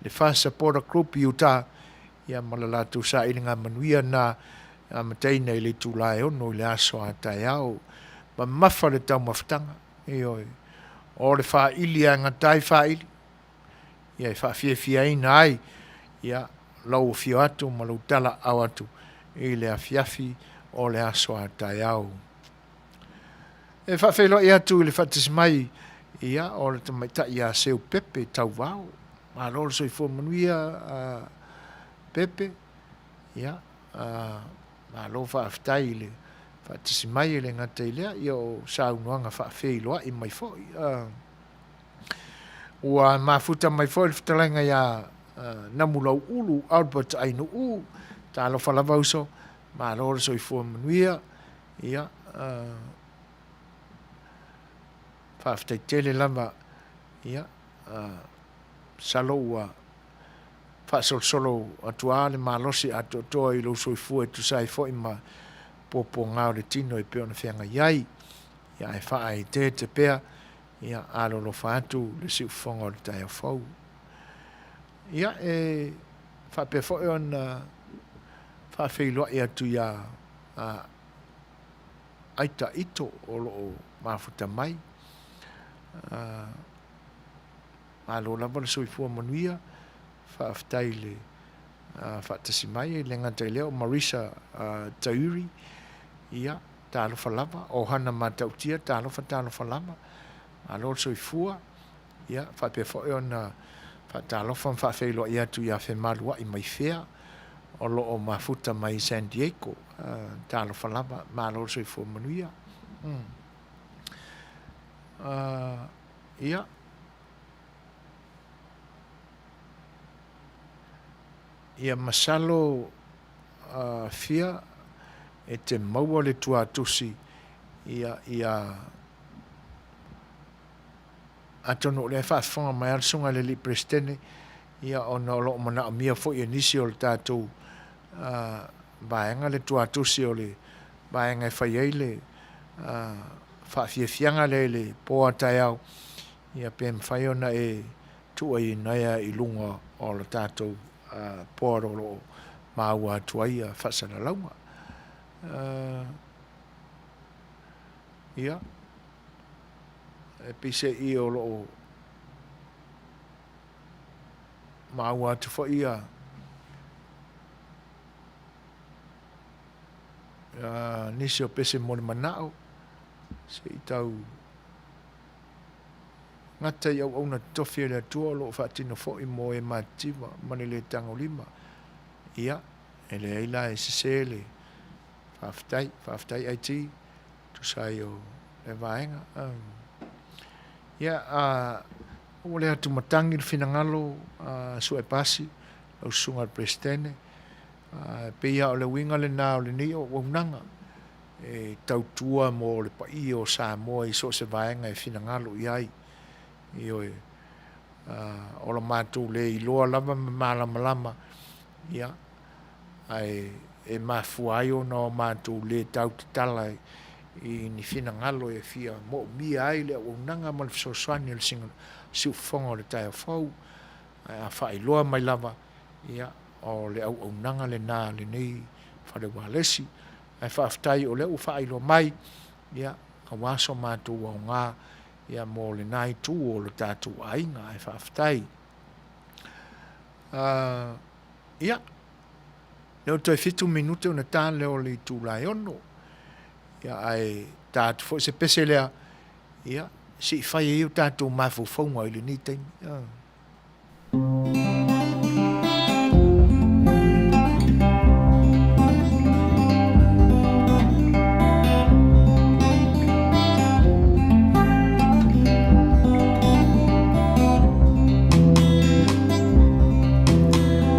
le First Supporter Group Utah, ia, ma le latou sailiga manuia na e amataina i le itula e 6 i le aso a taeao. Mamafa le taumafataga, ioe, o le faili lava e gata ai faili, ia e faafiafiaina ai, ia, lou afio atu ma lou talaaao atu i le afiafi o le aso a taeao. E faafeiloai atu i le faatasi mai ia o le tamaitai ia Seu Pepe Tauvao. Malo le soifua manuia Pepe. Ia, malo faafetai i le faatasi mai e le gata i lea, ia o saunoaga faafeiloai mai foi. Ua mafuta mai foi le fetalaiga ia Namulauulu Albert Ainuu. Talofa lava uso, malo le soifua manuia. Ia, faafetai tele lava. Ia, masalo ua faasolosolo atu lava le malosi atoatoa i lou soifua e tusa ai foi ma puapuaga o le tino e pei ona feagai ai. Ia, ae faaeteete pea, ia alolofa atu le siufofoga o le taeao fou. Ia, e faapea foi ona faafeiloai atu iā Aita Ito o lo o mafuta mai. Malo lava le soifua manuia, faafetai i le faatasi mai, e le gata i lea o Marisa Tauri, ia, talofa lava, o Hana Matautia, talofa, talofa lava, malo le soifua, ia, faapea foi ona faatalofa ma faafeiloai atu ia Femaluai Maifea, o lo o mafuta mai i San Diego, talofa lava, malo le soifua manuia. Ia. Ia masalo fia e te maua le tuatusi ia ia atonu o lea e faafofoga mai lava le susuga i le Alii Peresetene ia ona o lo o manaomia foi e nisi o le tatou vaega le tuatusi o le vaega e fai ai le faafiafiaga lea i le po a taeao, ia pe mafai ona e tuuainaea i luga o le tatou board o lo o maua atu ai faasalalauga. Ia, e peiseai o lo o maua atu foi ia nisi o pese mo le manao, se i tau gata i auauna totofi a le Atua o lo o faatino foi mo e matitiva ma le le tagolima. Ia, e leai la e sese le faafetai, faafetai IT, tusa ai o le vaega. Ia, ua le atumatagi le finagalo a Suepasi, lau susuga i le Peresetene, E pei lava o le uiga lena o lenei auaunaga e tautua mo le paia o Samoa i so o se vaega e finagalo i ai. Ioe, o lo matou le iloa lava ma malamalama, ia, ae e mafua ai ona o matou le tautatala i ni finagalo e fia moomia ai le auaunaga ma le fesoasoani a le siufofoga o le taeao fou. Ae a faailoa mai lava, ia, o le auaunaga lena a lenei fale ualesi. Ae faafetai o lea ua faailoa mai, ia, aua so matou aoga, ia, mo lena itu o le tatou aiga. Ae faafetai. Uh, ia, lea ua toe fitu minute ona ta lea o le itula e ono. Ia, ae ta atu foi se pese lea, ia, se i fai ai o tatou mafaufauga i lenei taimi. Uh.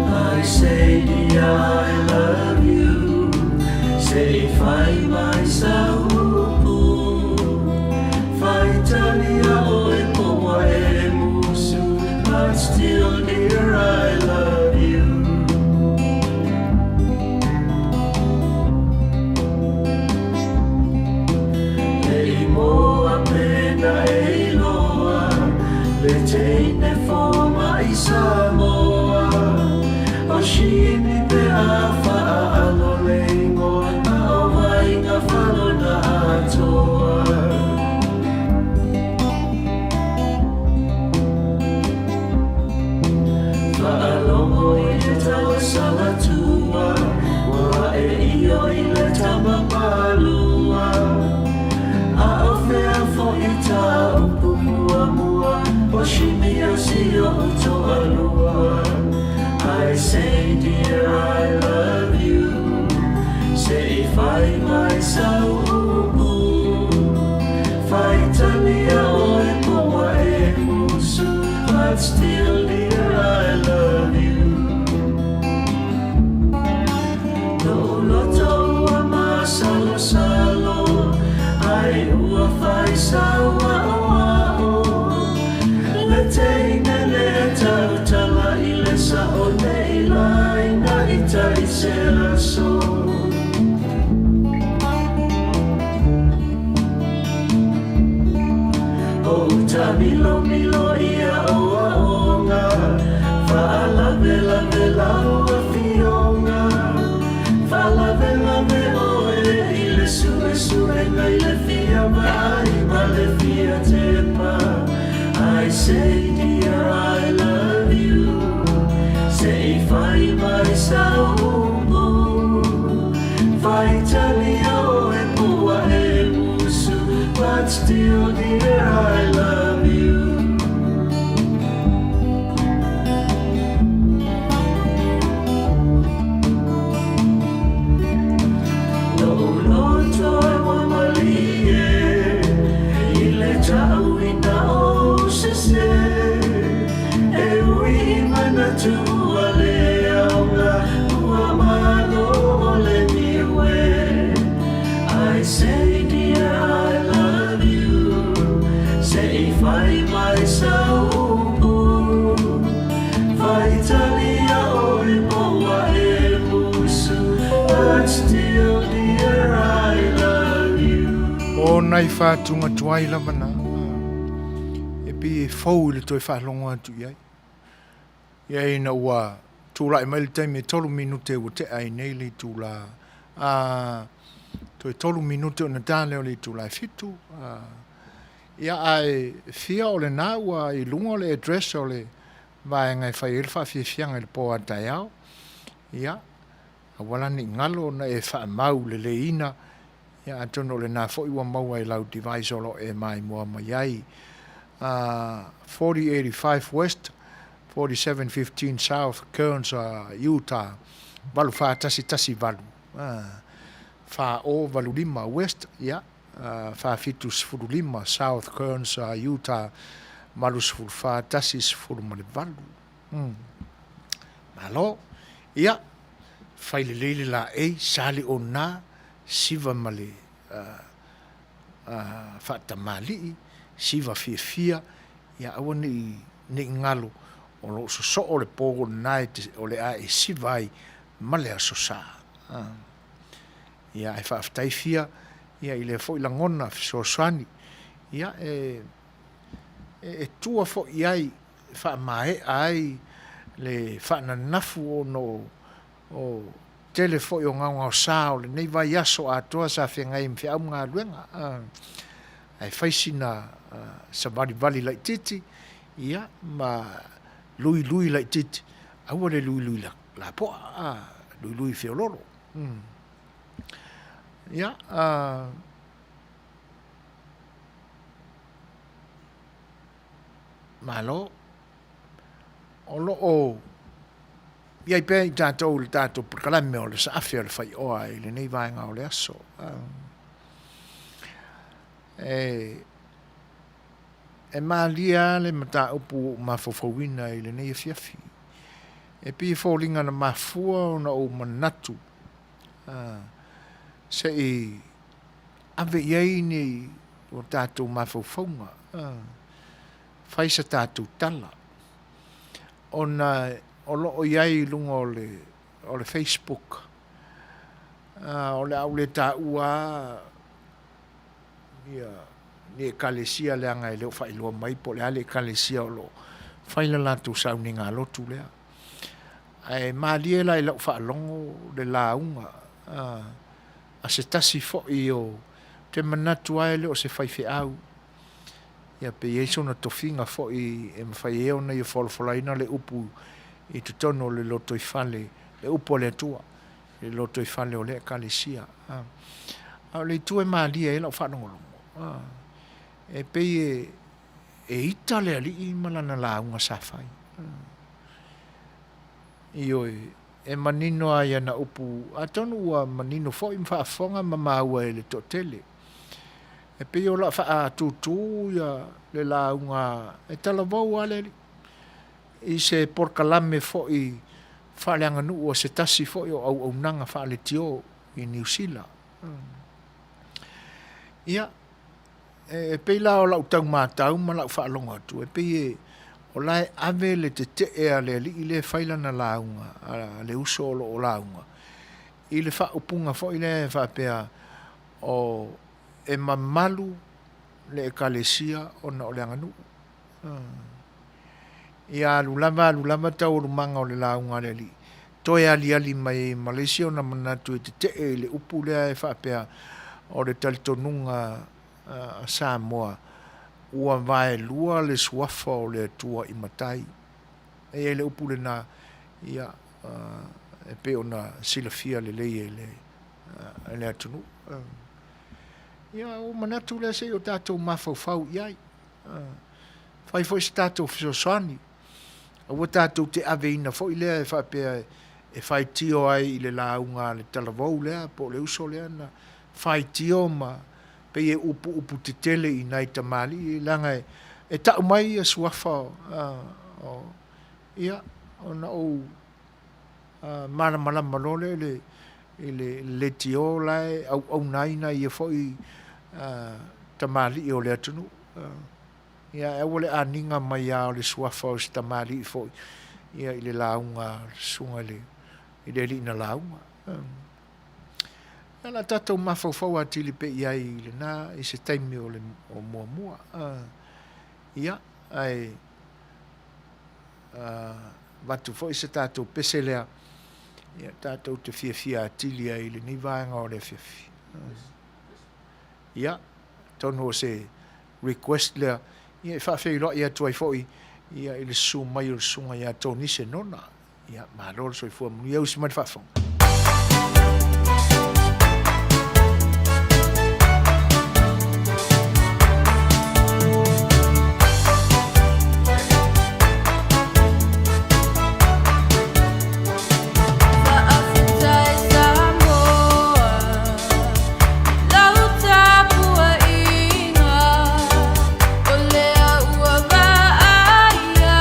I say dear I love you Se i fai mai sa upu Faitalia oe po ua e musu But still dear I love you Le imoa pena e iloa Le teine foma i Samoa O Shimi pe a faaalo le ingoa A o Vaiga Falona Atoa. Faalogo i Salatua Ua e io i le tama malua A o fea foʻi ta upu muamua O Shimia si oʻu toalua I say dear I love you Se i fai mai sau upu Faitalia oe po ua e musu But still dear I love you Loʻu loto ua masalosalo Ai ua fai sau aʻoaʻo Le teine le tautala i le saʻo nei laina i tai se aso. O tamilomilo ia o aoga Faalavelave lau afioga Faalavelave oe i le suesuega I le fia vaai ma le fia tepa I say dear I love you Se i fai mai sau upu Faitalia oe po ua e musu But still dear I love you. Loʻu loto e ua malie I le taʻauina ou sese E ui i manatu ua le aoga Ua malo o le niue I say dear I love you Se i fai mai sau upu Faitalia oe po ua e musu But still dear I love you. O nai whātunga tuai lava na, e pei e fou i le toe faalogo atu i ai. Ia ina ua tulai mai le taimi e tolu minute ua tea ai nei le itula, a, toe tolu minute ona ta lea o le itula e fitu, a, ia ae fia o lena ua i luga o le address o le vaega e fai ai le faafiafiaga i le po a taeao, ia, aua la ne i galo ona e faamau leleiina, ia atonu o lena foi ua maua i lau device o lo o e maimoa mai ai. A, 4085 West, 4715 South, Kearns, Utah, 84118, a, 4085 West, ia, 475 South, Kearns, Utah, 84118. Umm. Malo. Ia, fai lelei le laei, sali o na, siva ma le faatamalii, siva fiafia, ia aua ne i, ne i galo, o lo o sosoo le po lena e te, o le a e siva ai ma le Aso Sa. Ia, ae faafetai fia, ia, i lea foi lagona fesoasoani, ia, e, e tua foi i ai, e faamaea ai le faananafu ona o tele foi o gaogaosa o lenei vaiaso atoa sa feagai ai ma feau ma galuega. Ae fai sina savalivali laitiiti, ia, ma luilui laitiiti, aua le luilui lapoa, luilui feoloolo. Ia, Malo. O lo o i ai pea i tatou i le tatou polokalame o le saafi o le faioa i lenei vaega o le aso. E, e malie lava le mataupu ua ou mafaufauina i lenei afiafi. E pei e foliga na mafua ona ou manatu se i ave i ai ni o tatou mafaufauga, fai sa tatou tala, ona o lo o i ai i luga o le, o le Facebook, o le a ou le taua lava ia ni ekalesia leaga e le o faailoa mai po o le a le ekalesia o lo o fai le latou sauniga lotu lea. Ae malie la i lau faalogo le lauga a se tasi foi o te manatu lava e le o se faifeau, ia pe i ai sona tofiga foi e mafai ai ona ia folafolaina le upu i totonu o le lotoifale. le upu a le Atua i le lotoifale o lea Ekalesia. A o le itu e malie ai lau faalogologo, e pei e e ita le alii ma lana lauga sa fai. Ioe, e manino lava i ana upu, atonu ua manino foi ma faafofoga ma maua e le toatele. E pei o la faatūtū ia le lauga e talavou lava le alii i se polokalame foi faaleaganuu a se tasi foi o auaunaga faaleitio i Niu Sila. Ia, e pei la o lau tau matau ma lau faalogo atu, e pei e, o la e ave le tetee a le alii lea e fai lana lauga, a le uso o lo o lauga, i le faaupuga foi lea e faapea, o, e mamalu le Ekalesia ona o le aganuu. Ia alu lava alu lava taualumaga o le lauga a le alii, toe aliali mai ai ma le isi ona manatu e tetee i le upu lea e faapea, o le talitonuga a Samoa, ua vaelua le suafa o le Atua i matai. E i ai le upu lena, ia, e pei ona silafia lelei e le, e le atunuu. Ia, ua ou manatu lea se i o tatou mafaufau i ai. Fai foi se tatou fesoasoani. Aua tatou te aveina foi lea e faapea e faitio ai i le lauga a le talavou lea po o le uso lea na faitio ma pei e upuupu tetele i nai tamalii leaga e tau mai ia suafa o, ia, ona ou malamalama loa lea i le i le leitio la e auauna ai nai ia foi tamalii o le atunuu. Ia ae aua le aniga mai lava o le suafa o se tamalii foi ia i le lauga a le susuga i le, i le alii na lauga. Ia o le a tatou mafaufau atili pea i ai i lena, i se taimi o le o muamua. Ia, ae avatu foi se tatou pese lea, ia tatou te fiafia atili ai i lenei vaega o le afiafi. Ia, atonu o se request lea, ia e faafeiloai atu ai foi ia i le susu mai o le susuga ia Tonise Nona. Ia, malo le soifua manuia, usi mai le faafofoga. Faafetai Samoa i lau tapuaiga, o lea ua vaaia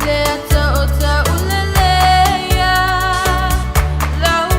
le ata o Tauleleia. Lau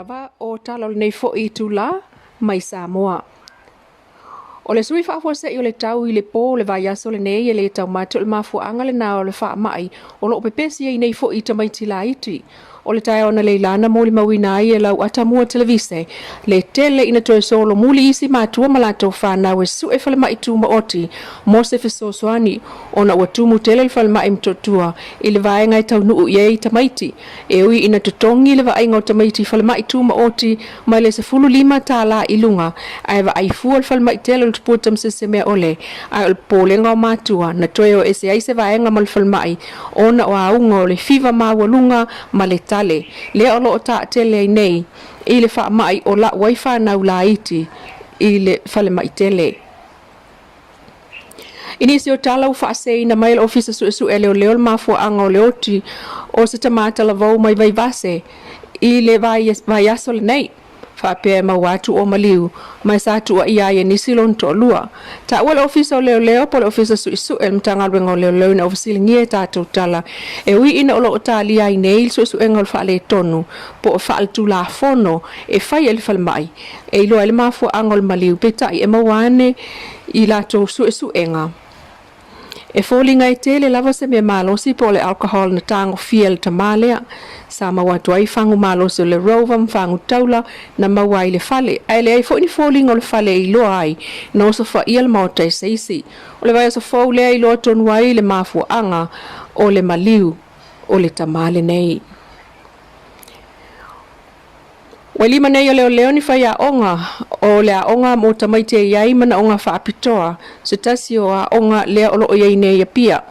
lava o tala o lenei foi itulā mai Samoa. O le sui faafuasei o le tau i le pō o le vaiaso lenei e le taumate o le mafuaaga lena o le faamai o lo o pepesi ai nei foi i tamaiti laiti. O le taeao analeila na molimauina ai e lau atamua televise le tele ina toe solomuli isi matua ma latou fanau e sue falemai tumaoti mo se fesoasoani ona ua tumu tele le falemai i Motootua i le vaega e taunuu i ai tamaiti. E ui ina totogi le vaaiga o tamaiti i falemai tumaoti mai le $15 i luga, ae vaai fua le falemai tele o le Tupua Tamasese-Meaole, ae o le popolega o matua na toe o ese ai se vaega ma le falemai ona o auga o le fiva maualuga ma le tale lea o lo o taatele ai nei i le faamai o lau ai fanau laiti i le falemai tele. I nisi o tala ua faaseina mai e le Ofisa Suesue a Leoleo le mafuaaga o le oti o se tama talavou mai Vaivase i le vaiaso lenei, faapea e maua atu o maliu ma sa tuuaia ai e nisi lona toalua. Taua le Ofisa o Leoleo po o le Ofisa Suesue o le Matagaluega o Leoleo ina ua fesiligia e tatou tala e ui ina o lo o talia ai nei le suesuega o le faaletonu po o faaletulafono e fai e le falemai e iloa ai le mafuaaga o le maliu, peitai e maua ane i latou suesuega. E foliga e tele lava se mea malosi po o le alcohol na tagofia e le tama lea. Sa maua atu ai fagu malosi o le Rover ma fagu taula na maua ai i le fale, ae leai foi ni foliga o le fale e iloa ai na osofaia le maota e se isi. O le vaiaso fou lea e iloa tonu ai le mafuaaga o le maliu o le tama lenei. Ua lima nei o leoleo ni faiaoga o le aoga mo tamaiti e i ai manaoga faapitoa, se tasi o aoga lea o lo o i ai nei i Apia.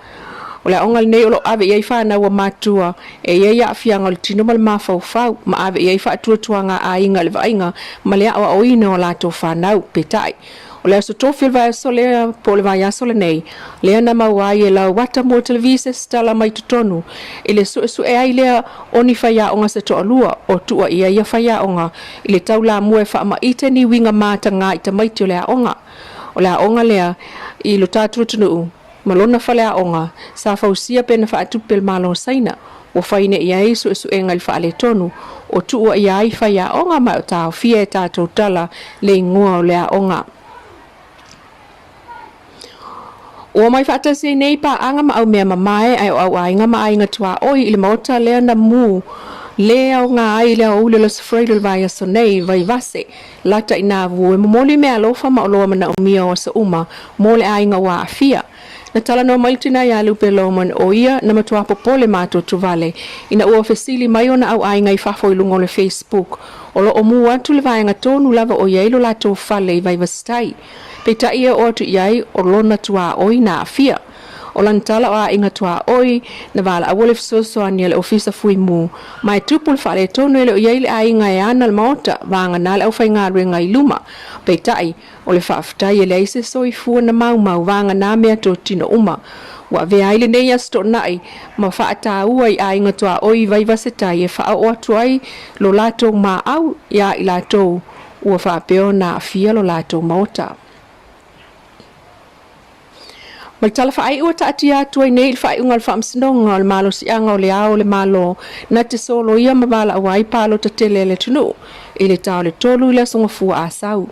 O le aoga lenei o lo o ave i ai fanau a matua e i ai aafiaga o le tino ma le mafaufau, ma ave i ai faatuatuaga a aiga i le vaaiga ma le aoaoina o a latou fanau. Peitai, O le aso tofi o le vaiaso lea po o le vaiaso lenei, lea na maua ai e lau ata mua televise se tala mai totonu i le suesue ai lea o ni faiaoga se toalua o tuua i ai ia faiaoga i le taulamua e faamaite ni uiga matagā i tamaiti o le aoga. O le aoga lea i lo tatou atunuu ma lona faleaoga sa fausia pe na faatupe e le Malo o Saina, ua fai nei i ai suesuega i le faaletonu o tuua ia ai faiaoga ma e o taofia e tatou tala le igoa o le aoga. Ua omai faatasi ai nei paaga ma aumea mamae ae o auaiga ma aiga tuaoi i le maota lea na mu le aoga ai i le aoauli o le Aso Faraile o le vaiaso nei, Vaivase, lata i Navu, e momoli meaalofa ma oloa manaomia o aso uma mo le aiga ua aafia. Na talanoa mai le tina iā Lupe Lowman o ia na matuā popole matou tuvale ina ua fesili mai ona auaiga i fafo i luga o le Facebook o lo o mū atu le vaega tonu lava o i ai lo latou fale i Vaivasitai. Peitai e oo atu i ai o lona tuaoi na aafia. O lana tala o aiga tuaoi na valaau le fesoasoani a le Ofisa Fuimu ma e tupu le faaletonu e le o i ai le aiga e ana le maota vagana le aufaigaluega i luma. Peitai, o le faafetai e leai se soifua na maumau vagana mea totino uma. Ua avea ai lenei aso toonai ma faataua i aiga tuaoi i Vaivasetai e faaoo atu ai lo latou maau iā i latou ua faapea ona aafia lo latou maota. Ma le tala faaiu ua taatia atu ai nei i le faaiuga o le Faamasinoga o le Malosiaga o le Ao o le Malo na te soloia ma valaau ai palota tele a le atunuu i le ta o le 3 i le Aso Gafua Asau.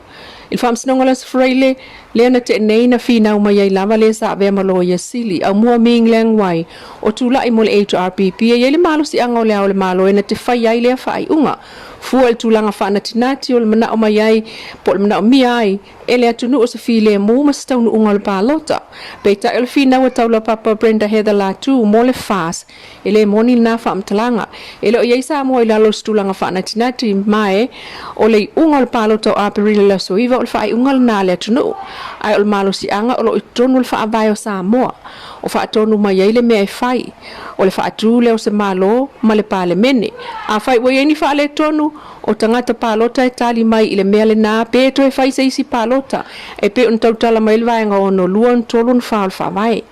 I le Faamasinoga o le Aso Faraile lea na tea nei na finau mai ai lava le sa avea ma Loia Sili Aumua Ming Leng Wai o tulai mo le HRPP e i ai le malosiaga o le Ao o le Malo e na te fai ai lea faaiuga fua i le tulaga faanatinati o le manao mai ai po o le manaomia ai e le atunuu o se filemu ma se taunuuga o le palota. Peitai o le finau a Taulapapa Brenda Heather Latu mo le FAS, e le moni lena faamatalaga. E le o i ai Samoa i lalo o se tulaga faanatinati, ma e o le iuga o le palota o Aperila i le aso 9 o le faaiuga lena a le atunuu, ae o le malosiaga o lo o i totonu o le Faavae o Samoa o faatonu mai ai le mea e fai, o le faatu lea o se Malo ma le Palemene. Afai ua i ai ni faaletonu, O tagata palota e tali mai i le mea lena pe toe fai se isi palota e pei ona tautala mai le vaega 6, 2, 3, 4 o le Faavae.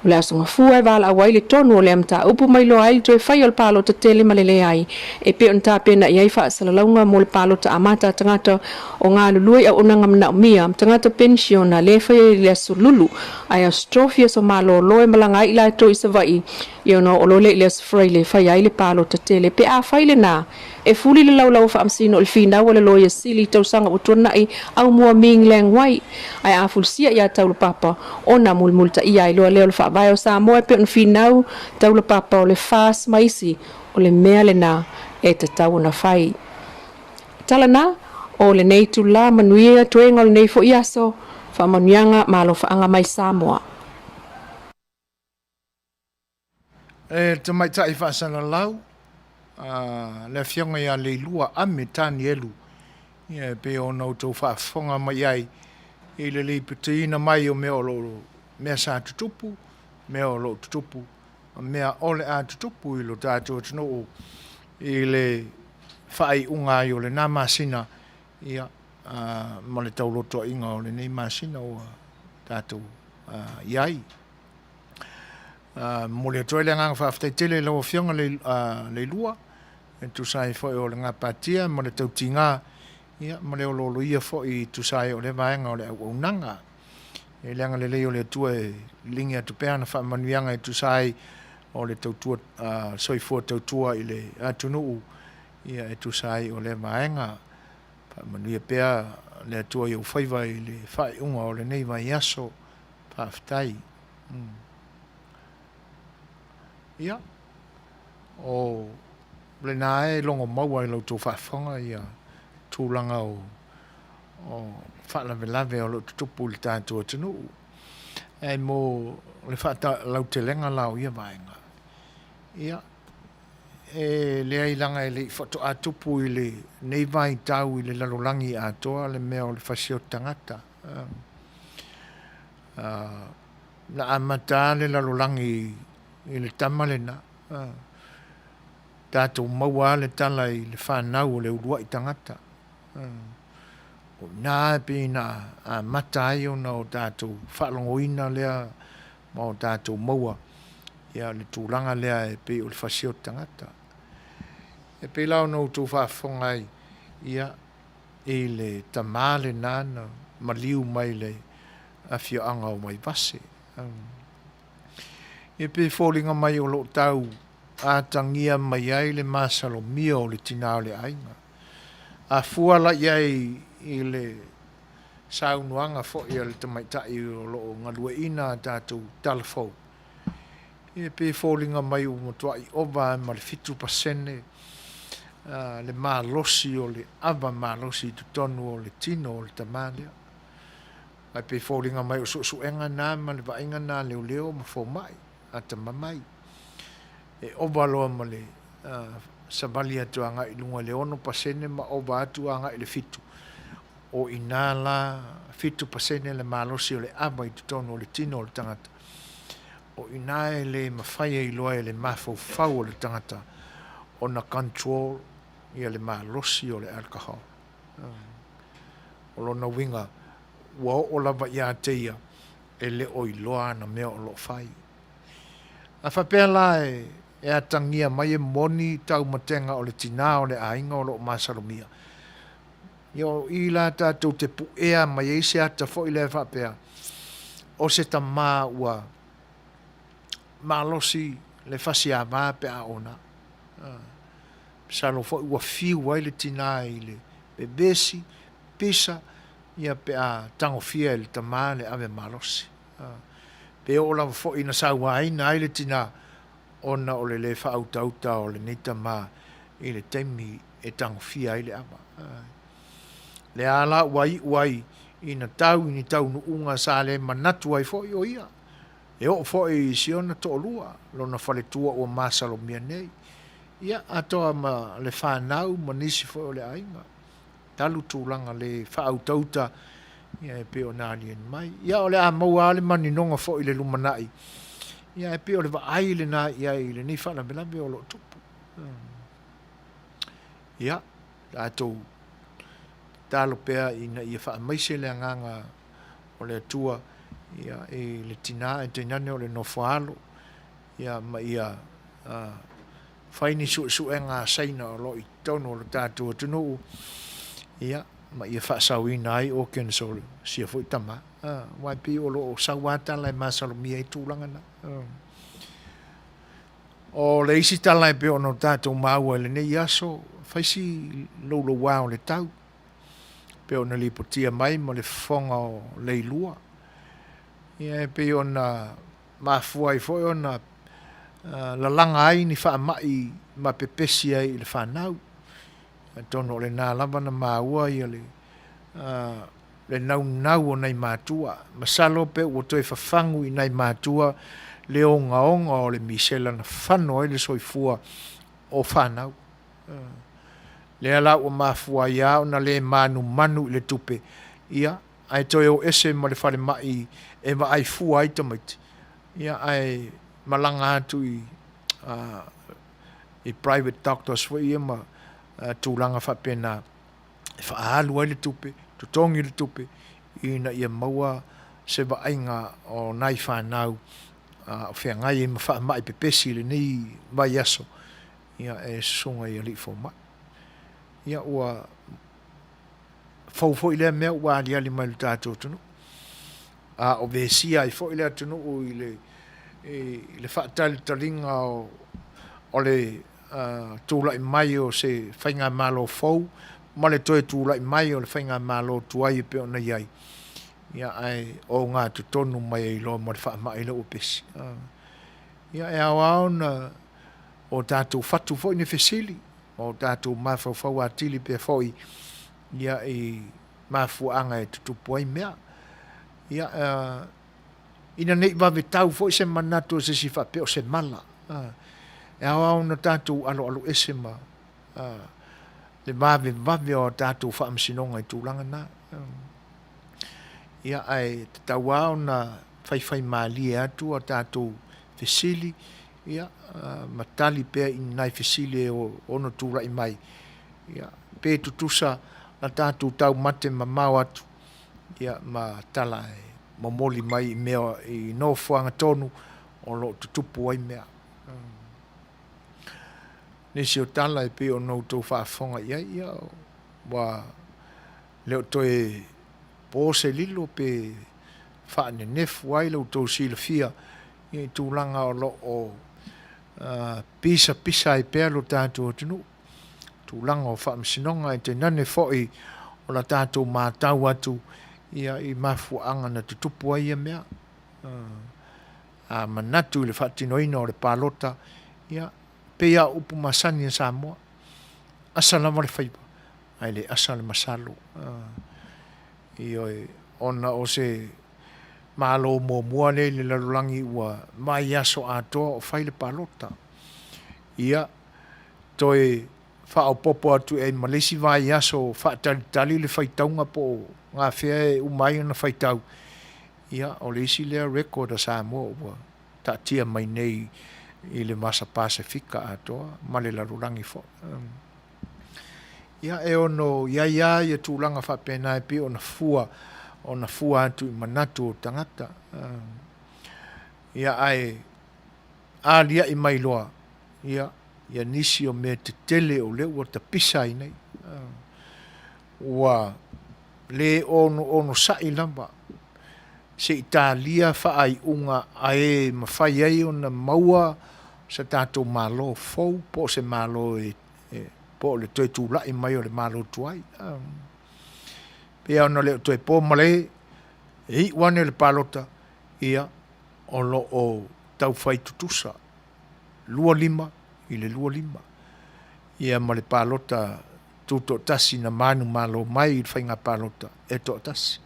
O le Aso Gafua e valaau ai le tonu o lea mataupu ma iloa ai le toe faia o le palota tele ma le leai e pei ona tapena i ai faasalalauga mo le palota amata a tagata o galulue i auaunaga manaomia ma tagata penisiona lea e faia i le Aso Lulu ae Aso Tofi, Aso Malolo e malaga ai i latou i Savaii. Ia ona oo loa lea i le Aso Faraile e faia ai le palota tele. Pe afai lena, e fuli le laulau a Faamasino i le finau a le Loia Sili i tausaga ua tuanai aumua Ming Leng Wai, ae a fulisia ia Taulapapa ona mulimulitaia ai loa lea o le Faavae o Samoa e pei ona finau Taulapapa o le FAS ma isi o le mea lena e tatau ona fai. Tala na, o lenei itula manuia toega o lenei foi aso, faamanuiaga ma alofaaga mai Samoa. E le tamaitai faasalalau, le Afioga ia Leilua Ame Tanielu, e pei ona outou faafofoga mai ai i le lipotiina mai o mea o lo o mea sa tutupu, mea o lo o tutupu, ma mea o le a tutupu i lo tatou atunuu i le faaiuga ai o lena masina, ia, ma le taulotoaiga o lenei masina ua tatou i ai. Momoli atu ai le agaga faafetai tele i lau Afioga Leilua, e tusa ai foi o le gapatia ma le tautiga, ia, ma le olooloia foi e tusa ai o lea vaega o le auaunaga. I le agalelei o le Atua e ligi atu pea ana faamanuiaga e tusa ai o le tautua, soifua tautua i le atunuu, ia, e tusa ai o lea vaega. Faamanuia pea le Atua i ou faiva i le faaiuga o lenei vaiaso. Faafetai. Ia, o lena e logo maua i la outou faafofoga ia tulaga o faalavelave o lo o tutupu i le tatou atunuu. Ae mo le faatalautelega la o ia vaega, ia, e leai leaga e le i faatoa tupu i lenei vaitau i le lalolagi atoa le mea o le fasioti tagata. Na amata lava le lalolagi i le tama lena. Tatou maua lava le tala i le fanau o le uluai tagata. O i ina e pei na amata ai ona o tatou faalogoina lea ma o tatou maua ia le tulaga lea e pei o le fasioti tagata. E pei la ona outou faafofoga ai, ia, i le tama lena na maliu mai le afioaga o Vaivase. E pei e foliga mai o lo o tau atagia mai ai le masalomia o le tina o le aiga. A fua la i ai i le saunoaga foi a le tamaitai o lo o galueaiina a tatou tala fou, E pei e foliga mai ua matuai ova ma le 7% le malosi o le ava malosi i totonu o le tino o le tama lea. Ae pei e foliga mai o suesuega na ma le vaaiga na a leoleo ma fomai atamamai. E ova loa ma le savali atu agai i luga i le 6% ma ova atu agai i le 7. O i ina la 7% le malosi o le ava i totonu o le tino o le tagata. O i ina e le mafai ai loa e le mafaufau o le tagata ona control ia le malosi o le alcohol. O lona uiga, ua oo lava ia te ia e le o iloa ana mea o lo o fai. A faapea la e atagia mai e moni taumatega o le tina o le aiga o lo o masalomia, Ia o i la tatou te puea mai ai se ata foi lea faapea, o se tama ua malosi le fasiava pe a ona. Masalo foi ua fiu ai le tina i le vevesi, pisa, ia pe a tagofia e le tama le ave malosi. Pe oo lava foi ina sauaina ai le tina ona o le le faautauta o lenei tama i le taimi e tagofia ai le ava. Lea la ua iu ai ina tau i ni taunuuga sa le manatu ai foi o ia, e oo foi i si ona toalua, lona faletua ua masalomia nei, ia atoa ma le fanau ma nisi foi o le aiga. Talu tulaga le faautauta ia e pei ona aliali mai. Ia o le a maua lava le maninoga foi i le lumanai, ia e pei o le vaai lena i ai i lenei faalavelave o lo o tupu. Ia, tatou tatalo pea ina ia faamaise le agaga o le Atua ia, i le tina ae tainane o le nofoaalo, ia, ma ia fai ni suesuega a Saina o lo o i totonu o le tatou atunuu, ia, ma ia faasaoina ai organs o sia foi tama. Aua e pei o lo o sau lava tala e masalomia ai tulaga na. O le isi tala e pei ona o tatou maua i lenei aso, fai si loulouā o le tau, pei ona lipotia mai ma le fofoga o Leilua. Ia e pei ona mafua ai foi ona lalaga ai ni faamai ma pepesi ai i le fanau. Atonu o lena lava na maua ia le le naunau o nai matua. Masalo pe ua toe fafagu i nai matua le ogaoga o le misela na fano ai le soifua o fanau. Lea la ua mafua ai lava ona le manumanu i le tupe, ia, ae toe o ese ma le falemai e vaai fua ai tamaiti, ia, ae malaga atu i i private doctors foi ia ma tulaga faapena e faaalu ai le tupe, totogi le tupe ina ia maua se vaaiga o nai fanau o feagai ai ma faamai pepesi i lenei vaiaso ia e susuga i alii fomai. Ia ua fou foi lea mea ua aliali mai i le tatou atunuu. A o vesia ai foi le atunuu i le i le faatalitaliga o, o le tulai mai o se faigamalo fou ma le toe tulai mai o le faigamalo tuai e pei ona i ai, ia ae ogatotonu mai ai loa ma le faamai lea ua pesi. Ia e ao lava ona o tatou fatu foi ni fesili ma o tatou mafaufau atili pea foi ia i mafuaaga e tutupu ai mea. Ia, ina ne i vave tau foi se manatu o se isi faapea o se mala. E ao lava ona tatou aloaloese ma le vavevave o a tatou faamasinoga i tulaga na. Ia, ae tatau lava ona faifaimalie atu a tatou fesili, ia, ma tali pea i nai fesili e ono tulai mai, ia, pe tutusa la tatou taumate mamao atu, ia, ma tala e momoli mai i mea i nofoaga tonu o lo o tutupu ai mea. Nisi o tala e pei ona outou faafofoga i ai, ia, ua le o toe po se lilo pe faanenefu ai lo outou silafia i tulaga o lo o pisapisa ai pea lo tatou atunuu, tulaga o faamasinoga, ae tainane foi o la tatou matau atu ia i mafuaaga na tutupu ai ia mea. A manatu i le faatinoina o le palota, ia, pei lava o upu masani a Samoa, asa lava le faiva, ae le asa le masalo. Ioe, ona o se Malo muamua lea i le lalolagi ua vaiaso atoa o fai le palota. Ia, toe faaopoopo atu i ai ma le isi vaiaso o faatalitali le faitauga po o gafea e uma ai ona faitau, ia, o le isi lea record a Samoa ua taatia mai nei i le Vasa Pasefika atoa ma le lalolagi foi. Ia, e ono i ai lava ia tulaga faapena e pei ona fua, ona fua atu i manatu o tagata. Ia, ae aliaʻi mai loa, ia, ia nisi o mea tetele o lea ua tapisa ai nei. Ua le onosai lava se i talia faaiuga a e mafai ai ona maua se tatou Malo fou po o se Malo e, po o le toe tulai mai o le Malo tuai. Pei ona le o toe po malae, e iu ane le palota, ia, o lo o taufai tutusa, 25 i le 25. Ia ma le palota tutoatasi na manumalo mai i le faiga palota e toatasi.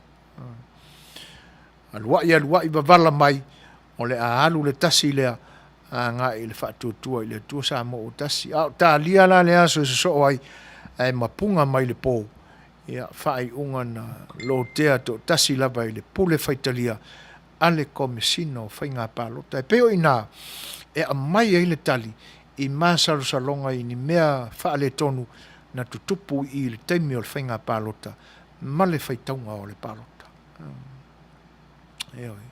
Alua'i alua'i vavala mai, o le a alu le tasi lea agai i le faatuatua i le Atua Samoa ua tasi. A o talia la le aso e sosoo ai, ae mapuga mai le po, ia, faaiuga na lotea toatasi lava i le pule faitalia a le Komesina o Faiga Palota. E pei o i ina e aumai ai le tali i masalosaloga i ni mea faaletonu na tutupu i le taimi o le faiga palota ma le faitauga o le palota. Ioe.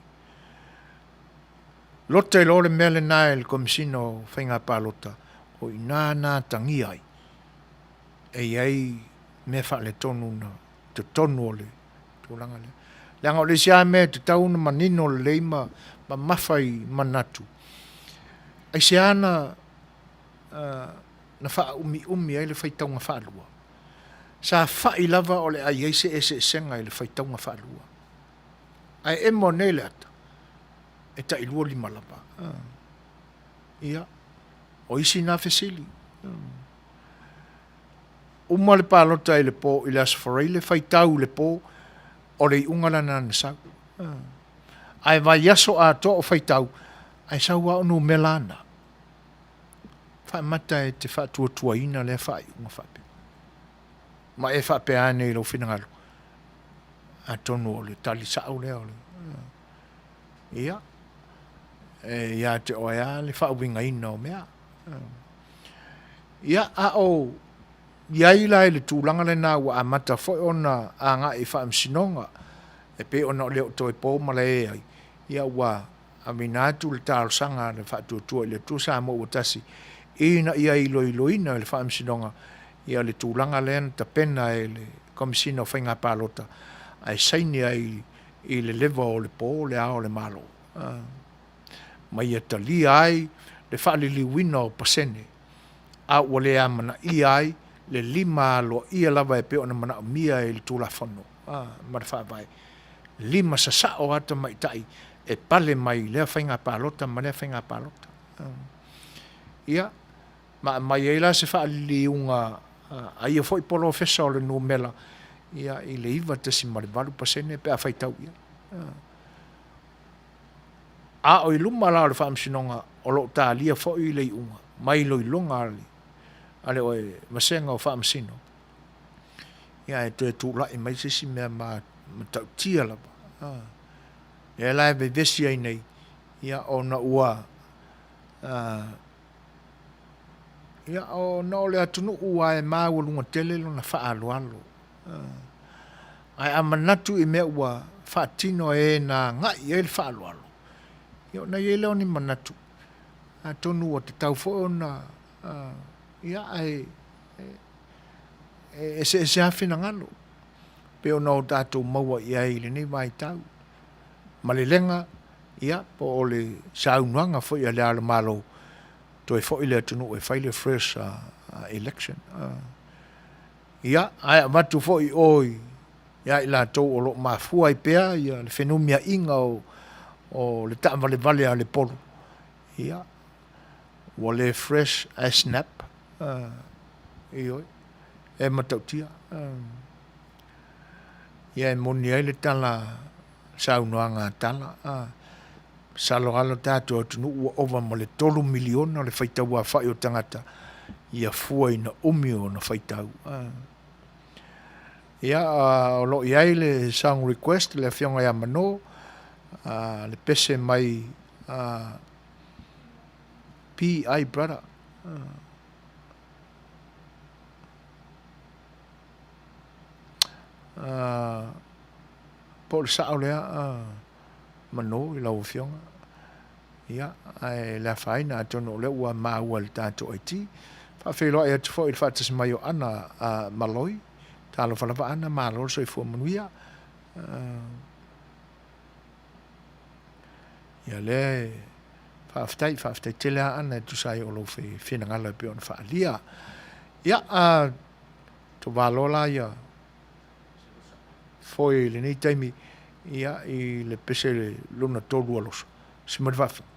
Lote loa le mea lena e le Komesina o Faiga Palota, o i ina na atagia ai e i ai mea faaletonu na totonu o le tulaga lea. Leaga o le isi lava mea e tatau ona manino lelei ma mamafa i manatu, aisea na na faaumiumi ai le faitauga faalua, sa fa'i lava o le a i ai se eseesega i le faitauga faalua. Ae emo nei le ata, e tailua lima lava. Ia, o isi na fesili. Uma le palota i le po i le Aso Faraile, faitau i le po, o le iuga lena na sau. Ae vaiaso atoa o faitau, ae sau lava o numera na. Faamata e te faatuatuaina lea faaiuga faapea. Ma e faapea ane i lou finagalo, atonu o le tali sa'o lea o le Ia, e ia te oe lava le faauigaina o mea. Ia, a o i ai la i le tulaga lena ua amata foi ona agai i faamasinoga, e pei ona e le o toe po malae ai, ia ua aveina atu le talosaga a le Faatuatua i le Atua Samoa ua Tasi, ina ia iloiloina e le Faamasinoga ia le tulaga lea na tapena e le Komesina o Faiga Palota ae saini ai i le leva o le po le Ao o le Malo, ma ia talia ai le faaliliuina o pasene a ua le amanaia ai le lima aloaia lava e pei ona manaomia i le Tulafono ma le Faavae, lima sasao lava tamaitai e pale mai lea faiga palota ma lea faiga palota. Ia, ma aumai ai la se faaliliuga a ia foi polofesa o le numera, ia, i le 9.8% pe a faitau i ai. A o i luma la o le Faamasinoga o lo o talia foi le iuga ma iloiloga a le Vasega o Faamasino, ia ae toe tulai mai se isi mea matautia lava. Lea la e vevesi ai nei, ia ona ua ia ona o le atunuu lava e maualuga tele lona faaaloalo. Ae a manatu i mea ua faatino e e na agai i ai le faaaloalo, ia ona i ai lea o ni manatu, atonu ua tatau foi ona, ia ae e eseese lava finagalo, pei ona o tatou maua i ai i lenei vaitau. Malelega, ia, po o le saunoaga foi a Le Ao o le Malo, toe foi le atunuu e fai le fresh election. Ia, ae avatu foi i o ia i latou o lo o mafua ai pea le fenumiaiga o le taavalevale a Lepolo, ia, ua le fresh ae snap, ioe, e matautia. Ia e moni ai le tala saunoaga a Tala, masalo lava lo tatou atunuu ua ova ma le 3 miliona le faitau aofai o tagata ia fua ina umi ona faitau. Ia, o lo o i ai le song request le Afioga ia Mano, le pese mai PI Brother. Po o le sao lea Mano i lau Afioga. Ia, ae le afaina atonu o lea ua maua e le tatou IT. Faafeiloai atu foi i le faatasi mai o Ana Maloi. Talofa lava Ana, malo le soifua manuia. Ia lea e faafetai, faafetai tele lava Ana e tusa ai o lou finagalo e pei ona faaalia. Ia, tovalo la ia foe i lenei taimi, ia, i le pese lona tolu a Loso. Si mai le faafofoga.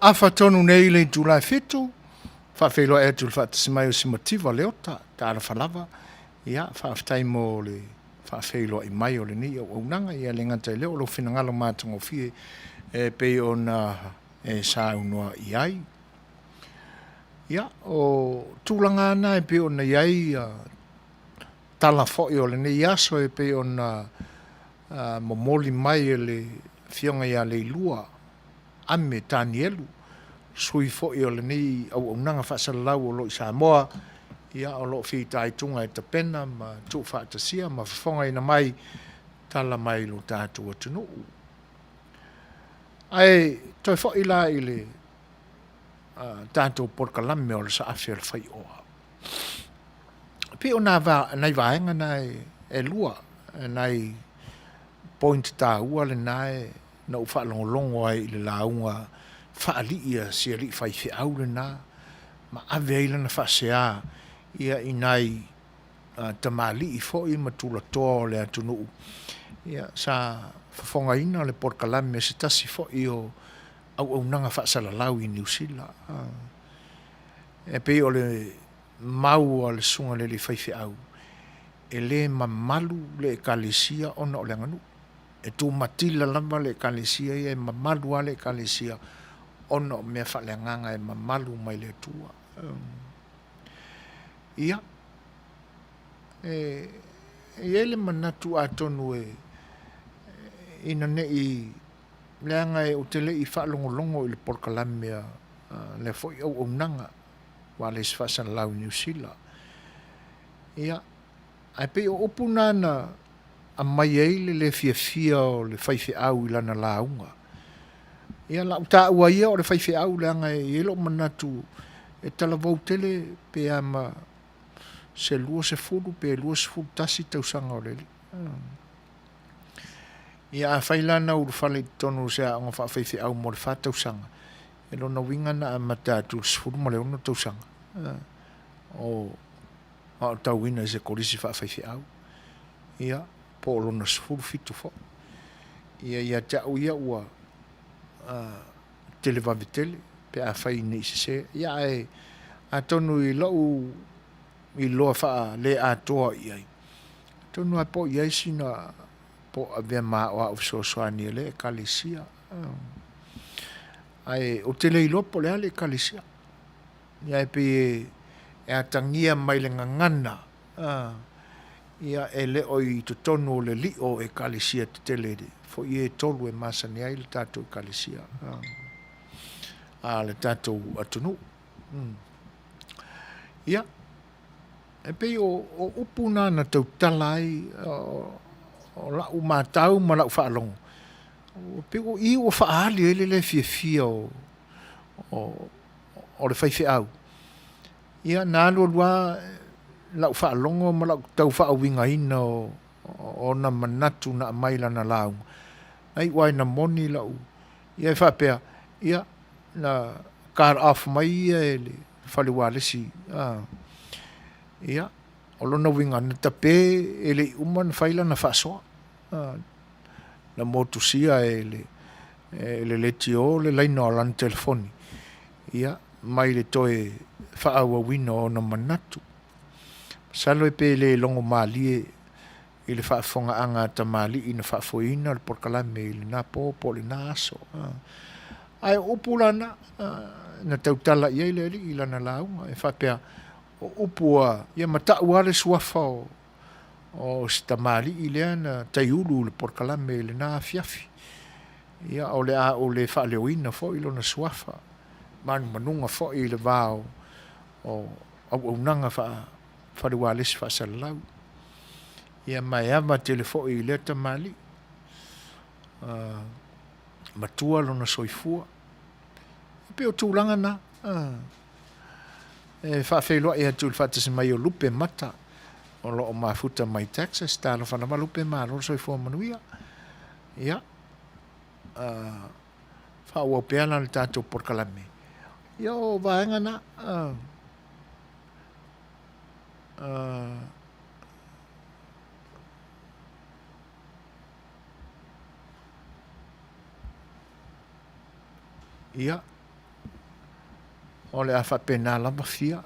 Afa tonu nei i le itula e fitu, faafeiloai atu i le faatasi mai o Simativa Leota, talofa lava, ia, faafetai mo le faafeiloai mai o lenei auaunaga, ia le gata i lea o lou finagalo matagofie e pei ona e saunoa i ai. Ia, o tulaga lava na e pei ona i ai tala foi o lenei aso e pei ona momoli mai e le Afioga ia Leilua Ame Tanielu, sui foi o lenei auaunaga faasalalau o lo o i Samoa, ia o lo o fitaituga e tapena ma tuufaatasia ma fofogaina mai tala mai lo tatou atunuu. Ae toe foi la i le tatou polokalame o le Saafi a le Faioa. E pei o nai vaega na e lua, nai point taua lena e na ou faalogologo ai i le lauga faalii a si alii faifeau lena ma ave ai lana faasea ia i nai tamalii foi ma tulatoa o le atunuu ia sa fofogaina le polokalame a se tasi foi o auaunaga faasalalau i Niu Sila. E pei o le mau a le susuga i le alii faifeau, e le mamalu le Ekalesia ona o le aganuu. E tumatila lava le Ekalesia ia, e mamalu lava le Ekalesia ona o mea faaleagaga e mamalu mai le Atua. Ia, e i ai le manatu atonu e ina ne i leaga ou te le i faalogologo i le polokalame a lea foi auaunaga ualesi faasalalau i Niu Sila. Ia, ae pei o upu na na aumai ai le le fiafia o le faifeau i lana lauga. Ia, lau taua ia o le faifeau leaga e i ai lou manatu e talavou tele pe a ma se 20 pe 21 tausaga o le alii. Ia afai la na ulufale i totonu o se aoga faafaifeau mo le fa tausaga, e lona uiga na amata atu i le 16 tausaga o aotauina i se kolisi faafaifeau, ia, po o lona 17 foi. Ia ia te au ia ua televave tele pe afai ne i sese. Ia ae atonu i lou iloa faale-atoa i ai, atonu lava po o i ai sina po o avea ma aoao fesoasoani a lea Ekalesia. Ae ou te le iloa po o le a le Ekalesia. Ia e pei e atagia mai le gagana, ia e le o i totonu o le lio o Ekalesia tetele foi ia e tolu e masani ai le tatou Ekalesia a le tatou atunuu. Ia, e pei o upu na na tautala ai o lau matau ma lau faalogo, pei o i ua faaali ai le le fiafia o le faifeau. Ia, na alu alu lava lau faalogo ma lau tau faauigaina o ona manatu na aumai i lana lauga, na iu lava ina moni lau, ia e faapea, ia, na cut off mai ia e le fale ualesi, a. Ia, o lona uiga, na tape e le i uma ona fai lana faasoa. A. Na motusia e le, e le leitio le laina o lana telefoni, ia, mai le toe faaauauina o ona manatu. Masalo e pe le logo malie i le faafofogaaga a tamalii na faafoeina le polokalame i lena po po o lena aso. Ae o upu la na, na tautala i ai le alii i lana lauga, e faapea, o upu a, ia matau lava le suafa o, o si tamalii lea na taiulu i le polokalame i lena afiafi. Ia, o le a ou le faaleoina foi lona suafa, manumanuga foi i le va o, o auaunaga faa fale ualesi faasalalau. Ia ma e ava tele foi i lea tamalii. Matua lona soifua. E pei o tulaga na. E faafeiloai atu i le faatasi mai o Lupe Mata o lo o mafuta mai Texas. Talofa lava Lupe, malo le soifua manuia. Ia, faaauau pea la le tatou polokalame. Ia o vaega na. Ia. O le a faapena lava fia,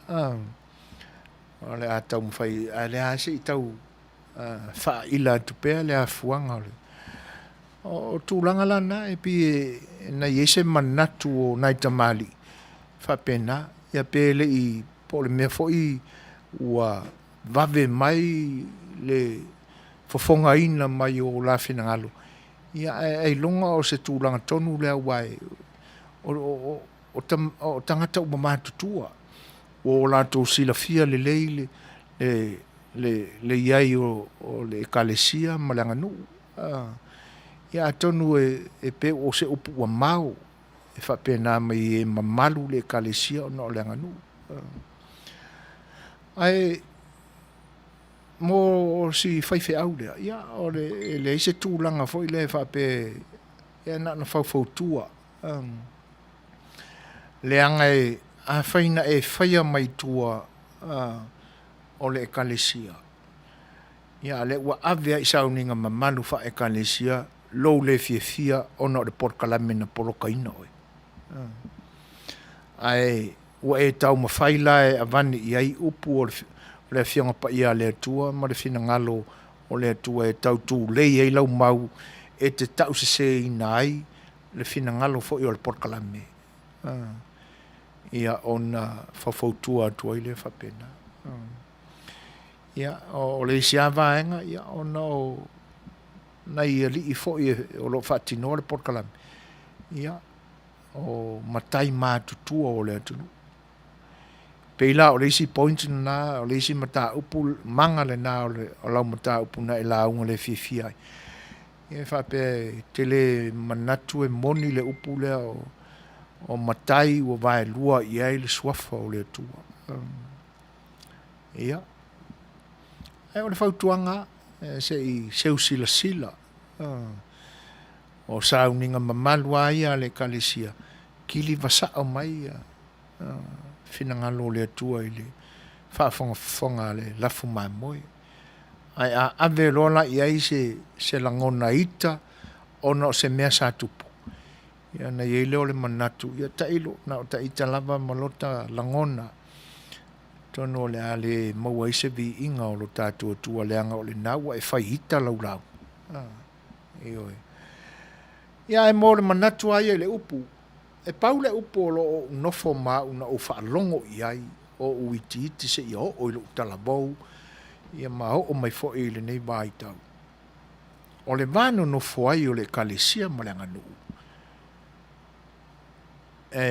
o le a taumafai, ae le a se i tau faaila atu pea le afuaga o le o tulaga la na e pei e na i ai se manatu o nai tamalii faapena, ia pe le i po o le mea foi ua vave mai le fofogaina mai o la finagalo, ia ae ailoga o se tulaga tonu lea aua e o tagata ua matutua, ua o latou silafia lelei le le i ai o le Ekalesia ma le aganuu. Ia atonu e pei o se upu ua mao e faapena mai e mamalu le Ekalesia ona o le aganuu. Ae mo si faifeau lea, ia o le, e leai se tulaga foi lea e faapea ia na ona faufautua. Leaga e, afai na e faia mai tua o le Ekalesia, ia a o lea ua ave lava i sauniga mamalu faale-Ekalesia lou le fiafia ona o le polokalame na polokaina oe. Ae ua e taumafai la e avane i ai upu o le Afioga Paia a le Atua ma le finagalo o le Atua e tau tulei ai lau mau e te tauseseina ai le finagalo foi o le polokalame, ia ona faufautua atu ai lea faapena. Ia, o le isi lava vaega, ia, ona o nai alii foi o lo o faatinoa le polokalame, ia, o matai matutua o le atunuu. Pei la o le isi point lena, o le isi mataupu maga lena o lau mataupu na e lauga le fiafia ai. Ia e faapea e te le manatu e moni le upu lea o matai ua vaelua i ai le suafa o le Atua. Ia, ae o le fautuaga lava, se i seu silasila. O sauniga mamalu lava ia a le Ekalesia, kiliva sao mai finagalo o le Atua i le faafogafoga a le lafu mamoe. Ae a ave loa la i ai se, se lagona ita ona o se mea sa tupu, ia ona i ai lea o le manatu, ia tailo, na o ta ita lava ma lota lagona, atonu o le a le maua ai se viiga o lo tatou Atua leaga o lena ua e fai ita lau lauga. Ioe. Ia ae mo le manatu lava ia i le upu, E pau le upu o lo o ou nofo ma au na ou faalogo i ai, o ou itiiti seia oo i lou talavou, ia ma oo mai foi i lenei vaitau. O le va nonofo ai o le Ekalesia ma le aganuu, e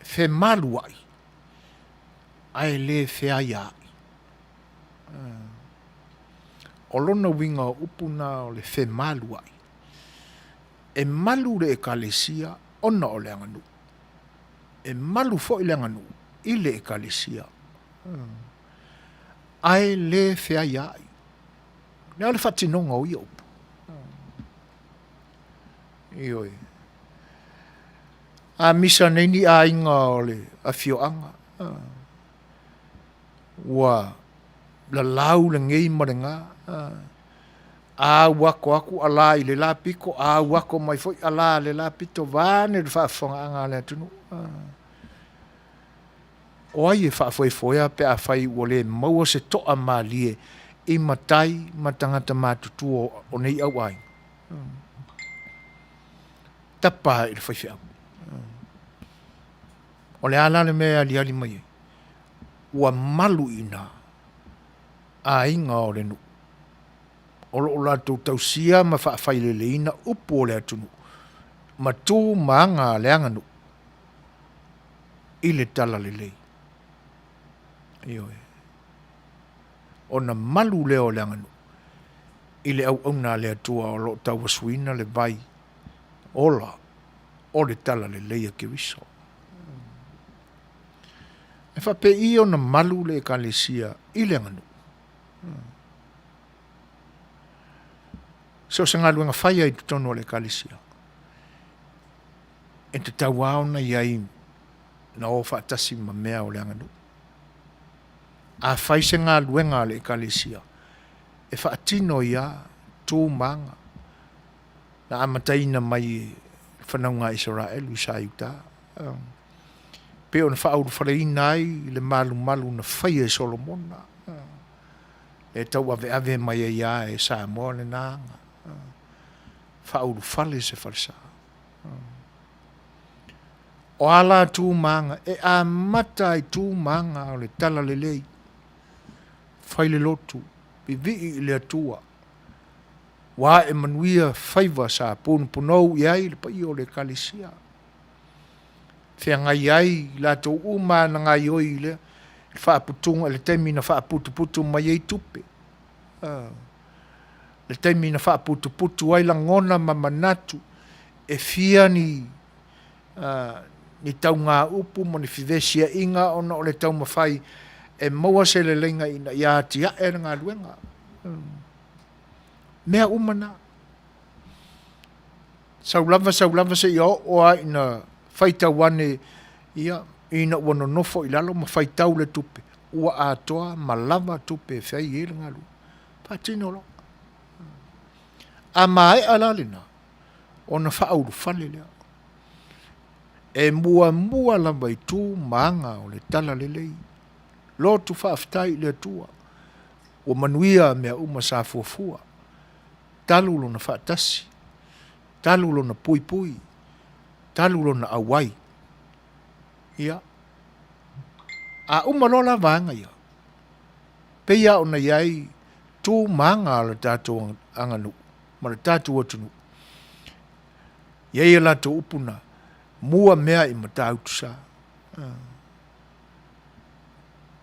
femaluai ae le feaiaai. O lona uiga o upu na o le femaluai. E malu le Ekalesia ona o le aganuu. E malu foi le aganuu i le Ekalesia, ae le feaiaai. O le a le faatinoga o ia upu? Ioe. A misa nei ni aiga o le afioaga, ua lalau lenei ma lena, A uako aku ala i le la pito, a uako mai foi ala le la pito, vaeane le faafofogaaga a le atunuu. O ai e faafoefoea pe afai ua le maua se toa malie i matai ma tagata matutua o nei auaiga? Tapa i le faifeau. O le a la le mea e aliali mai ai? Ua malu i ina aiga o le nuu o lo o latou tausia ma faafaileleina upu o le atunuu ma tu ma aga a le aganuu i le talalelei. Ioe. Ona malu lea o le aganuu i le auauna a le Atua o lo o tauasuina le vai ola o le talalelei a Keriso. E faapei ona malu le Ekalesia i le aganuu? So o se galuega fai ai i totonu o le Ekalesia, e tatau lava ona i ai na o faatasi ma mea o le aganuu. A fai se galuega a le Ekalesia, e faatino ia tu ma aga na amataina mai e le fanauga a Isaraelu sa i uta. Pei ona faaulufaleina ai le malumalu na faia e Solomona, e tauaveave mai ai lava e Samoa lena aga. Faaulufale se falesa. O a la tu ma aga e amata ai tu ma aga o le talalelei, fai le lotu, vivii i le Atua, ua ae manuia faiva sa punopunou i ai le paia o le Ekalesia. Feagai ai i latou uma na gaioi i le faaputuga i le taimi na faaputuputu mai ai tupe. Le taimi na faaputuputu ai lagona ma manatu e fia ni ni taugāupu ma ni fevesiaʻiga ona o le taumafai e maua se leleiga ina ia atiaʻe le galuega. Mea uma na. Sau lava sau lava seia oo lava ina faitau ane ia ina ua nonofo i lalo ma faitau le tupe, ua atoa ma lava tupe e fai ai le galuega. Faatino loa. A maea la lena, ona faaulufale lea. E muamua lava i tu ma aga o le talalelei. Lotu faafetai i le Atua, ua manuia mea uma sa fuafua. Talu lona faatasi, talu lona puipui, talu lona auai. Ia, a uma loa la vaega ia, pei lava ona i ai tu ma aga a le tatou aganuu ma le tatou atunuu, i ai a latou upu na, mua mea i Matautusa.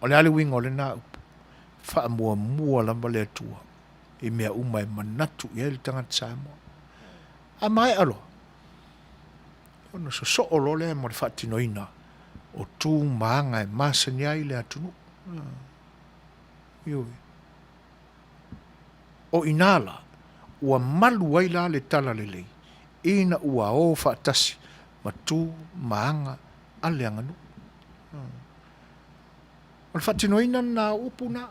O le a le uiga o lena upu? Faamuamua lava le Atua i mea uma e manatu i ai le tagata Samoa. A maea loa, ona sosoo loa lea mo le faatinoina o tu ma aga e masani ai le atunuu. Ioe. O i ina la, ua malu ai la le talalelei ina ua o faatasi ma tu ma aga a le aganuu. O le faatinoina lena o upu na,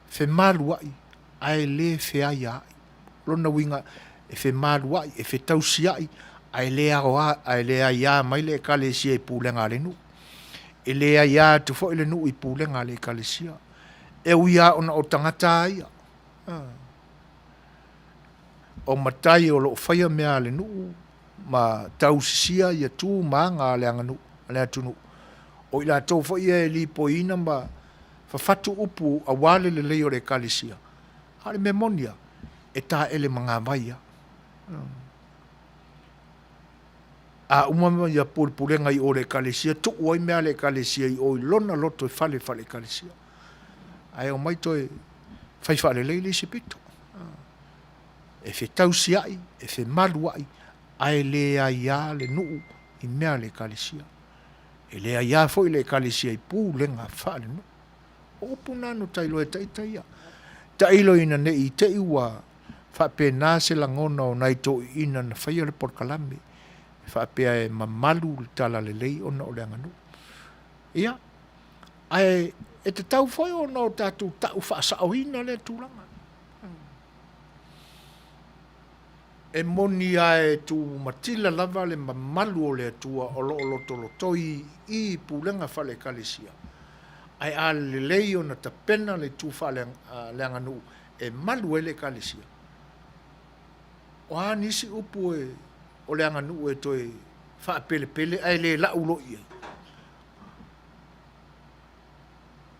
femaluai ae le feaiaai. O lona uiga, e femaluai, e fetausiai, ae le aoa, ae le aia mai le Ekalesia i pulega a le nuu. E le aia atu foi le nuu i pulega a le Ekalesia. E ui lava ona o tagata a ia. O matai o lo o faia mea a le nuu ma tausisia ia tu ma aga a le aganuu, a le atunuu. O i latou foi ia e lipoiina ma fafatu upu aua le lelei o le Ekalesia. A o le mea moni lava, e taele magavai lava. A uma ia pulepulega i o i le Ekalesia, tuu ai mea a le Ekalesia i o i lona loto e fale faale-Ekalesia. Ae omai toe fai faalelei le isi pito. E fetausiai, e femaluai, ae le aia le nuu i mea a le Ekalesia. E le aia foi le Ekalesia i pulega faale-nuu. O upu na no tailo e taita ia. Tailo ina ne i te i ua faapena se lagona o nai toeaiina na faia le polokalame e faapea e mamalu le talalelei ona o le aganuu. Ia, ae e tatau foi ona o tatou tau faasaoina lea tulaga. E moni lava e tumatila lava le mamalu o le Atua o lo o lotolotoi i pulega faale-Ekalesia, ae a lelei ona tapena le itu faaleaganuu e malu ai le Ekalesia. O a nisi upu o le aganuu e toe faapelepele ae le lau loa i ai?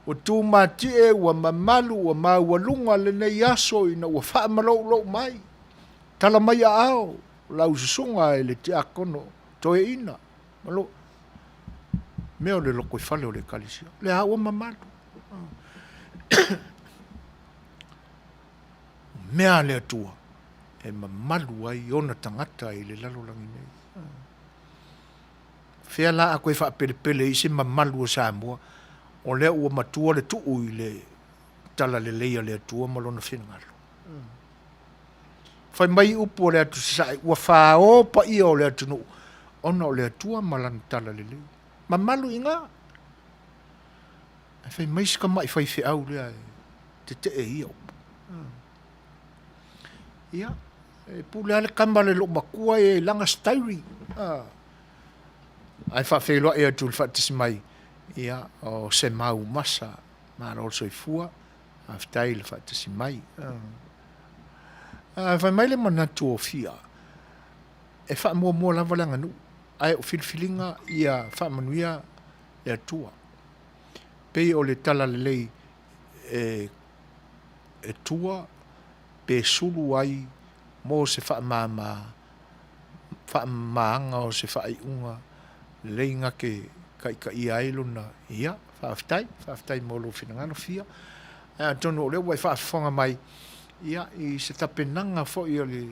Ua tumatie, ua mamalu, ua maualuga lenei aso ina ua faamaloulou mai. Tala mai aao lau susuga i le tiakono toeaina ma lo mea o le lotoifale o le Ekalesia. O lea ua mamalu. Mea a le Atua e mamalu ai ona tagata i le lalolagi nei. Fea la a koe faapelepele i se mamalu o Samoa, o lea ua matua le tuu i le talalelei a le Atua ma Lona finagalo. Fai mai upu o le atu Sasae, ua fao paia o le atunuu ona o le Atua ma Lana talalelei. Mamalu i ina. Ae fai mai si tamai faifeau lea e tetee i ia upu. Ia, e pule lava le tama a le loomatua ia i lana stairi. Ae faafeiloai atu i le faatasi mai, ia, o Semau Masa, malo le soifua, faafetai i le faatasi mai. Ae fai mai le manatu o Fia, e faamuamua lava le aganuu, ae o filifiliga ia faamanuia le Atua. Pei o le talalelei e e tua pe sulu ai mo se faamama faamamaaga o se faaiuga lelei na te taitaia ai lona ia. Faafetai, faafetai mo lou finagalo Fia. Ae atonu o lea ua e faafofoga mai ia i se tapenaga foi o le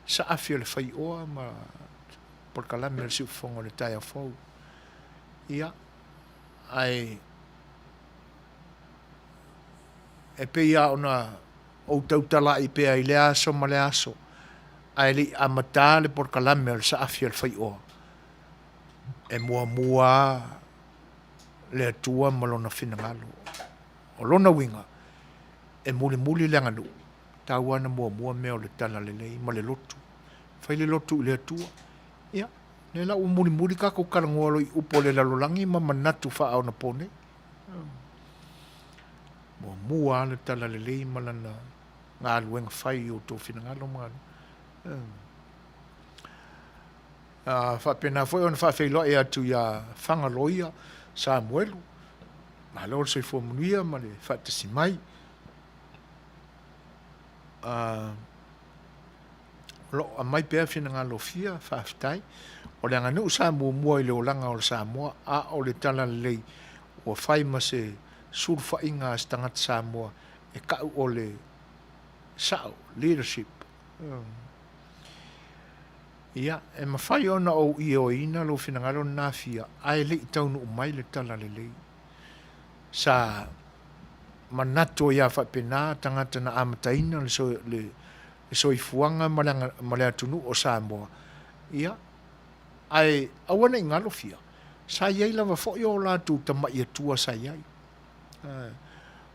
saafi o le faioa ma polokalame o le siufofoga o le taeao fou. Ia, ae e pei lava ona ou tautala'i pea i lea aso ma lea aso, ae le i amata le polokalame o le saafi a le faioa, e muamua lava le Atua ma Lona finagalo. O lona uiga, e mulimuli le aganuu, tau lava na muamua mea o le talalelei ma le lotu. Fai le lotu i le Atua, ia, lea la ua mulimuli tatou talanoa loa i upu a le lalolagi ma manatu faaonaponei. Muamua lava le talalelei ma lana galuega fai i outou finagalo ma galuega. Faapena foi ona faafeiloai atu ia Fagaloia Samuelu, malo le soifua manuia ma le faatasi mai. O lo o aumai pea finagalo fia, faafetai. O le aganuu sa muamua i le olaga o le Samoa, a o le talalelei ua fai ma se sulufaiga a se tagata Samoa e ta'u o le sa'o, leadership. Ia, e mafai ona ou ioeina lou finagalo lena fia, ae le i taunuu mai le talalelei. Sa manatu ai lava faapena tagata na amataina le soifuaga ma le atunuu o Samoa, ia, ae aua ne i galo fia, sa i ai lava foi o latou tamai atua sa i ai,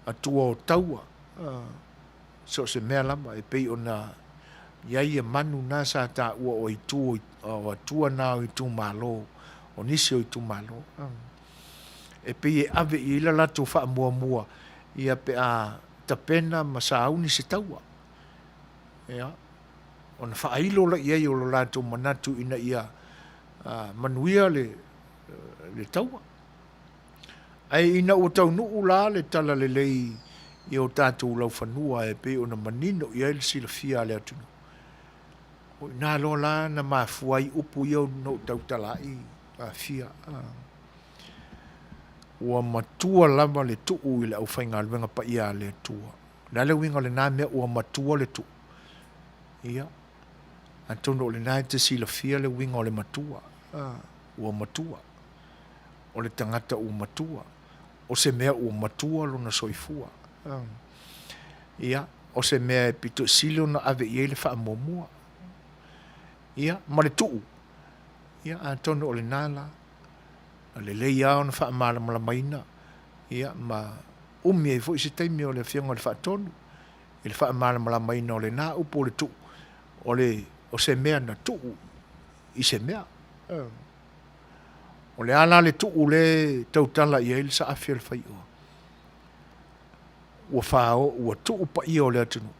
atua o taua, so o se mea lava e pei ona i ai manu na sa taua o itu o atua na o itumalo, o nisi o itumalo, e pei e ave i ai le latou faamuamua ia pe a tapena ma sauni se taua. Ia, ona faailo lea i ai o lo latou manatu ina ia manuia le taua. Ae ina ua taunuu la le talalelei i o tatou laufanua e pei ona manino i ai le silafia a le atunuu, o i ina loa la na mafua ai upu ia na ou tautala ai afia. Ua matua lava le tuu i le aufaigaluega paia a le Atua. O le a le uiga o lena mea ua matua le tuu? Ia, atonu o lena e te silafia le uiga o le matua. Ua matua. O le tagata ua matua. O se mea ua matua lona soifua. Ia, o se mea e pito sili ona ave i ai le faamuamua. Ia, ma le tuu. Ia, atonu o lena la, na lelei lava ona faamalamalamaina, ia, ma umi ai foi se taimi o le Afioga i le Faatonu i le faamalamalamaina o lena upu o le tuu, o le, o se mea na tuu i se mea. O le a la le tuu lea e tautala i ai le saafi o le faioa? Ua fao, ua tuu paia o le atunuu,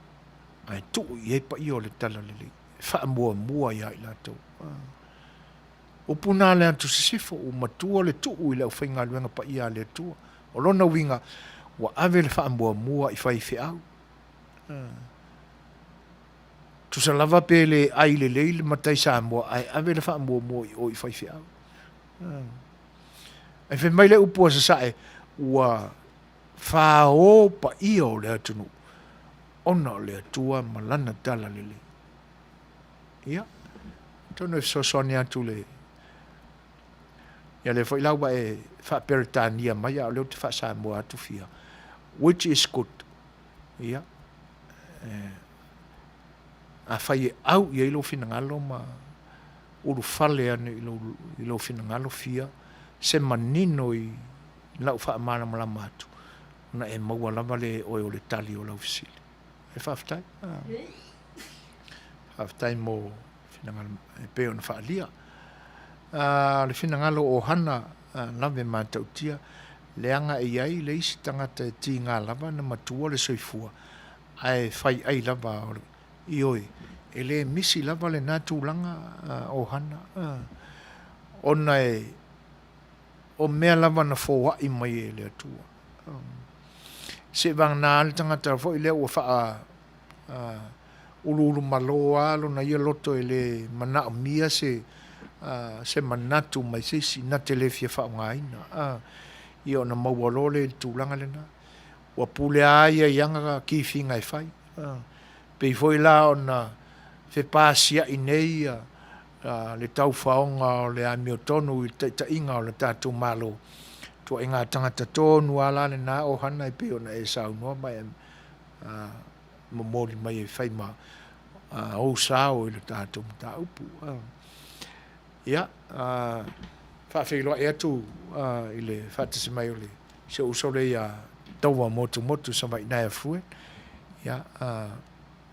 ae tuu i ai paia o le talalelei, e faamuamua ia i latou. Upu na a le atu sisifo, ua matua le tuu i le aufaigaluega paia a le Atua. O lona uiga, ua ave le faamuamua i faifeau. Tusa lava pe le ai lelei le matai Samoa, ae ave le faamuamua i o i faifeau. Ae fai mai le upu a Sasae, ua fao paia o le atunuu ona o le Atua ma Lana talalelei. Ia, atonu e fesoasoani atu le... Ia lea foi la ua e faa-Peretania mai, a o lea ou te faa-Samoa atu fia, which is good. Ia, e, afai e au i ai lou finagalo ma ulufale ane i lou, i lou finagalo fia, se manino i lau faamalamalama atu, ona e maua lava le oe o le tali o lau fesili. E faafetai. Faafetai mo finagalo e pei ona faaalia. O le finagalo o ohana lave matautia, leaga e i ai le isi tagata e tiga lava na matua le soifua, ae fai ai lava o le, ioe, e le misi lava lena tulaga ohana, ona e, o mea lava na foai mai e le Atua. Seivagana le tagata foi lea ua faa uluulumalo lava lona ia loto e le manaomia se se manatu mai se isi na te le fia faaaogaina. Ia ona maua loa lea i le tulaga lena. Ua pule lava ia i ana kifiga e fai. Pei foi la ona fepasiai nei le taufaoga o le amiotonu i le taitaiga o le tatou Malo, ituaiga tagata tonu lava la lena ohana e pei ona e saunoa ma e momoli mai e fai ma ou sao i le tatou mataupu. Ia, faafeiloai atu i le faatasi mai o le si ou uso lea ia Tauva Motumotu Savaii Naeafue. Ia,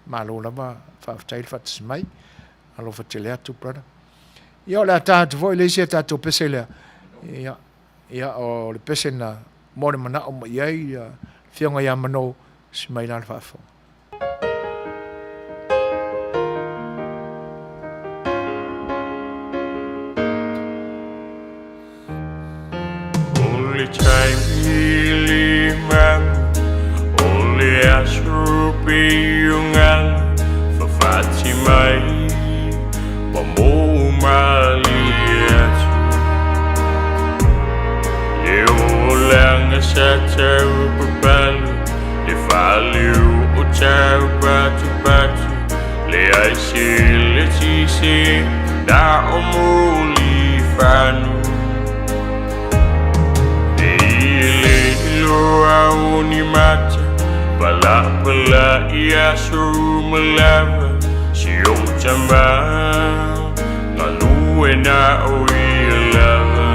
malo lava, faafetai le faatasi mai. Alofa tele atu, brother. Ia, o le a ta atu foi le isi a tatou pese lea. Ia, ia o le pese na mo le manao mai i ai le Afioga ia Mano, si mai la le faafofoga. O le taimi le malu, o le aso pei o galu, Fafati mai ma mou malie atu. Le olaga sa tau papalu, le faaleu o tau patupatu, Leai se letise na o mulifanu. E le iloa o ni mata, palapala i aso uma lava, si ou tama galue na o ia lava.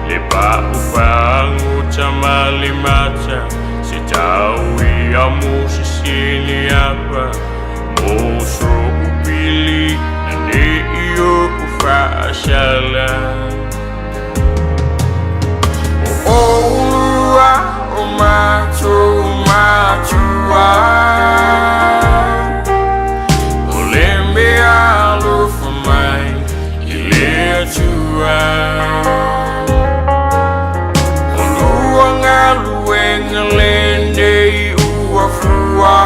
Le paʻu tama le mata, se tau ia mo se sini apa, mo so upili na ne i o faasala. O olua o matou matua, o le mea alofa mai i le Atua. O lua galuega lenei ua fua,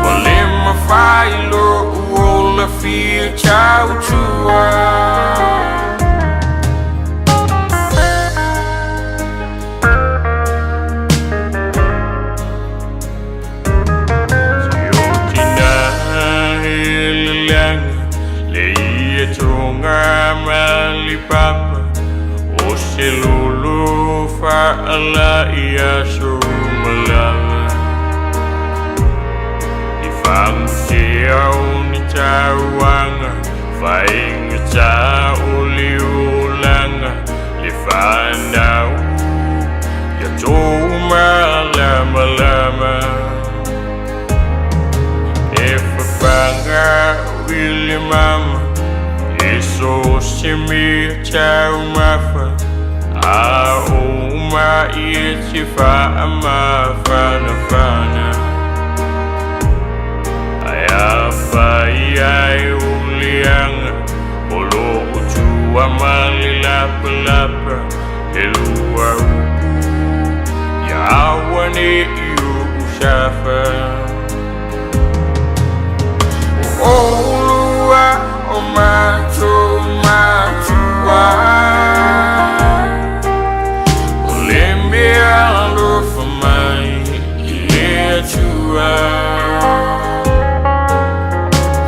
ua le mafai lou ola fia tautua. Si ou tina he leleaga, le ia tonga ma le papa, o se lolo faala i aso uma lava. I fagosea o ni tauaga, faigata o le olaga, le fanau ia tou malamalama. E fafaga i le mama, e so se mea taumafa, a o mai e te faamafanafana. Ae afai ai o leaga o loo tua ma le lapalapa, e lua upu ia aua ne i ou safa. O olua o matou matua, o le mea alofa mai i le Atua.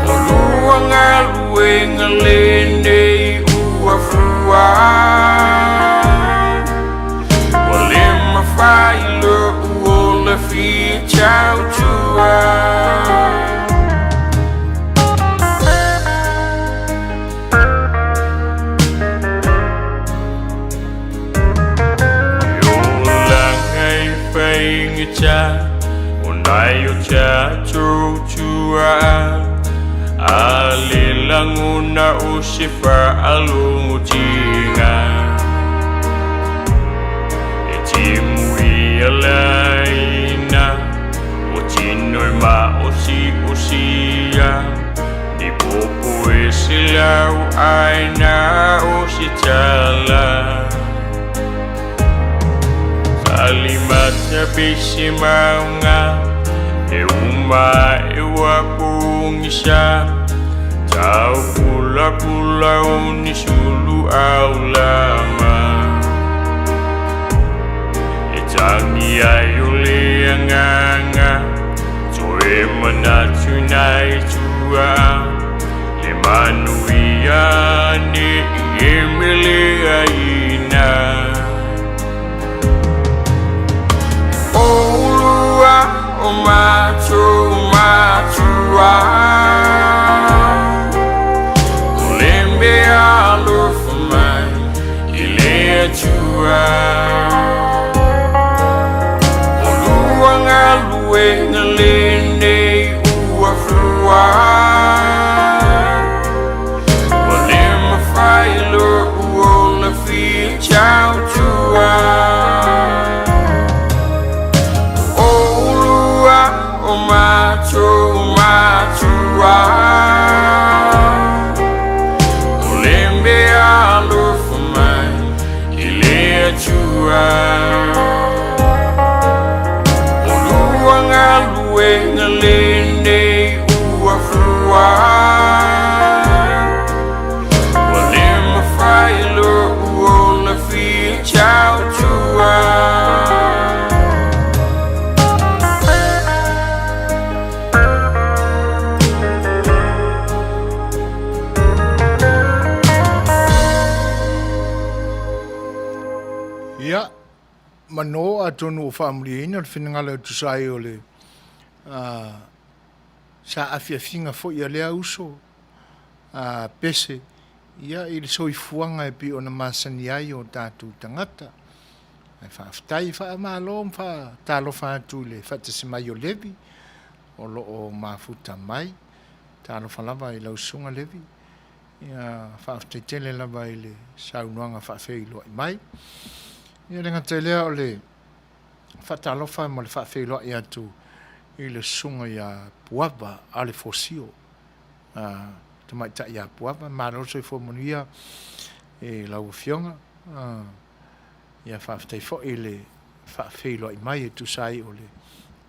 O lua galuega lenei ua fua, ua le mafai lou ola fia tautua. E olaga e faigata, o nai o tatou tuaa. A le lagona o se faalogotega E timu ia laina O tino e maosi'osia Ni popo e se lau aina o se tala Salimata pese mauga E uma e ua pogisa Tau pulapula o ni sulu aulama E tagi ai o le agaga Toe manatu nai tua Le manuia ne i e mele aina O ulua o matou matua O le mea alofa mai i le Atua O lua galuega lenei ua fua Ua le mafai lo'u ola fia tautua O ulua o matou matua O le mea alofa mai i le Atua O lua galuega lenei ua fua Ua le mafai lo'u ola fia tautua Ia, mano atonu o faamulieina le finagalo e tusa ai o le saafiafiga foi a lea uso a Pese ia i le soifuaga e pei ona masani ai o tatou tagata. Ae faafetai, faamalo ma faatalofa atu i le faatasi mai o Levi o lo o mafuta mai. Talofa lava i lau susuga Levi. Ia, faafetai tele lava i le saunoaga faafeiloai mai. Ia le gata i lea o le faatalofa ma le faafeiloai atu i le susuga ia Puava Alefosio, tamaitai ia Puava. Malo le soifua manuia i lau Afioga. Ia faafetai foi i le faafeiloai mai e tusa ai o le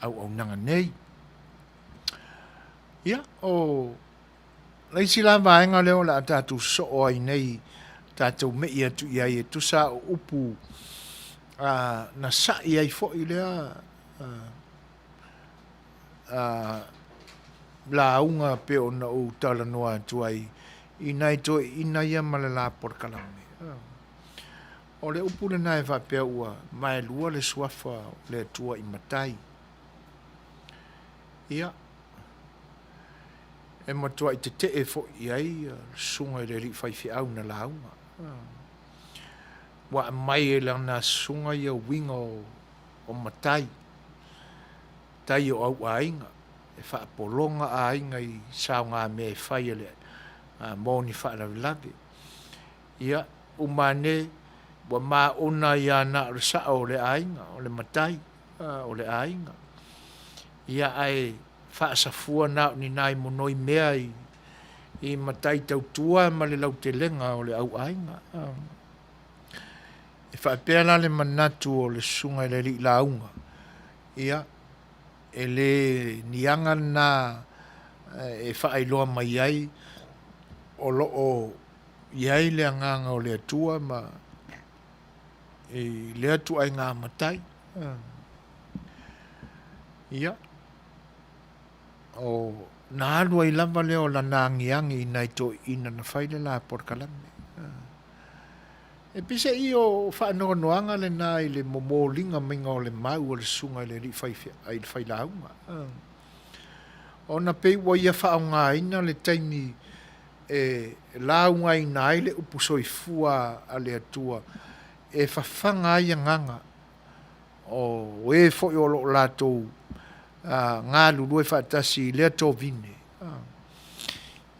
auaunaga nei. Ia, o le isi la vaega lea o le a tatou sosoo ai nei, tatou me'i atu i ai e tusa o upu na sa'i ai foi lea lauga pei ona ou talanoa atu ai i nai toeaiina ia ma le la polokalame. O le upu lena e faapea ua vaelua le suafa o le Atua i matai. Ia, e matuai tetee foi i ai le susuga i le alii faifeau na lauga. Ua aumai e lana susuga ia uiga o matai, tai o au aiga, e faapologa aiga i saogamea e fai a le mo ni faalavelave. Ia, uma ane ua maona ai lava na o le sao o le aiga, o le matai o le aiga. Ia, ae faasafua na o ni nai monoi mea i matai tautua ma le lautelega o le au aiga. E faapea la le manatu o le susuga i le alii lauga, ia, e le ni aga lena e faailoa mai ai o lo o i ai le agaga o le Atua ma i lea ituaiga matai. Ia, o na alu ai lava lea o lana agiagi i nai toeaiina na fai le la polokalame. E peiseai o faanoanoaga lena i le momoliga maiga o le mau a le susuga i le alii i le failauga. Ona pei ua ia faaaogaina le taimi e laugaina ai le upu soifua a le Atua e fafaga ai agaga o e foi o lo o latou galulue faatasi i lea tovine.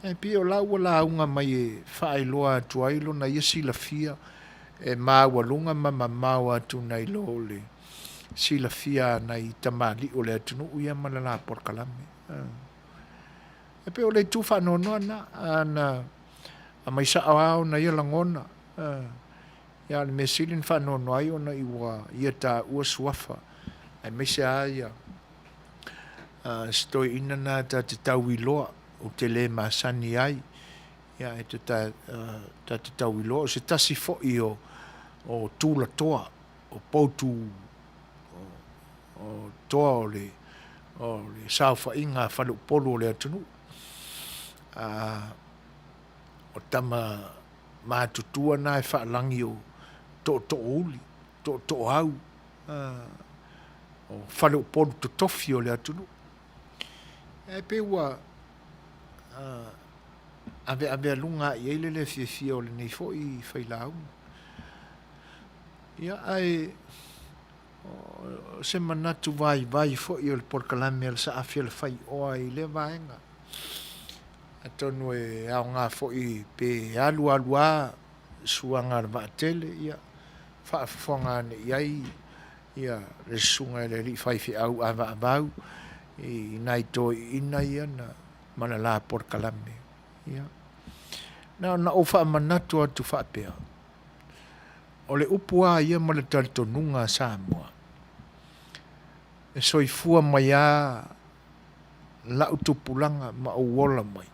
Ae pei o la ua lauga mai e faailoa atu ai lona ia silafia e maualuga ma mamao atu nai lo le silafia a nai tamalii o le atunuu ia ma le la polokalame. E pei o le itu faanoanoa lena, ana aumai sao lava ona ia lagona, ia a o le mea sili ona faanoanoa ai ona ua ia taua suafa aemaise lava ia si toeaina lena ta te tauiloa ou te le masani ai, ia e te ta, ta te tauiloa o se tasi foi o, o tulatoa, o poutu o, o toa o le, o le saofaiga a faleupolu o le atunuu. A, o tama matutua na e faalagi o tootoouli, tootooau, o faleupolu totofi o le atunuu. Ae pei ua aveavealuga lava i ai le le fiafia o lenei foi failauga. Ia, ae o se manatu vaivai foi o le polokalame a le Saafi a le Faioa i lea vaega. Atonu e aoga foi pe alualu lava suaga a le vaatele, ia faafofoga ane i ai ia le susuga i le alii faifeau ʻAvaavau i nai toeaiina ia na ma le la polokalame. Ia. Na ona ou faamanatu atu faapea, o le upu lava ia ma le talitonuga a Samoa, e soifua mai lava la'u tupulaga ma ou ola mai,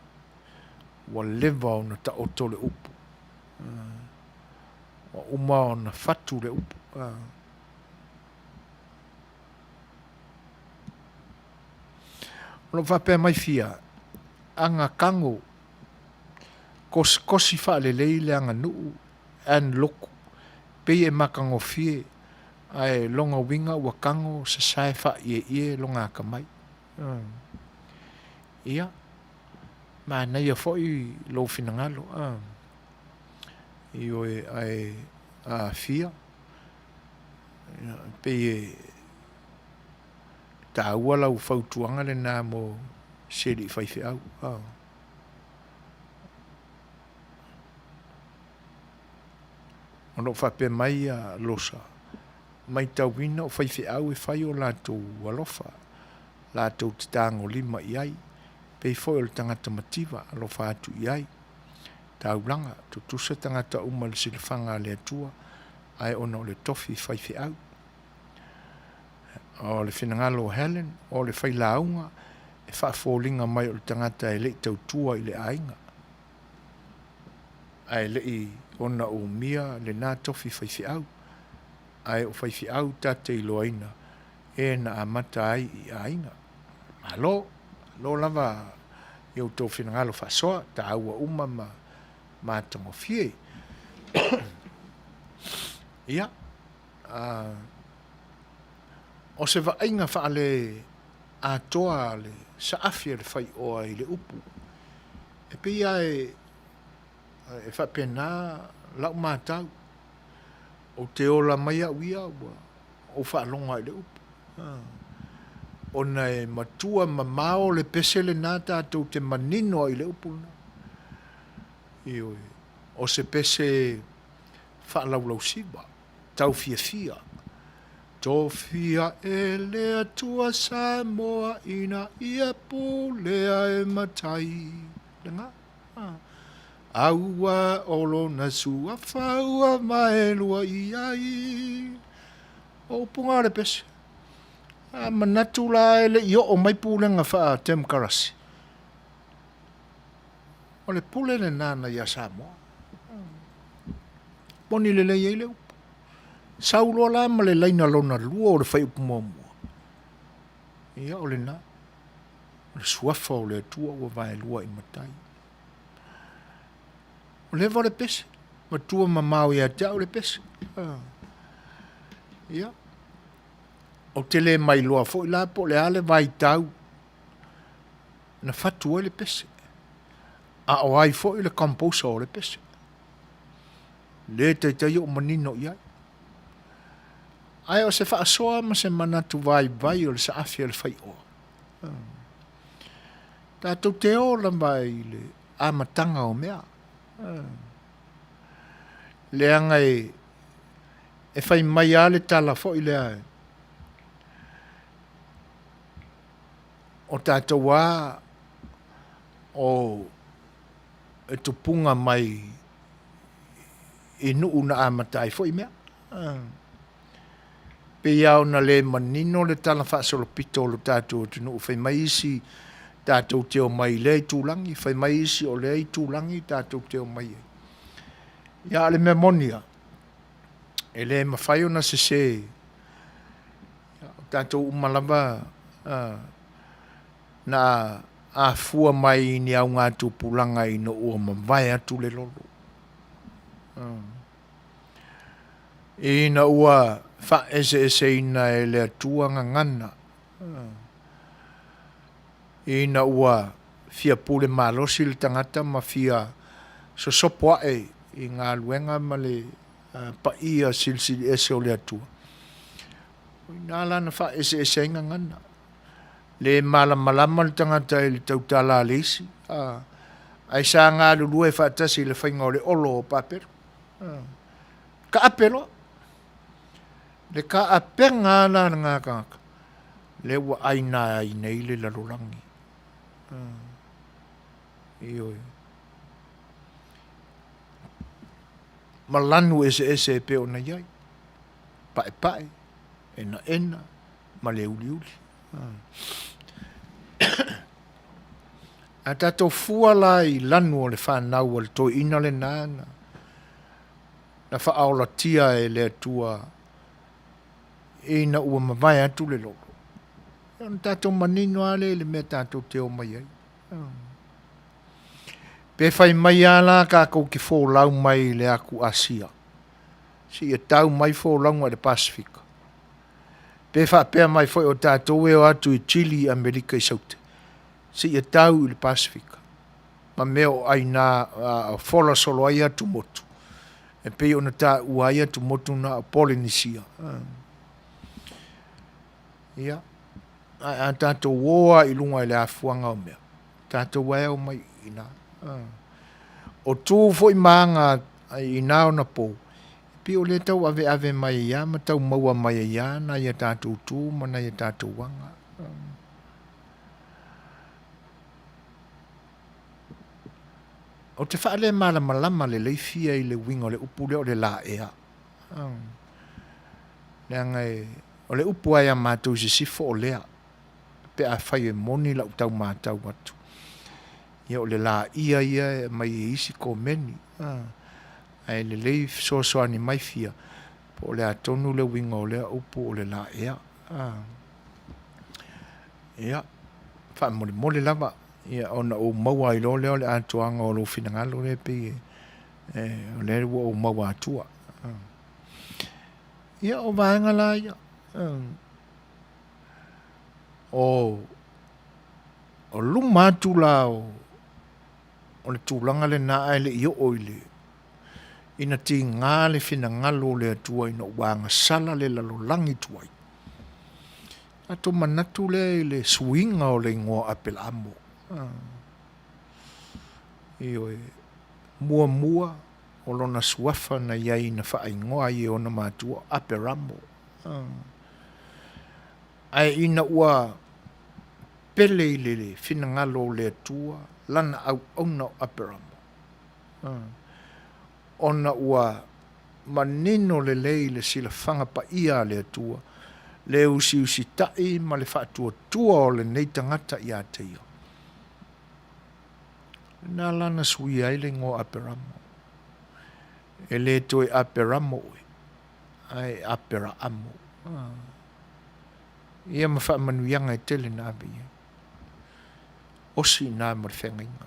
ua leva ona taoto le upu. Ua uma ona fatu le upu. O lo o faapea mai fia, aga kago, kosikosi faalelei le aganuu and loku, pei e matagofie, ae lona uiga ua kago sasae faaieie lona atamai. Ia, manaia foi lou finagalo. Ioe, ae aafia, pei e taua lau fautuaga lena mo si alii faifeau. O lo o faapea mai ia Losa, matauina o faifeau e fai o latou alofa, latou te tagolima i ai, pei foi o le tagata mativa, alofa atu i ai. Taulaga, tutusa tagata uma i le silafaga a le Atua, ae ona o le tofi faifeau. O le finagalo o Helen, o le failauga e faafoliga mai o le tagata e le i tautua i le aiga, ae le i ona umia lena tofi faifeau, ae o faifeau ta te iloaina e na amata ai i aiga. Malo, malo lava i outou finagalo faasoa, taua uma ma matagofie. Ia, o se vaaiga faale atoa a le saafi a le faioa i le upu, e pei lava e faapena lau matau, ou te ola mai au ia ua ou faalogo i le upu. Ona e matua mamao le pese lena tatou te manino ai i le upu lena. Ioe, o se pese faalaulausiva, taufiafia. Tofia e le Atua Samoa ina ia pulea e matai. Lena. Aua o lona suafa ua vaelua i ai. O upu na o le pese. A manatu la e le i oo mai pulega faa-temokarasi. O le pule lena na ia Samoa. Moni lelei ai le upu. Sau loa la ma le laina lona lua o le fuaiupu muamua. Ia o lena. O le suafa o le Atua ua vaelua i matai. O leva o le pese. Matua mamao ia te au le pese. Ia. Ou te le mailoa foi la po o le a le vaitau na fatu ai le pese. A o ai foi le composer o le pese. Le taitai ou manino i ai. Ae o se faasoa ma se manatu vaivai o le saafi a le faioa. Tatou te o lava i le amataga o mea. Leaga e e fai mai lava le tala foi lea, o tatou lava o e tupuga mai i nuu na amata ai foi mea. Pei lava ona le manino le tala faasolopito o lo tatou atunuu, fai mai isi tatou te omai i lea itulagi, fai mai isi o lea itulagi tatou te omai ai. Ia a o le mea moni lava, e le mafai ona sese, o tatou uma lava na afua mai i ni augatupulaga ina ua mavae atu le lolo. Ina ua faaeseeseina e le Atua gagana, ina ua fia pule malosi le tagata ma fia sosopo ae i galuega ma le paia silisili ese o le Atua, o i ina la na faaeseese ai gagana. Le malamalama le tagata i le tautala a le isi, ae sa galulue faatasi i le faiga o le olo o Papelu. Taape loa. Le taapega lava la a lena tagata, lea ua aina ai nei le lalolagi. Ioe. Ma lanu eseese e pei ona i ai, paepae, enaena ma le uliuli. A tatou fua la i lanu o le fanau a le toeaina lena na faaolatia e le Atua ina ua mavae atu le lolo, ona tatou manino lava lea i le mea tatou te omai ai. Pe fai mai lava la tatou te folau mai i le atu Asia, seia tau mai folauga i le Pasefika, pe faapea mai foi o tatou e o atu i Chile i Amerika i Saute, seia tau i le Pasefika, ma mea o aina fola solo ai atumotu, e pei ona taua ai atumotu na o Polenisia. Ia, ae a tatou o lava i luga i le afuaga o mea, tatou lava e omai i ina. O tu foi ma aga i na ona pou, e pei o lea e tau aveave mai ai lava ma tau maua mai ai lava nai a tatou tu ma nai a tatou aga. Ou te faalemalamalama lelei fia i le uiga o le upu lea o le laea. Leaga o le upu lava ia matou i sisifo o lea, pe afai e moni lau tau matau atu. Ia o le laia ia e aumai e isi komeni, ae lelei fesoasoani mai fia po o le a tonu le uiga o lea upu o le laea. Ia, faamolemole lava, ia ona ou maua ai loa lea o le atoaga o lou finagalo lea e pei e, o lea ua ou maua atua. Ia, o vaega la ia, o, o luma atu la o, o le tulaga lena ae le i oo i le, ina tiga le finagalo o le Atua ina ua agasala le lalolagi tuai. Tatou manatu lea i le suiga o le igoa o Apelaamo. Ioe, muamua o lona suafa na i ai na faaigoa ai e ona matua o Aperamo. Ae ina ua pele i le finagalo o le Atua lana auauna o Aperamo, ona ua manino lelei le silafaga paia a le Atua, le usiusitai ma le faatuatua o lenei tagata ia te Ia. Lena la na suia ai le igoa o Aperamo. E le toe Aperamo oe, ae Aperaamo. Ia ma faamanuiaga e tele na ave i ai. Osi i ina ma le feagaiga.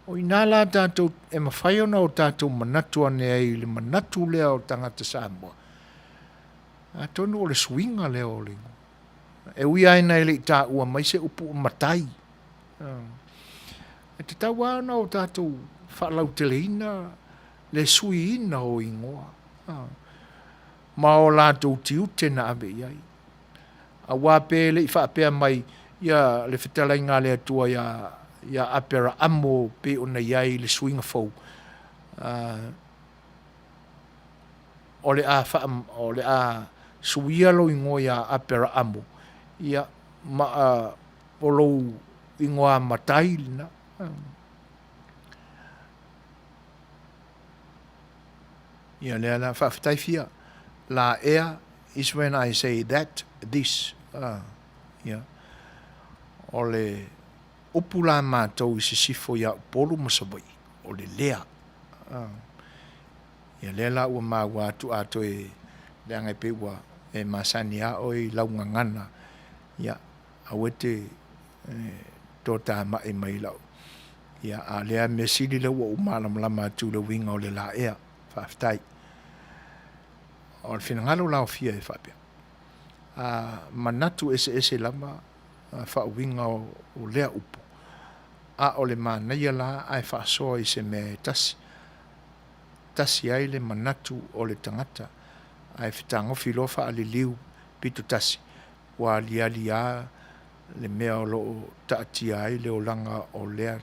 O i ina la tatou, e mafai ona o tatou manatu ane ai i le manatu lea o tagata Samoa, atonu o le suiga lea o le igoa. E ui lava ina e le i taua mai se upu o matai, e tatau lava ona o tatou faalauteleina le suiina o igoa ma o latou tiute na ave i ai. Aua pe le i faapea mai ia le fetalaiga a le Atua ia ia Aperaamo pei ona i ai le suiga fou, o le a faa, o le a suia lou igoa ia Aperaamo, ia, ma o lou igoa matai lena. Ia lea la, faafetai fia. La ea is when I say that, this. Ia. O le upu la matou i sisifo ia Upolu ma Savaii, o le lea. Ia lea la ua maua atu a toe leaga e pei ua e masani a oe i lau gagana, ia aua e te totamai mai lau. Ia a o lea mea sili lea ua ou malamalama atu i le uiga o le laea. Faafetai. O le finagalo la o Fia e faapea, a manatu eseese lava faauiga o lea upu, a o le manaia la ae faasoa i se mea e tasi, tasi ai le manatu o le tagata, ae fetagofi loa faaliliu pito tasi, ua aliali a le mea o lo o taatia ai le olaga o lea,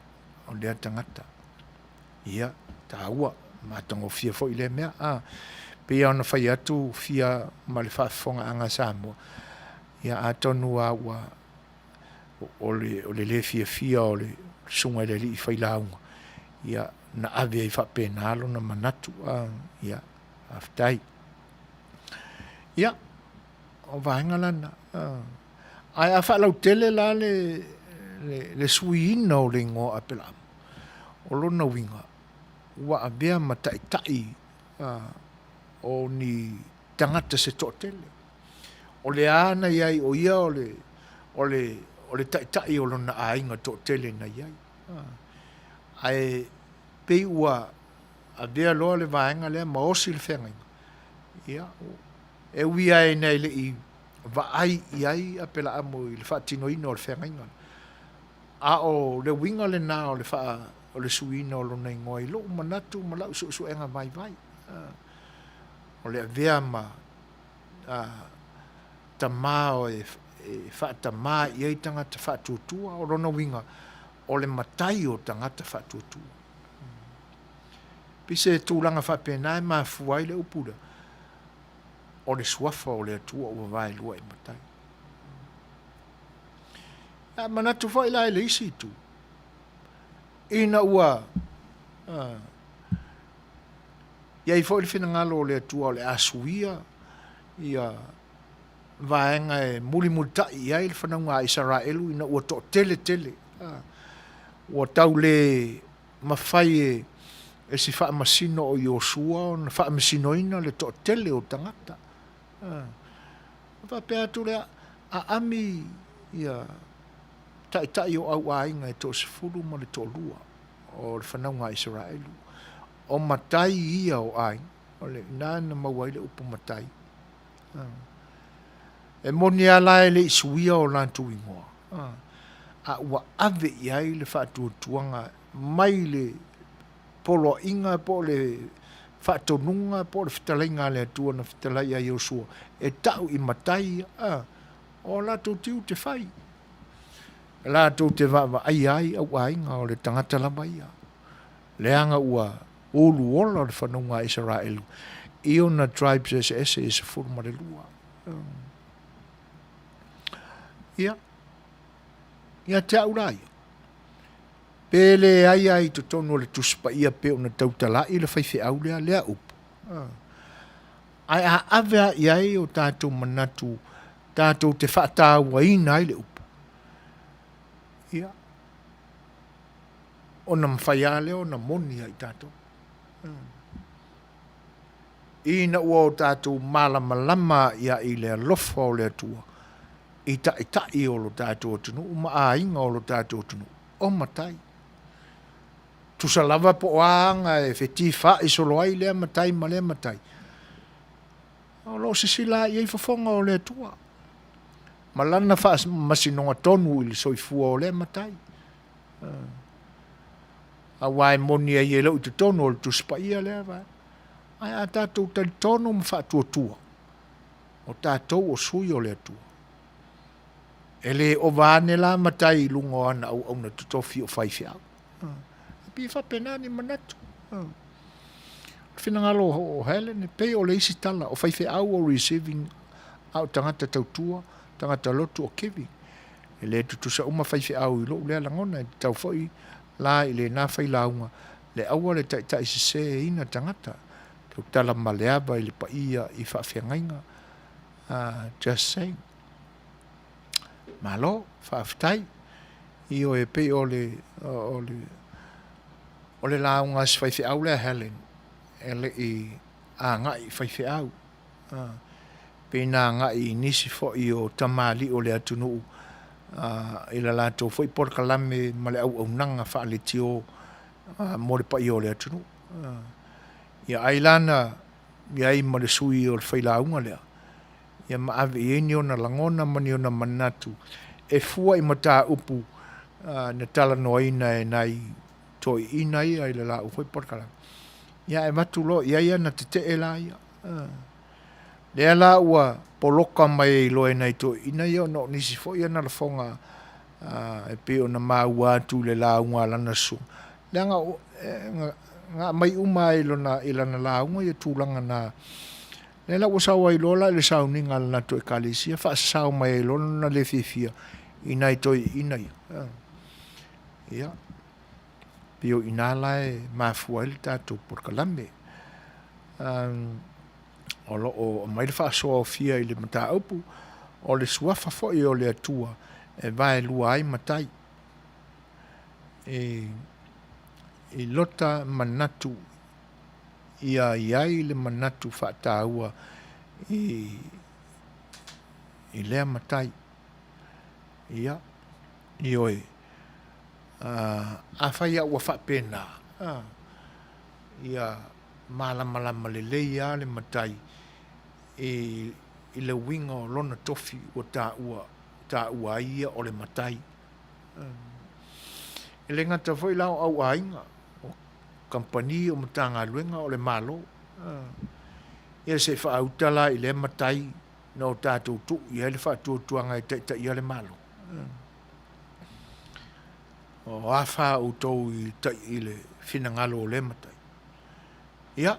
o lea tagata. Ia, taua, matagofie foi lea mea. A, pei lava ona fai atu fia ma le faafofogaaga a Samoa, ia atonu lava ua, o le, o le le fiafia o le susuga i le alii failauga, ia, na ave ai faapena lona manatu. A, ia, faafetai. Ia, o vaega la na. Ae a faalautele la le, le, le suiina o le igoa o Apelaamu, o lona uiga, ua avea ma taitai o ni tagata se toatele. O le a na i ai o ia o le, o le, o le taitai o lona aiga toatele na i ai. Ae pei ua avea loa le vaega lea ma osi le feagaiga, ia, e ui lava ina e le i vaai i ai Apelaamo i le faatinoina o le feagaiga, a o le uiga lena o le faa, o le suiina o lona igoa i lou manatu ma lau suesuega vaivai, o le avea ma tama e faatamā i ai tagata faatuatua, o lona uiga, o le matai o tagata faatuatua. Pei se tulaga faapena e mafua ai le upu lea, o le suafa o le Atua ua vaelua i matai. A manatu foi la i le isi itu, ina ua i ai foi le finagalo o le Atua o le a suia ia vaega e mulimulitai i ai le fanauga a Isaraelu ina ua toatele tele, ua tau le mafai e si faamasino o Iosua ona faamasinoina le toatele o tagata. Ona faapea atu lea, aami ia taitai o au aiga e toasefulu ma le toalua o le fanauga a Isaraelu, o matai ia o aiga, o le ina na maua ai le upu matai. E moni lava la e le i suia o latou igoa, a ua ave i ai le faatuatuaga mai le poloaiga po o le faatonuga po o le fetalaiga a le Atua na fetalai ia Iosua e tau i matai ia, o latou tiute fai, latou te vaavaaia ai au aiga o le tagata lava ia, leaga ua ulu ola le fanauga a Isaraelu i ona tribes eseese e 12. Ia, ia te au la ia, pe leai lava i totonu o le Tusi Paia pei ona tautalai le faifeau lea, lea upu. Ae a ave lava i ai o tatou manatu tatou te faatauaina ai le upu, ia, ona mafai lava lea ona moni ia i tatou. Ina ua o tatou malamalama ia i le alofa o le Atua i taitai o lo tatou atunuu ma aiga o lo tatou atunuu, o matai. Tusa lava po o a aga e fetifaai solo ai lea matai ma lea matai, o lo o sisila i ai fofoga o le Atua ma lana faamasinoga tonu i le soifua o lea matai. Aua e moni ai e le o i totonu o le Tusi Paia lea vaega. Ae a tatou talitonu ma faatuatua, o tatou o sui o le Atua. E le ova ane la matai i luga o ana auauna totofi o faifeau. E pei e faapena ni manatu. O le finagalo o Helen, e pei o le isi tala, o faifeau o receiving a o tagata tautua, tagata lotu o giving. E le tutusa uma faifeau i lou lea lagona, e tatau foi la i lena failauga le aua le taitai seseina tagata, tautala ma le ava i le paia i faafeagaiga. Just saying. Malo, faafetai. Ioe, e pei o le, o le, o le lauga a si faifeau lea Helen, e le i agai i faifeau. Pei na agai i nisi foi o tamalii o le atunuu i la latou foi polokalame ma le auaunaga faaleitio mo le paia o le atunuu. Ia ai la na i ai ma le sui o le failauga lea, ia ma ave i ai ni ona lagona ma ni ona manatu e fua i mataupu na talanoaina e nai toeaiina ia i le laua foi polokalame. Ia ae avatu loa i ai ana tetee la ia. Lea la ua poloka mai ai loa e nai toeaiina ia ona o nisi foi ana lafoga e pei ona maua atu i le lauga a lana susuga, leaga na aumai uma lava i lana lauga ia tulaga na. Lea la ua sau ai loa la i le sauniga a le latou Ekalesia faasasao mai ai loa lona le fiafia i nai toeaiina ia. Ia, pei o i ina la e mafua ai le tatou polokalame. O lo o aumai le faasoa-ofia i le mataupu, o le suafa foi o le Atua e vaelua ai matai i lota manatu ia i ai le manatu faataua i lea matai. Ia, ioe, afai lava ua faapena, ia malamalama lelei lava le matai i le uiga o lona tofi ua taua, taua ai ia o le matai. E le gata foi la o auaiga, o kamupani, o Matagaluega, o le Malo. Ia se i faauta la i lea matai na o tatou tuu i ai le faatuatuaga e taitaia le Malo. O a fa outou i le finagalo o lea matai. Ia,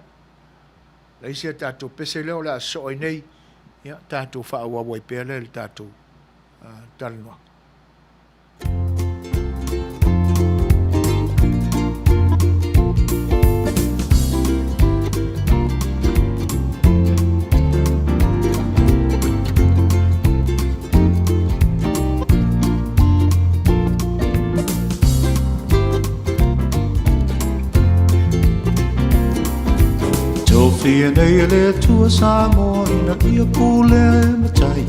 leai se tatou pese lea o le a sosoo ai nei, ia tatou faaauau ai pea lea i le tatou talanoaga. Tofia nei e le Atua Samoa ina ia pulea e matai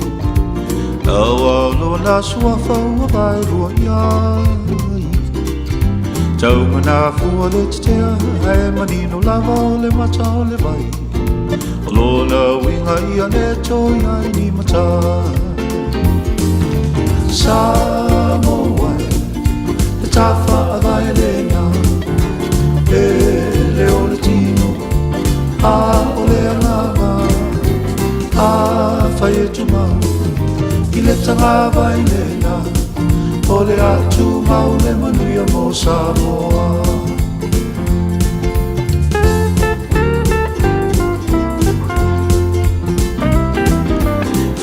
Aua o lona suafa ua vaelua i ai Taumanafua le tetea ae manino lava o le mata o le vai O lona uiga ia le toe ai ni matai Samoa e, le tafaavae lena E le o le tino a o le agaga Afai e tumau i le tagavai lena O le a tumau le manuia mo Samoa.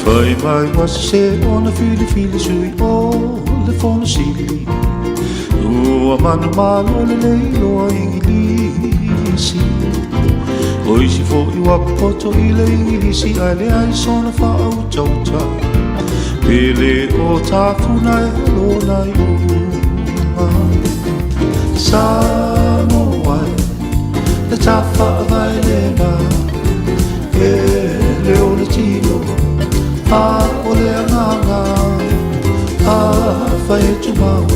Fai mai ua sese ona filifili sui o le Fono Sili Ua manumalo lelei loa Igilisi O isi foi ua popoto i le Igilisi ae leai sona faautauta E le o tafuna e lona iuga Samoa e le tafaavae lena E le o le tino a o le agaga Afai e tumau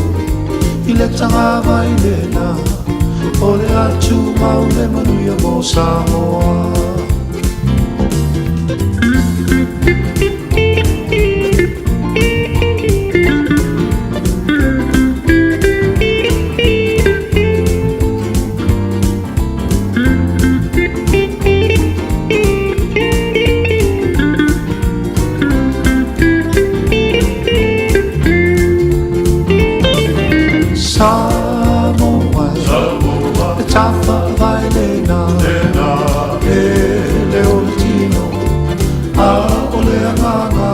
i le tagavai lena O le a tumau le manuia mo Samoa. Samoa e, le tafaavae lena, e le o le tino, a o le agaga,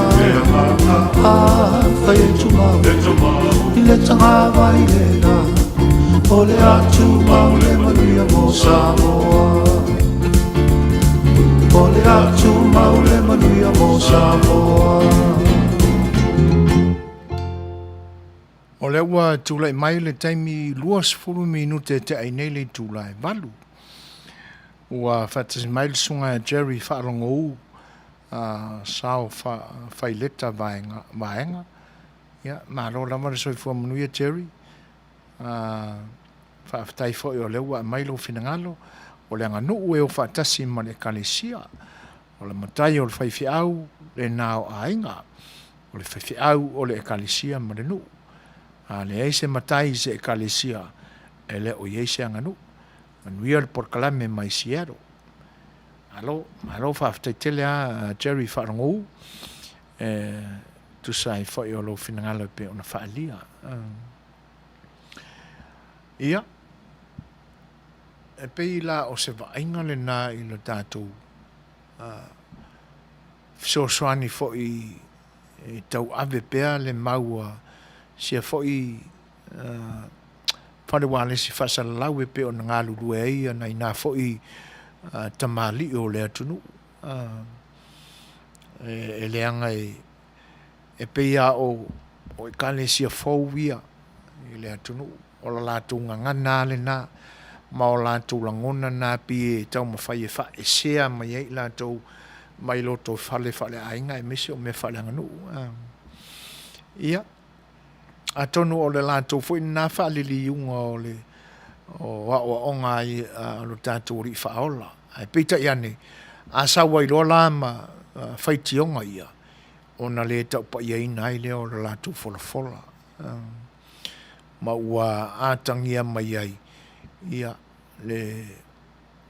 afai e tumau, i le tagavai lena, o le a tumau le manuia mo Samoa. O le a tumau le manuia mo Samoa. O lea ua tulai mai le taimi 20 minute e tea ai nei le itula e 8. Ua faatasi mai le susuga ia Jerry Faalogou sao faileta vaega, vaega. Ia, malo lava le soifua manuia Jerry. Faafetai foi o lea ua aumai lou finagalo, o le aganuu e o faatasi ma le Ekalesia. O le matai o le faifeau lena o aiga, o le faifeau o le Ekalesia ma le nuu. A leai se matai i se Ekalesia, e le o i ai se aganuu. Manuia le polokalame mai Seattle. Malo, malo faafetai tele a Jerry Faalogou e tusa ai foi o lou finagalo e pei ona faaalia. Ia, e pei la o se vaaiga lena i le tatou fesoasoani foi e tauave pea le mau a sia foi fale ualesi faasalalau e pei ona galulue ai nai na foi tamalii o le atunuu. E leaga e pei lava o Ekalesia fou ia i le atunuu, o la latou gagana lava lena ma o latou lagona na pei e taumafai e faaesea mai ai i latou mai lotoifale faaleaiga aemaise o mea faaleaganuu. Ia, atonu o le latou foi lena faaliliuga o le o aoaoga ai a lo tatou Alii Faaola. Ae peitai ane, a sau ai loa la ma faitioga ia, ona le taupaiaina ai lea o le latou folafola, ma ua atagia mai ai ia le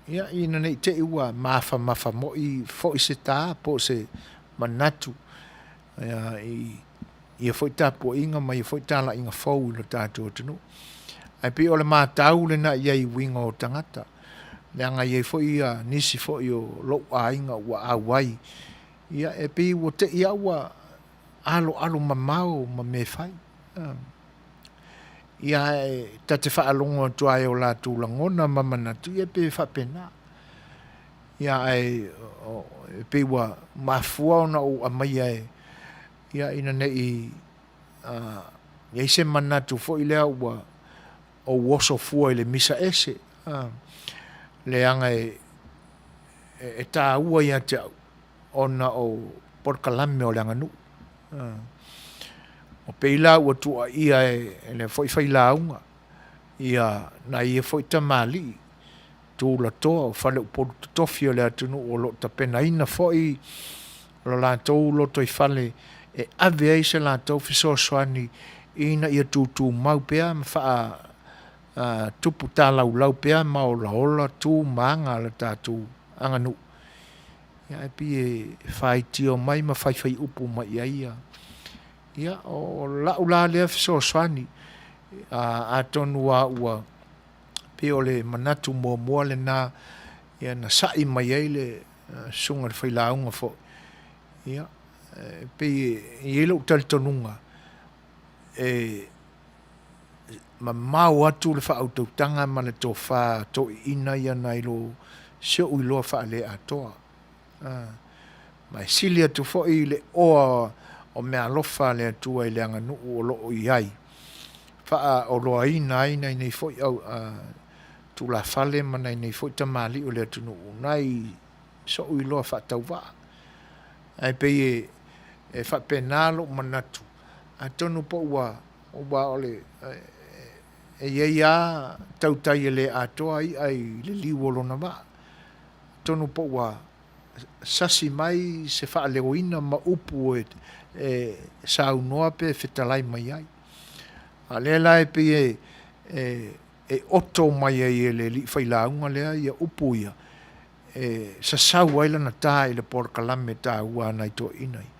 ia ina ne i te i ua mafamafa moi foi se ta po o se manatu ia, i ia foi tapuaiga ma ia foi talaiga fou i lo tatou atunuu. Ae pei o le matau lena i ai i uiga o tagata, leaga e i ai foi ia nisi foi o lou aiga ua auai, ia e pei ua te i lava ua aloalo mamao ma mea e fai. Ia ae ta te faalogo atu lava i o latou lagona ma manatu, ia pei e faapena. Ia ae e pei ua mafua ona ou aumaia e ia ina ne i i ai se manatu foi lea ua ou oso fua i le misa ese, leaga e taua ia te au ona o polokalame o le aganuu. O pei la ua tuuaia e le foi failauga ia nai ia foi tamalii tulatoa o faleupolu totofi o le atunuu o lo o tapenaina foi lo latou lotoifale e ave ai se latou fesoasoani ina ia tutumau pea ma faatupu talaulau pea ma olaola tu ma aga a le tatou aganuu. Ia ae pei e faitio mai ma faifaiupu mai i ai ia. Ia, o lau la lea fesoasoani, atonu lava ua pei o le manatu muamua lena ia na sa'i mai ai le susuga i le failauga foi. Ia, e pei e i ai lou talitonuga, e mamao atu le faautautaga ma le tofa toeaiina ia nai lo si ou iloa faale-atoa. Ma e sili atu foi le oa o meaalofa a le Atua i le aganuu o lo o i ai, faaoloaina ai nai nei foi au tulafale ma nai nei foi tamalii o le atunuu nai so'u iloa faatauvaa. Ae pei e faapena lou manatu, atonu po ua aua o le e i ai lava tautai e le atoa i'a i le liu o lona vaa. Atonu po ua sasi mai se faaleoina ma upu e saunoa pe fetalai mai ai. A o lea la e pei e oto mai ai e le alii failauga lea ia upu ia e sasau ai lana ta i le polokalame taua a nai toeaiina ia.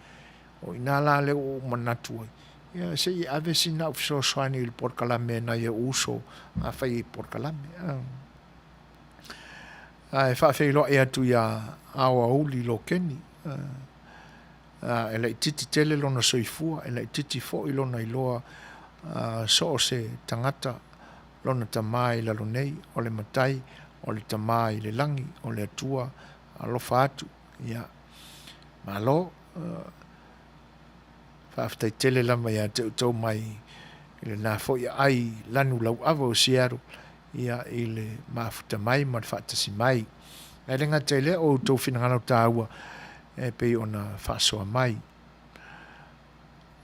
O i ina la lea ua ou manatu ai, Ia, se i ave sina au fesoasoani i le polokalame a nai ou uso a fai ai polokalame. Ae faafeiloai atu iā Aoauli Lokeni, e laitiiti tele lona soifua, e laitiiti foi lona iloa so o se tagata lona tama i lalo nei, o le Matai, o le Tama i le lagi, o le Atua alofa atu. Ia, malo. Faafetai tele lava ia te outou mai i lena foi aai lanu lauava o Seattle, ia, i le mafuta mai ma le faatasi mai. Ae le gata i lea, o outou finagalo taua e pei ona faasoa mai.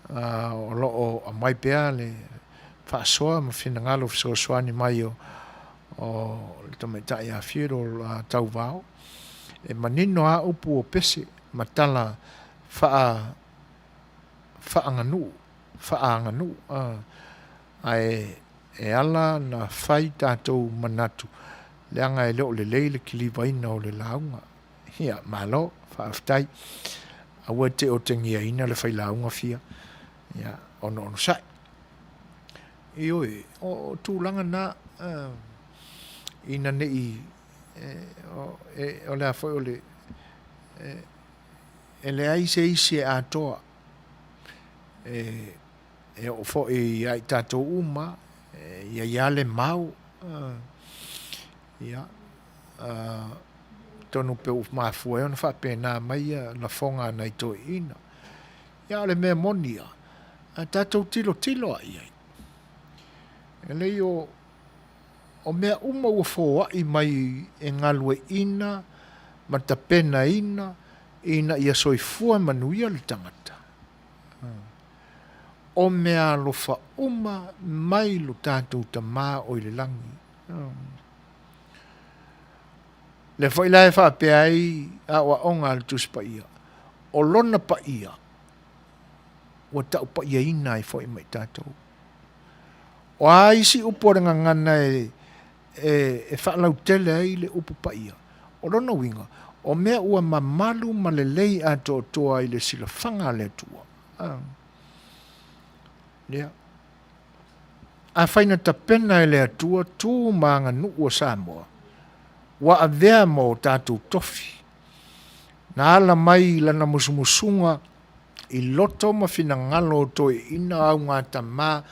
O lo o aumai pea le faasoa ma finagalo fesoasoani mai o le tamaitai a Theodore Tauvao, e manino lava upu o pese ma tala faa faaganuu, faaaganuu, ae e ala na fai tatou manatu leaga e le o lelei le kilivaina o le lauga. Ia, malo, faafetai. Aua e te otegiaina le failauga fia, ia, onoonusai. Ioe, o tulaga na, ina ne i, o le a foi o le, e leai se isi e atoa, e oo foi ia i tatou uma, e i ai lava le mau, ia, atonu pe ua mafua ai ona faapena mai ia lafoga a nai toeaiina. Ia, a o le mea moni ia, a tatou tilotilo lava i ai, e lei o, o mea uma ua foai mai e galueaiina ma tapenaina ina ia soifua manuia le tagata. O mea alofa uma mai lo tatou Tama o i le lagi. Lea foi la e faapea ai aoaoga a le Tusi Paia, o Lona paia ua taupaiaina ai foi ma i tatou. O a isi upu a le gagana e, e, e faalautele ai le upu paia? O lona uiga, o mea ua mamalu ma lelei atoatoa i le silafaga a le Atua. A. Lea. Afai na tapena e le Atua tu ma aganuu a Samoa, ua avea ma o tatou tofi, na ala mai i lana musumusuga i loto ma finagalo o toeaiina augatama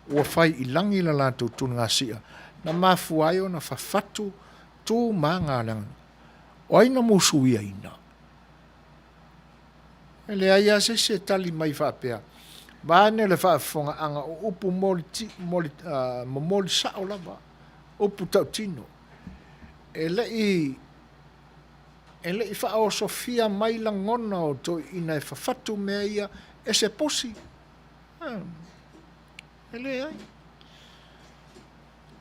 ua fai i lagi la latou tuligasia, na mafua ai ona fafatu tu ma aga a le aganuu. O ai na musuiaina? E leai lava se isi e tali mai faapea, vaeane le faafofogaaga o upu momoli sao lava, upu tautino. E le i E le i faaosofia mai lagona o toeaiina e fafatu mea ia e se pusi. E leai.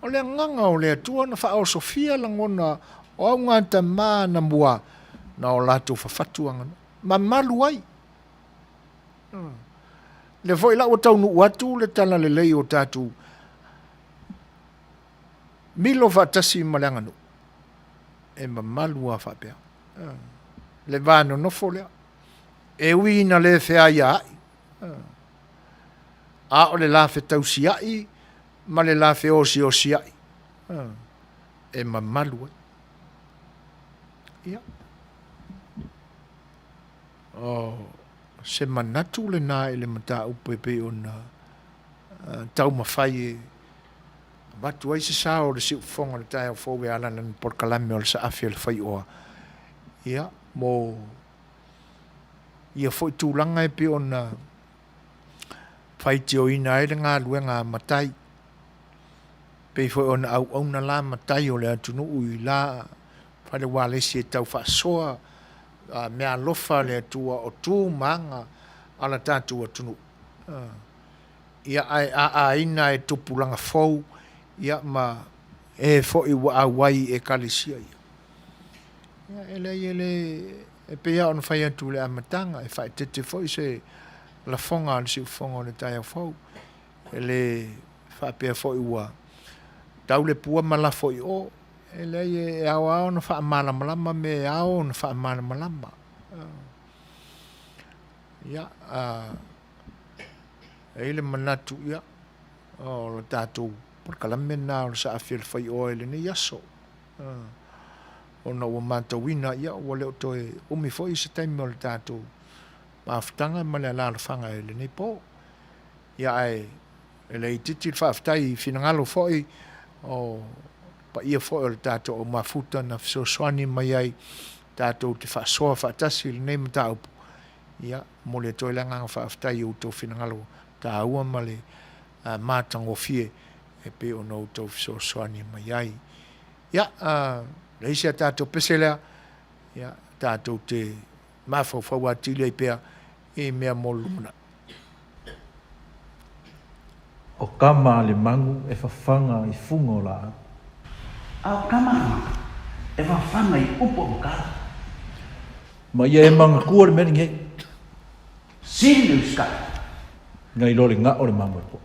O le agaga o le Atua na faaosofia lagona o augatama anamua na o latou fafatu aganuu. Mamalu ai. Lea foi la ua taunuu atu le talalelei o tatou milo faatasi ma le aganuu. E mamalu lava faapea le va nonofo lea, e ui ina le feaiaai, a o le la fetausiai ma le la feosiosiai e mamalu ai. Ia, o se manatu lena i le mataupu e pei ona taumafai e Avatu ai se sao o le siufofoga o le taeao fou e ala i lana polokalame o le Saafi a le Faioa, ia, mo ia foi tulaga e pei ona faitioina ai le galuega a matai, pei foi ona auauna la matai o le atunuu i la fale ualesi e tau faasoa meaalofa a le Atua o tu ma aga a le tatou atunuu. Ia, ae aaina e tupulaga fou, ia, ma e foi ua auai i Ekalesia ia. Ia, e leai, e le, e pei lava ona fai atu i le amataga, e faaeteete foi se lafoga a le siufofoga o le taeao fou. E le faapea foi ua tau le pua ma lafo i o. E leai, e ao lava ona faamalamalama mea e ao ona faamalamalama. Ia, a. E i ai le manatu, ia, o le tatou polokalame lena o le saafi a le faioa i lenei aso. Ona ua matauina, ia, ua le o toe umi foi se taimi o le tatou mafutaga ma le alaalafaga i lenei po. Ia, ae e le itiiti le faafetai i finagalo foi o paia foi o le tatou au mafuta na fesoasoani mai ai tatou te faasoa faatasi i lenei mataupu. Ia, momoli atu ai le agaga faafetai i outou finagalo taua ma le matagofie e pei ona outou fesoasoani mai ai. Ia, leai se a tatou pese lea, ia, tatou te mafaufau atili ai pea i mea mo le lumanai. O kama a le magu e fafaga i fuga o laau. A o kama a magu e fafaga i upu o makala. Ma ia e magatua le mea lenei. Sili le usikai. Nai lo le gao le mamoe po'o.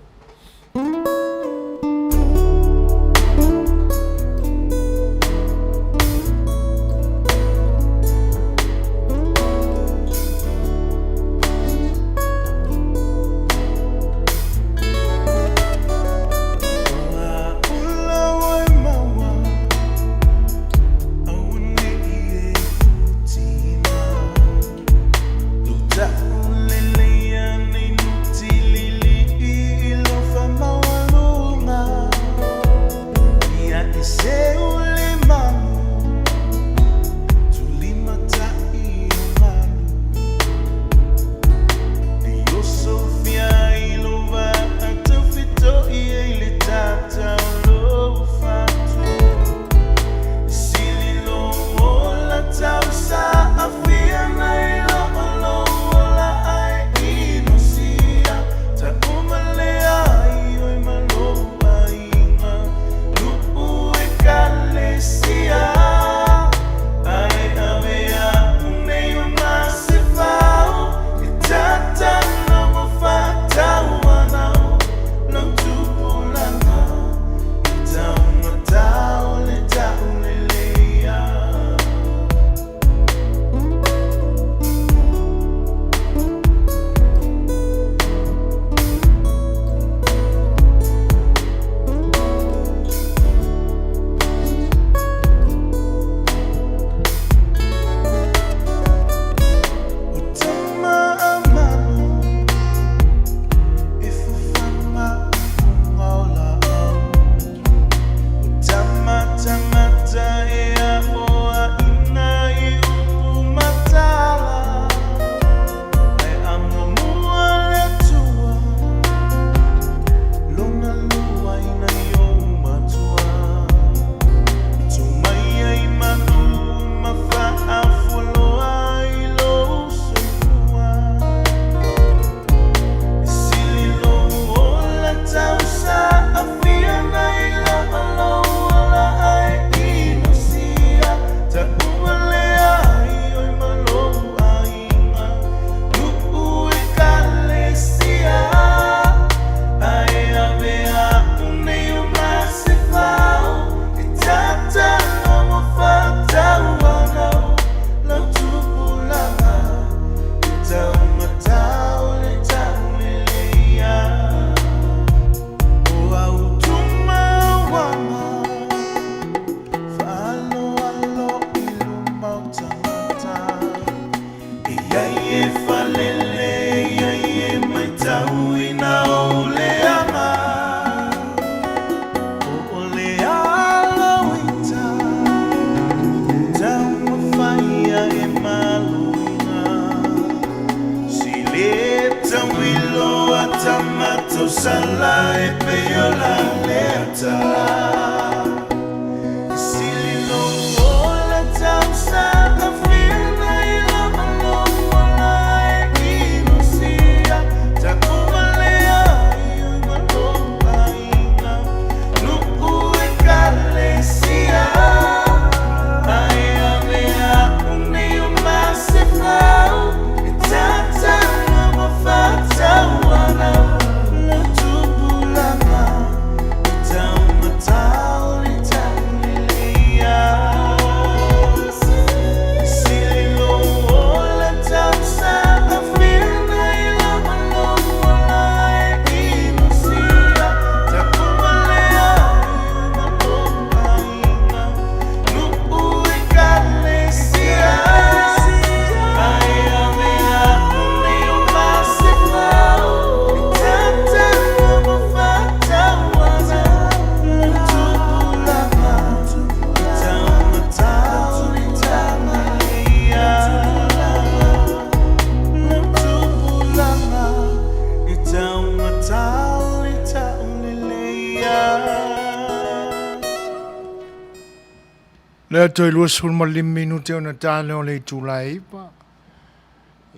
Lea toe 25 minute ona ta lea o le itula e 9.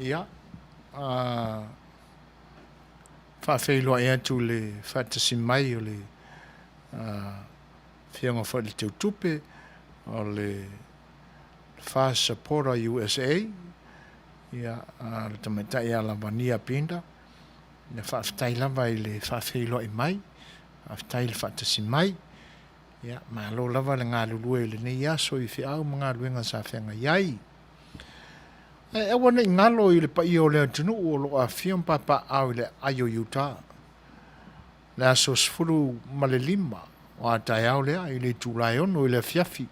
Ia, faafeiloai atu i le faatasi mai o le Afioga foi i le Teutupe o le Fast Supporter USA, ia, le Tamaitai ia Lavania Pinder. Ia faafetai lava i le faafeiloai mai, faafetai i le faatasi mai. Ia, malo lava le galulue i lenei aso i feau ma galuega sa feagai ai. Ae aua ne i galo i le paia o le atunuu o lo o afifio ma papaaao i le aai o Utah. Le aso 15 o a taeao lea i le itula e 6 i le afiafi,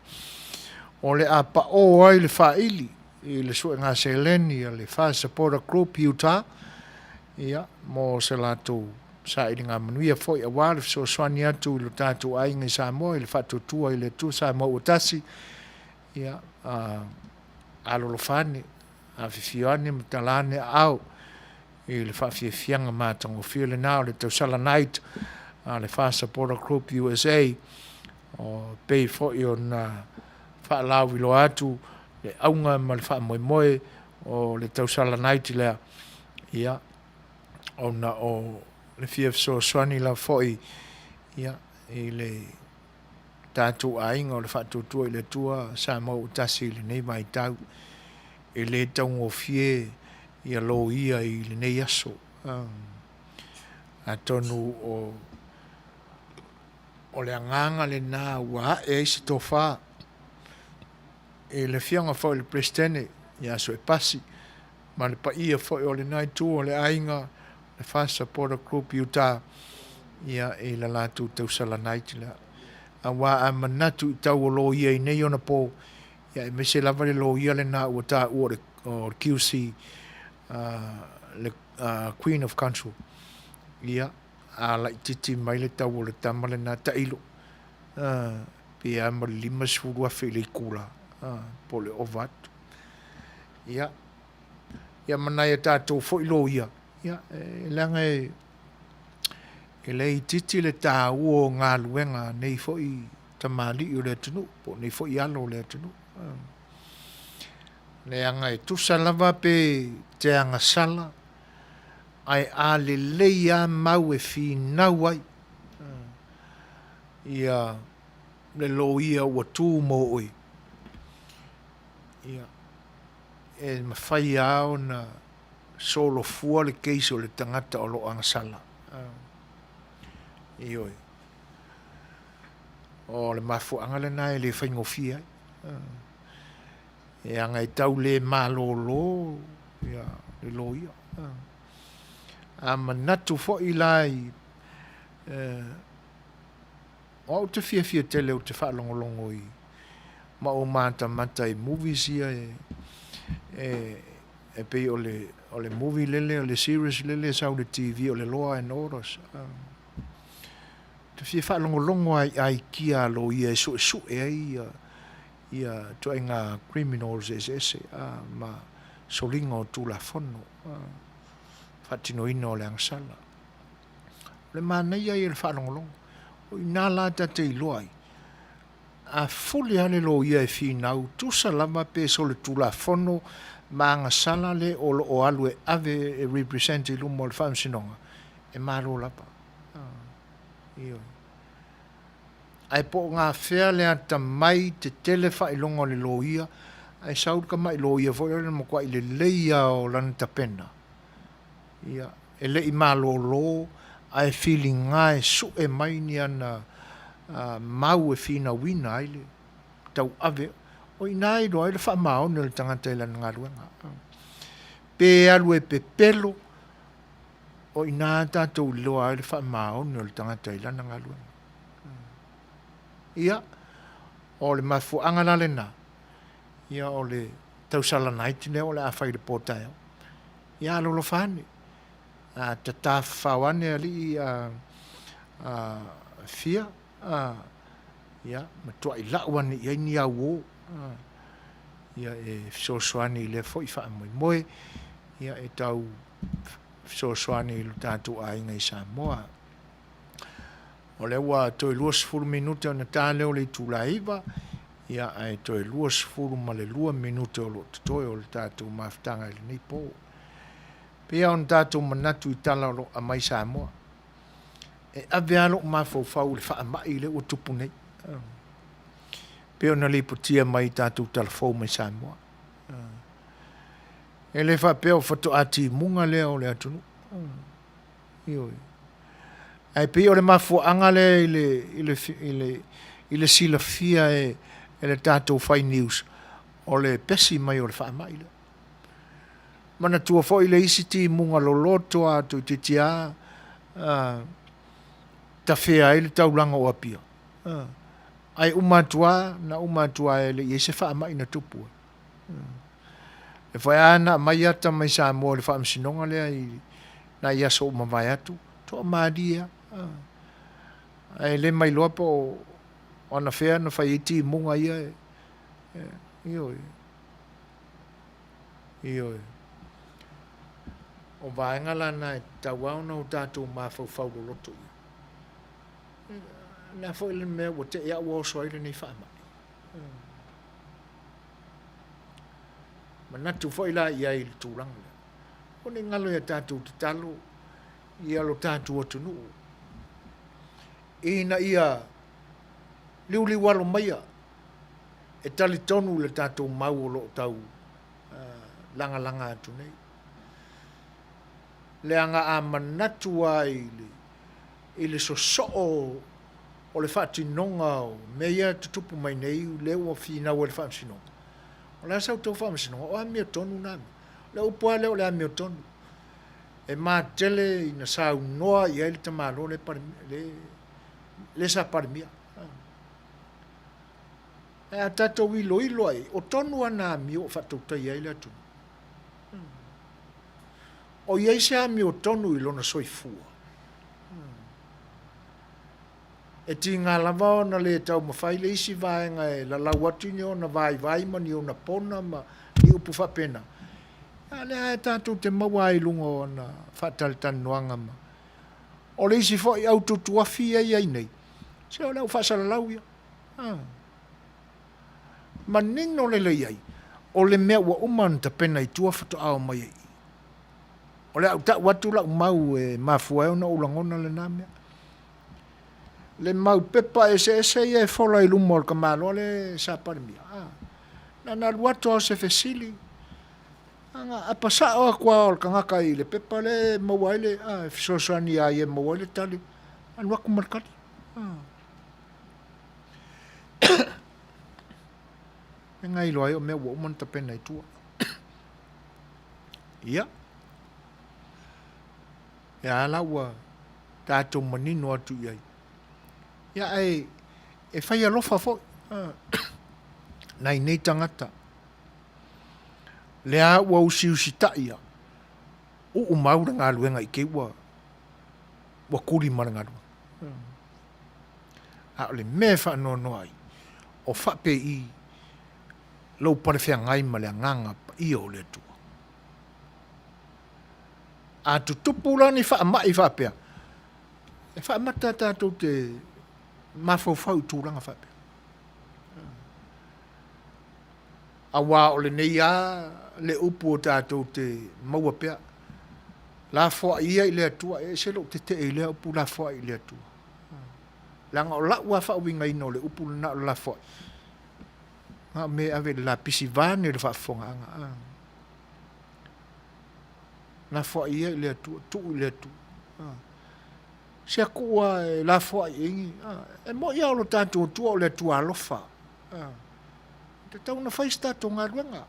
o le a paō ai le faaili i le suega seleni a le Fire Supporter Group Utah, ia, mo se latou sailiga manuia foi aua le fesoasoani atu i lo tatou aiga i Samoa i le faatuatua i le Atua Samoa ua tasi, ia, alolofa ane, afifio ane ma tala ane aao i le faafiafiaga matagofie lena o le Tausala Night a le Fire Supporter Group USA, o pei foi ona faalauiloa atu le auga ma le faamoemoe o le Tausala Night lea, ia, ona o le fia fesoasoani lava foi ia, i le tatou aiga o le faatuatua i le Atua Samoa ua tasi i lenei vaitau. E le taugofie ia loia i lenei aso. Atonu o, o le agaga lena ua ae ai se tofa i le Afioga foi i le Peresetene ia Soepasi ma le paia foi o lena itu o le aiga, le Fast Supporter Group Utah, ia, i le latou tausala night lea. Aua a manatu i tau o loia i nei ona po, ia aemaise lava le loia lena ua taua o le, o le QC, le Queen of Country, ia, a laititi mai le tau o le tama lena tailo, pe a ma le 50,000 i le itula, po o le ova atu. Ia, ia ma nai a tatou foi loia, ia, e leaga e, e le itiiti le taua o galuega a nei foi tamalii o le atunuu, po o nei foi alo o le atunuu. Leaga e tusa lava pe te agasala, ae a lelei lava mau e finau ai ia le loia ua tu mo oe, ia, e mafai lava ona solofua le case o le tagata o lo o agasala. Ioe. O le mafuaaga lena e le faigofie ai. Leaga e tau le malolo ia le loia. A manatu foi la i O au ou te fiafia tele ou te faalogologo i ma ou matamata i movies ia e e e pei o le o le movie lele o le series lele e sau i le TV o le Law and Orders. Ou te fia faalogologo lava i aikia a loia e suesue ai ia ia ituaiga criminals eseese ma soliga o Tulafono, faatinoina o le agasala. O le manaia ia o le faalogologo. O i ina la ta te iloa ai, a fuli lava le loia e finau, tusa lava pe solitulafono ma agasala le o lo o alu e ave e represent i luma o le Faamasinoga, e malo lava. Ioe. Ae po o gafea le atamai tetele faailoga o le loia, ae sau le tamai loia foi lea o le matuai lelei lava o lana tapena, Ia, e le i malolo ae filiga e sue mai ni ana mau e finauina ai le tauave. O i ina e iloa ai le faamaoni o le tagata i lana galuega. Pe alu e pepelo, o i ina tatou iloa ai le faamaoni o le tagata i lana galuega. Ia, o le mafuaaga la lena, ia o le tausala night lea o le a fai i le po taeao. Ia alolofa ane, a tata fafao ane alii a fia, a, ia, matuai lau ane i ai ni auō, a, ia e fesoasoani i lea foi faamoemoe, ia e tau fesoasoani i lo tatou aiga i Samoa. O lea ua toe 20 minute ona ta lea o le itula e 9, Ia, ae toe 22 minute o lo o totoe o le tatou mafutaga i lenei po. Pei lava ona tatou manatu i tala o lo o aumai Samoa, e ave lava lou mafaufau i le faamai lea ua tupu nei, pei ona lipotia mai i tatou tala fou mai Samoa. E le faapea o faatoa timuga lea o le atunuu. Ioe. Ae pei o le mafuaaga lea i le, i le, i le, i le silafia e, e le tatou fai news, o le pesi mai o le faamai lea. Manatua foi le isi timuga loloto a toeitiiti a tafea ai le taulaga o Apia. Ae uma atu a, na uma atu a e le i ai se faamai na tupu ai. E foi a na aumai ata mai Samoa i le faamasinoga lea i nai aso ua mavae atu, toamalie a. Ae le mailoa po o anafea na fai ai timuga ia e, ioe. Ioe. O vaega la na e tatau lava ona o tatou mafaufau loloto i ai. O le a foi le mea ua te i lava ua oso ai lenei faamai. Manatu foi la i ai i le tulaga lea. Aua ne i galo ia tatou tatalo ia lo tatou atunuu ina ia liuliualo maia e talitonu i le tatou mau o lo o tau lagalaga atu nei. Leaga a manatu lava i le, i le sosoo o le faatinoga o mea ia e tutupu mai nei, lea ua finau ai le Faamasinoga, o le a sa outou Faamasinoga? O amiotonu na mea. O le upu lava lea o le amiotonu. E matele ina saunoa i ai le tamaloa le, le, le sa Palemia. Ae a tatou iloilo ai, o tonu lava na amio o faatautaia ai le atunuu. O i ai se amiotonu i lona soifua? E tiga lava ona le taumafai le isi vaega e lalau atu ni ona vaivai ma ni ona pona ma ni upu faapena, a o lea lava tatou te maua ai i luga o ana faatalatalanoaga ma O le isi foi aututuafi ia e i ai nei, se o le au faasalalau ia. Manino lelei ai, o le mea ua uma ona tapena i tua faatoa omai ai i i. O le a ou tau atu lau mau e mafua ai ona ou lagona lena mea. Le mau pepa eseese ia e fola i luma o le tamaloa lea sa Palemia, na ona alu atu lava o se fesili, na aapa sao atu lava o le tagata i le pepa lea e maua ai le, e fesoasoani ia ia e maua ai le tali, alu atu ma le tali. E ngai loa ai o mea ua uma ona tapena i tua. Ia. E a la ua tatou manino atu i ai. Ia ae e fai alofa foi nai nei tagata. Lea ua usiusitai ia, uu mau le galuega i te i ua ua kuli ma le galuega. A o le mea e faanoanoa ai, o faapei lou palefeagai ma le Agaga Paia o le Atua. A tutupu la ni faamai faapea, e faamata tatou te mafaufau i tulaga faapea. Aua o lenei a le upu o tatou te maua pea, lafoai ia i le Atua, e ese lou tetee i lea upu lafoai i le Atua. Leaga o lau lava faauigaina o le upu lena o le lafoai, na o mea e ave i le lapisi vaeane le faafofogaaga. Lafoai ia i le Atua, tuu i le Atua. Se atuu lava e lafoai i ai ni, e moni lava o lo tatou Atua o le Atua alofa. E tatau ona fai se tatou galuega.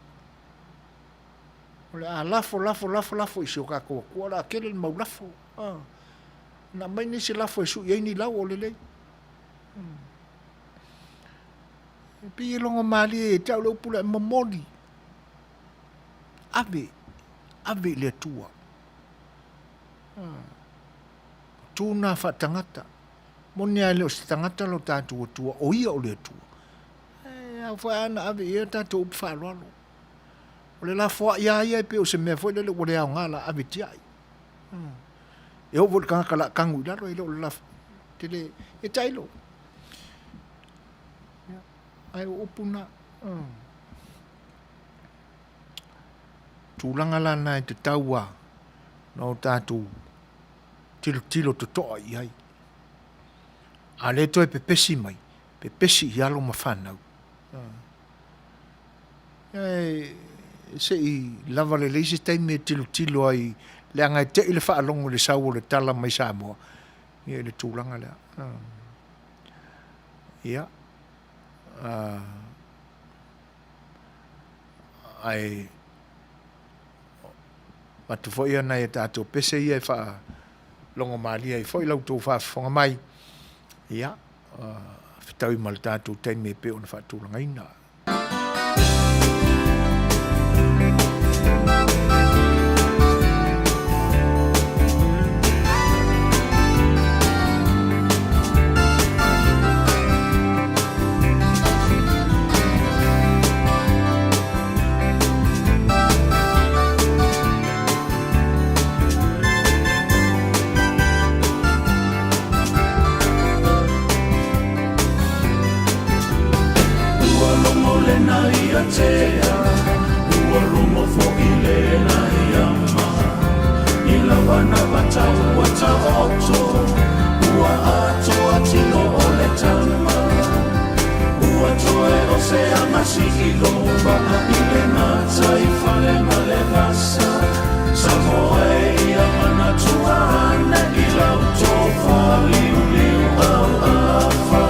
O le a lafo, lafo, lafo, lafo i si o tatou Atua, o le a tele le mau lafo. Na aumai nisi lafo e sui ai ni lau o lelei. E pei e logo malie ia te au le upu lea, momoli. Ave, ave i le Atua. Tu nā faatagata. Moni lava e le o se tagata lo tatou Atua, o Ia o le Atua. E ao foi lava ona ave i ai a tatou upu faaaloalo. O le lafoai lava ia e pei o se mea foi lele ua le aoga o le a ave tiai. E oo foi i le tagata o le a tanu i lalo, e le o le lafo. Te le, e tailo. Ae o upu na. Tulaga la na e tatau a na o tatou tilotilo totoa i ai. A le toe pepesi mai, pepesi i alo ma fanau. E se i lava lelei se taimi e tilotilo ai, leaga e te i le faalogo i le sau o le tala mai Samoa, ia i le tulaga lea. Ia, ae avatu foi nai a tatou pese ia e faalogo malie ai foi la outou faafofoga mai, ia, fetaui ma le tatou taimi e pei ona faatulagaina. Ua logo lena ia tea, ua logo foi lena ia ma. I lavana vata ua taoto, ua atoa tino o le tama. Ua toe o se agasi i lou vaa i le gataifale ma le vasa. Samoa e ia manatua ane i lau tofa liuliu auafa.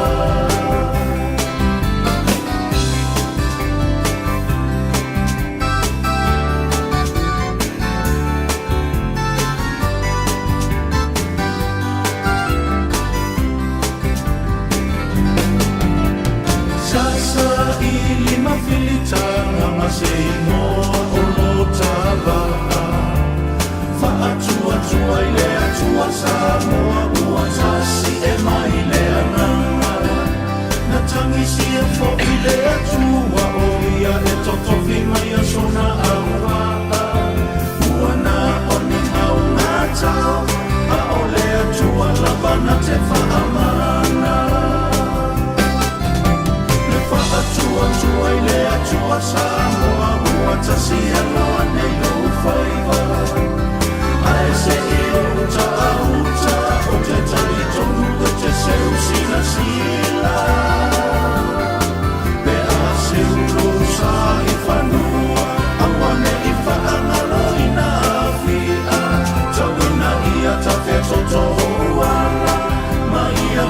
Sasa i lima filitaga ma se igoa o lo ta vaa. Faatuatua i le Atua Samoa ua tasi e mai le agaga. Na tagisia foi le Atua o ia e totofi mai a sona auvaa. Ua na o ni augatao, a o le Atua lava na te faamana. Le faatuatua i le Atua Samoa ua tasi aloa nei ou faiva. Ae se i ou ta auta o te talitonu e te seu silasila. Pe a seu lou sa i fanua, aua ne i faagaloina afia. Tauina ia tafea toto ou ala, ma ia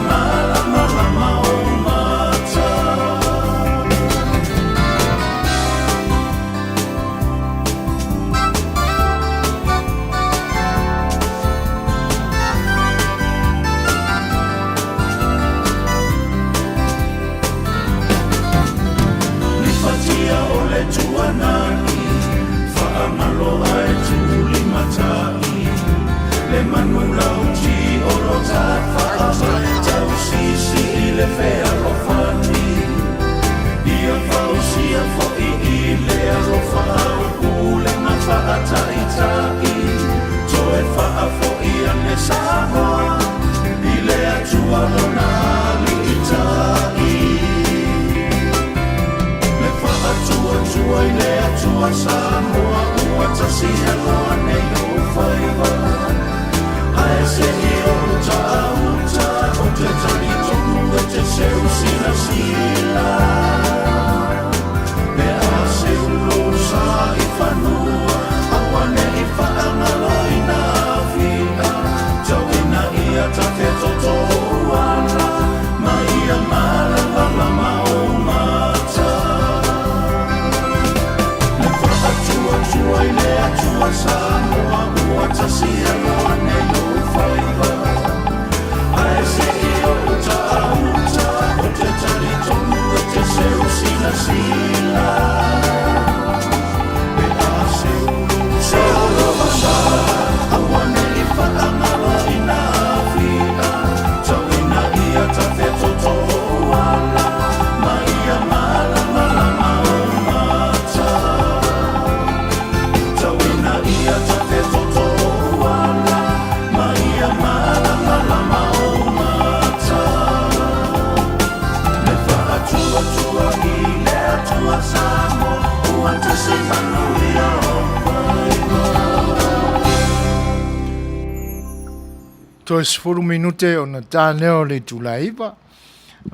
Toe 10 minute ona ta lea o le itula e 9,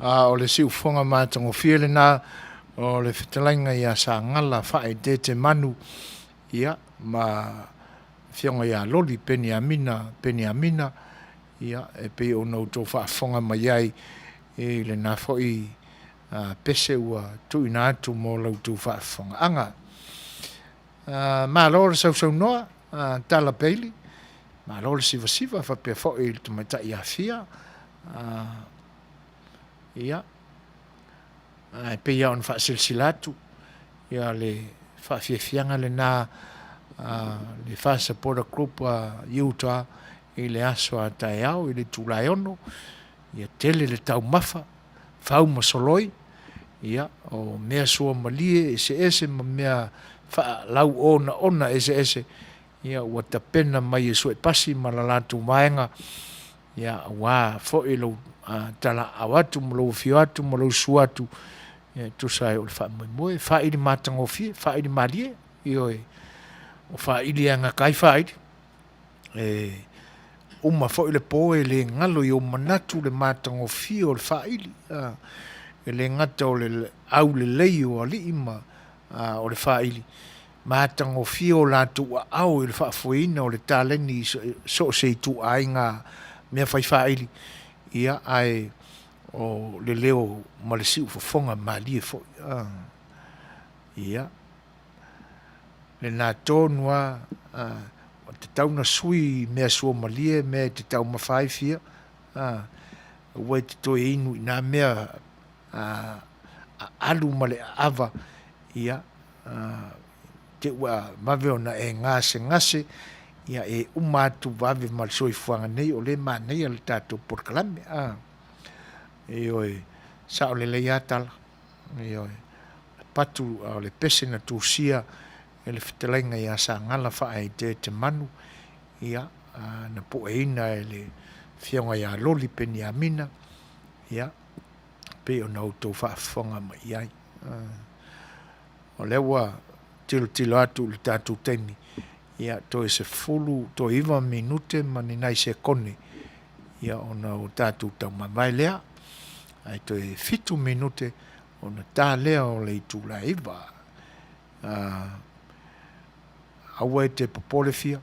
a o le siufofoga matagofie lena o le fetalaiga ia Sagala Faaeteete Manu, ia, ma Afioga ia Loli Peniamina Peniamina, ia, e pei ona outou faafofoga mai ai i lena foi pese ua tuuina atu mo la outou faafofogaaga. Malo le sausaunoa, Tala Bailey, malo le sivasiva faapea foi i le tamaitai Afia. Ia, ae pei lava ona faasilasila atu, ia le faafiafiaga lena a le FAST Supporter Group a Utah i le aso a taeao i le itula e 6, ia tele le taumafa, fau ma soloi, ia, o mea suamalie eseese ma mea faalauonaona eseese, ia, ua tapena mai e Suepasi ma la latou vaega, ia, aua foi lou talaaao atu ma lou afio atu ma lou susu atu, ia, e tusa ai o le faamoemoe, faaili matagofie, faaili malie, ioe, o faaili e agata ai faaili. E uma foi le po e le galo i ou manatu le matagofie o le faaili. E le gata o le aulelei o alii ma o le faaili, matagofie o latou aao i le faafoeina o le taleni i so o se ituaiga mea fai faaili, ia, ae o le leo ma le siufofoga malie foi. Ia. Lena tonu a, ua tatau na sui mea suamalie mea e te taumafa ai fia, aua e te toe inu i na mea alu ma le aava, ia, te ua vave ona e gasegase, ia e uma atu vave ma le soifuaga nei, o lea e manaia le tatou polokalame. Ioe, sao lelei lava tala. Ioe, patu o le pese na tusia e le fetalaiga ia Sagala Faaeteete Manu, ia, na pueina e le Afioga ia Loli Peniamina, ia, pei ona outou faafofoga mai i ai. O lea ua tilotilo atu i le tatou taimi, ia, toe 10, toe 9 minute ma ni nai sekone, ia, ona ua tatou taumavae lea, ae toe 7 minute ona ta lea o le itula e 9. Aua e te popole fia.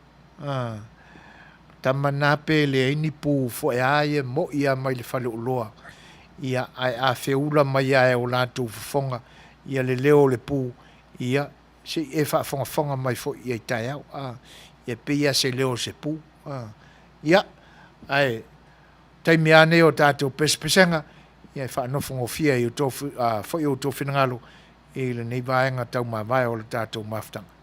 Tama na pe leai ni pu foeā ia mo'i a mai le faleoloa, ia, ae a feula mai lava e o latou fofoga ia le leo o le pu, ia, se i e faafogafoga mai foi i ai taeao, a, ia pei lava se leo o se pu, a. Ia, ae taimi lava nei o tatou pesepesega, ia e faanofogofie ai outou, foi outou finagalo i lenei vaega taumavae o le tatou mafutaga.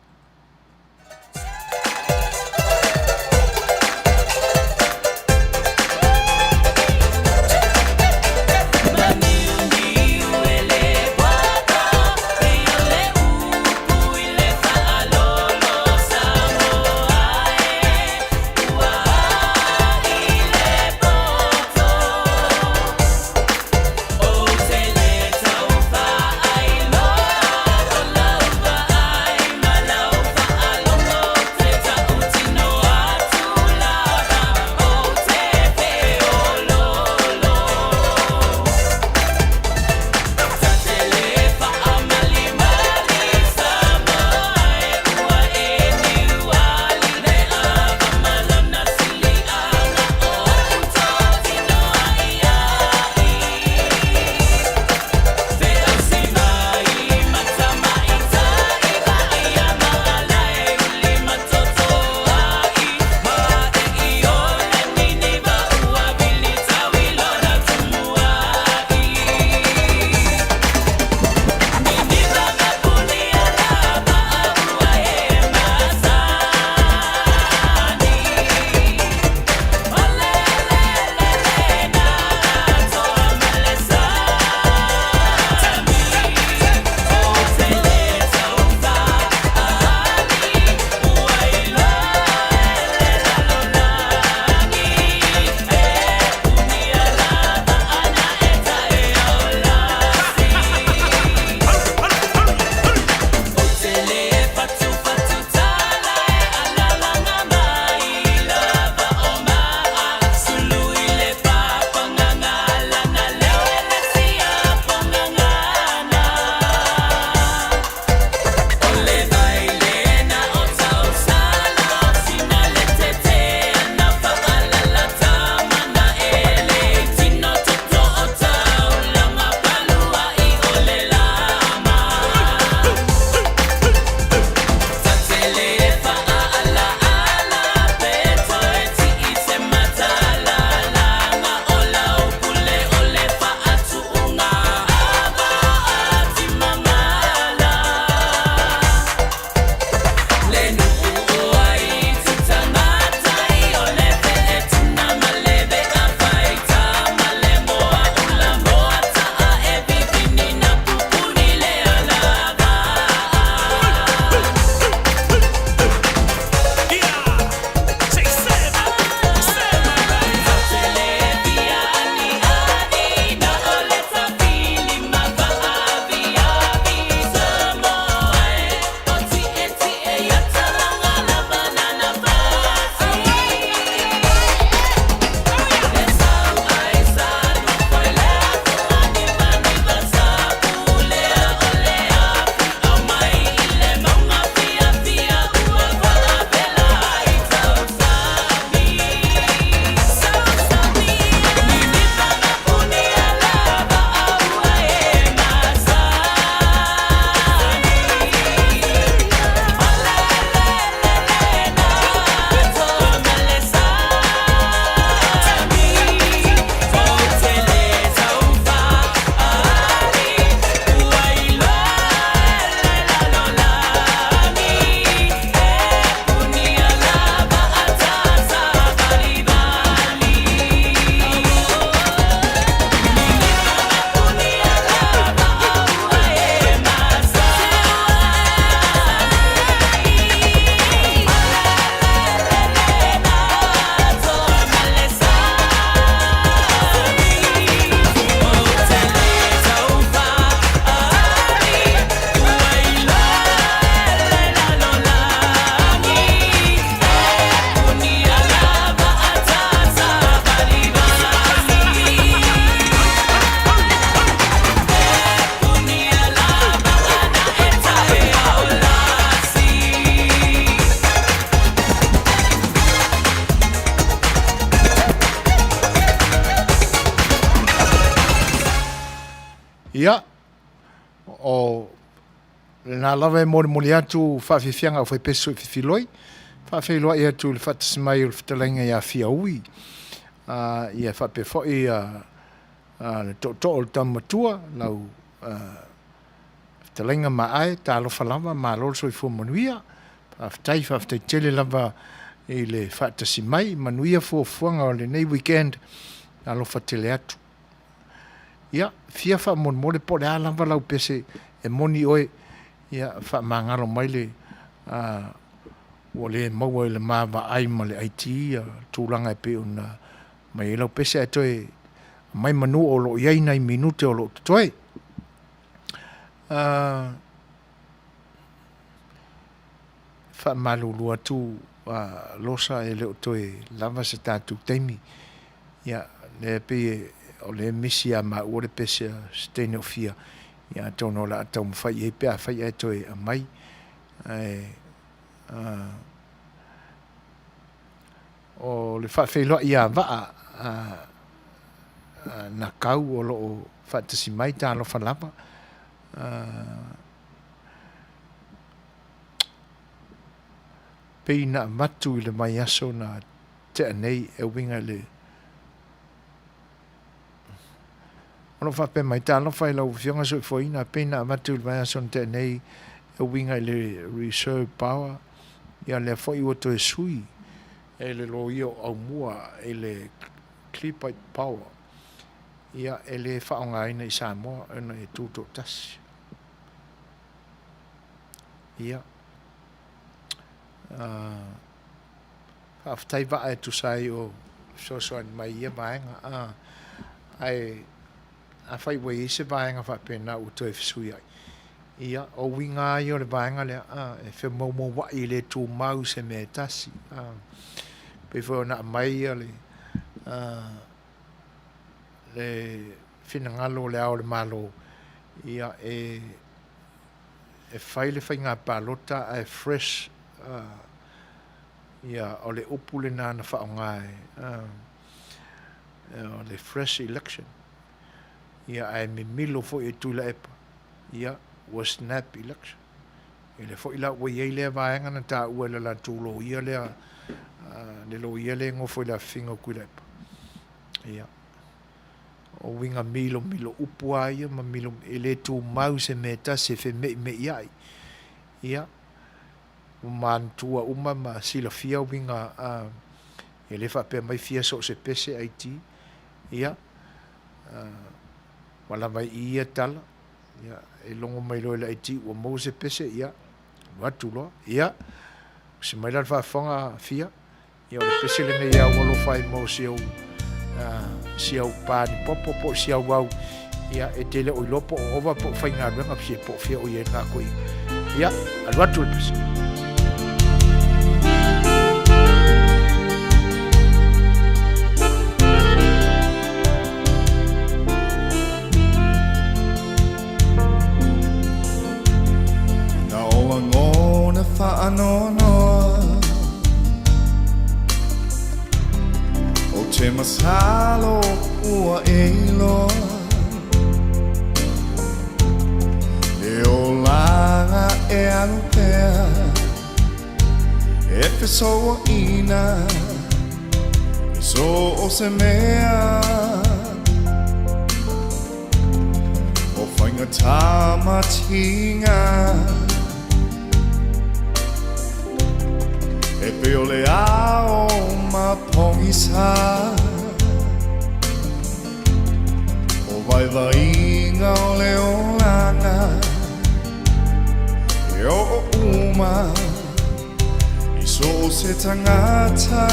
Ia, o lena lava e molimoli atu faafiafiaga a Aufaipesu i Fifiloi, faafeiloai atu i le faatasi mai o le fetalaiga ia Fiaui, ia faapea foi le tootoo o le tama matua, lau fetalaiga Maae, talofa lava, malo le soifua manuia. Faafetai, faafetai tele lava i le faatasi mai, manuia fuafuaga o lenei weekend, alofa tele atu. Ia, fia faamolemole po o le a lava lau pese e moni oe, ia faamagalo mai le ua le maua i le ma vaai ma le IT ia tulaga e pei ona aumai ai lau pese ae toe aumai manu o lo o i ai nai minute o lo o totoe. Faamalulu atu Losa e le o toe lava se tatou taimi. Ia, lea e pei o lea e misi ia maua le pese a se teine o Fia, ia atonu o le a taumafai i ai pe afai ae toe aumai. Ae o le faafeiloai ia Vaa Nakau o lo o faatasi mai, talofa lava. Pei na avatu i le vaiaso na tea nei e uiga i le O lo o faapea mai, Talofa i lau Afioga Soifuaina, pei na avatu i le vaiaso na tea nei e uiga i le Reserve Power, ia lea foi ua toe sui e le loia o Aumua i le Clearpipe Power, ia e le faaaogaina i Samoa ona e tutoatasi. Ia, faafetai Vaa e tusa ai o fesoasoani mai i ia vaega. Ae afai ua i ai se vaega faapena ua toe fesuiai, ia, o uiga lava ia o le vaega lea, e femaumauai e le tumau se mea e tasi. E pei foi ona aumai le finagalo o Le Ao o le Malo, ia, e fai le faiga palota ae fresh ia, o le upu lena na faaaoga e o le fresh election. Ia, ae mimilo foi e Tuilaepa, ia, ua snap election. Ia lea foi la ua i ai lea vaega na taua e le latou loia lea, le loia lea e nofo i le afifiga o Tuilaepa. Ia, o uiga milomilo upu lava ia ma milo, e le tumau se mea e tasi e feme'ime'ia'i. Ia, ua manatua uma ma silafia uiga, e le faapea mai fia so o se pese IT. Ia, ua lava i i ia tala, ia, e logo mai loa i le IT ua maua se pese, ia, alu atu loa. Ia, usi mai la le faafofoga Fia, Ia o le pese lenei a ua alofa ai mo si au si au pa ni popo po o si au au ia e te le o iloa po o ova po o faigaluega po o fia o i ai lena koe. Ia, alu atu le pese. Na o lagona faanoanoa O te masalo ua e iloa Le olaga e alu pea E fesouaina I so o se mea O faigata matinga E pei o le ao ma pogisa O vaivaiga o le olaga E oo uma i so o se tagata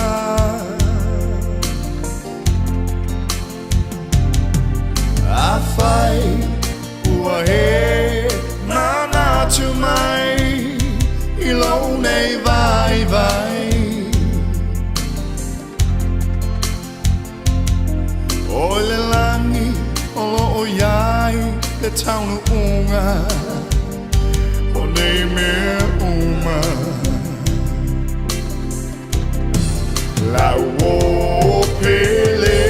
Afai ua e manatu mai i lou nei vaivai O le lagi o lo o i ai le taunuuga o nei mea uma Lau o pele.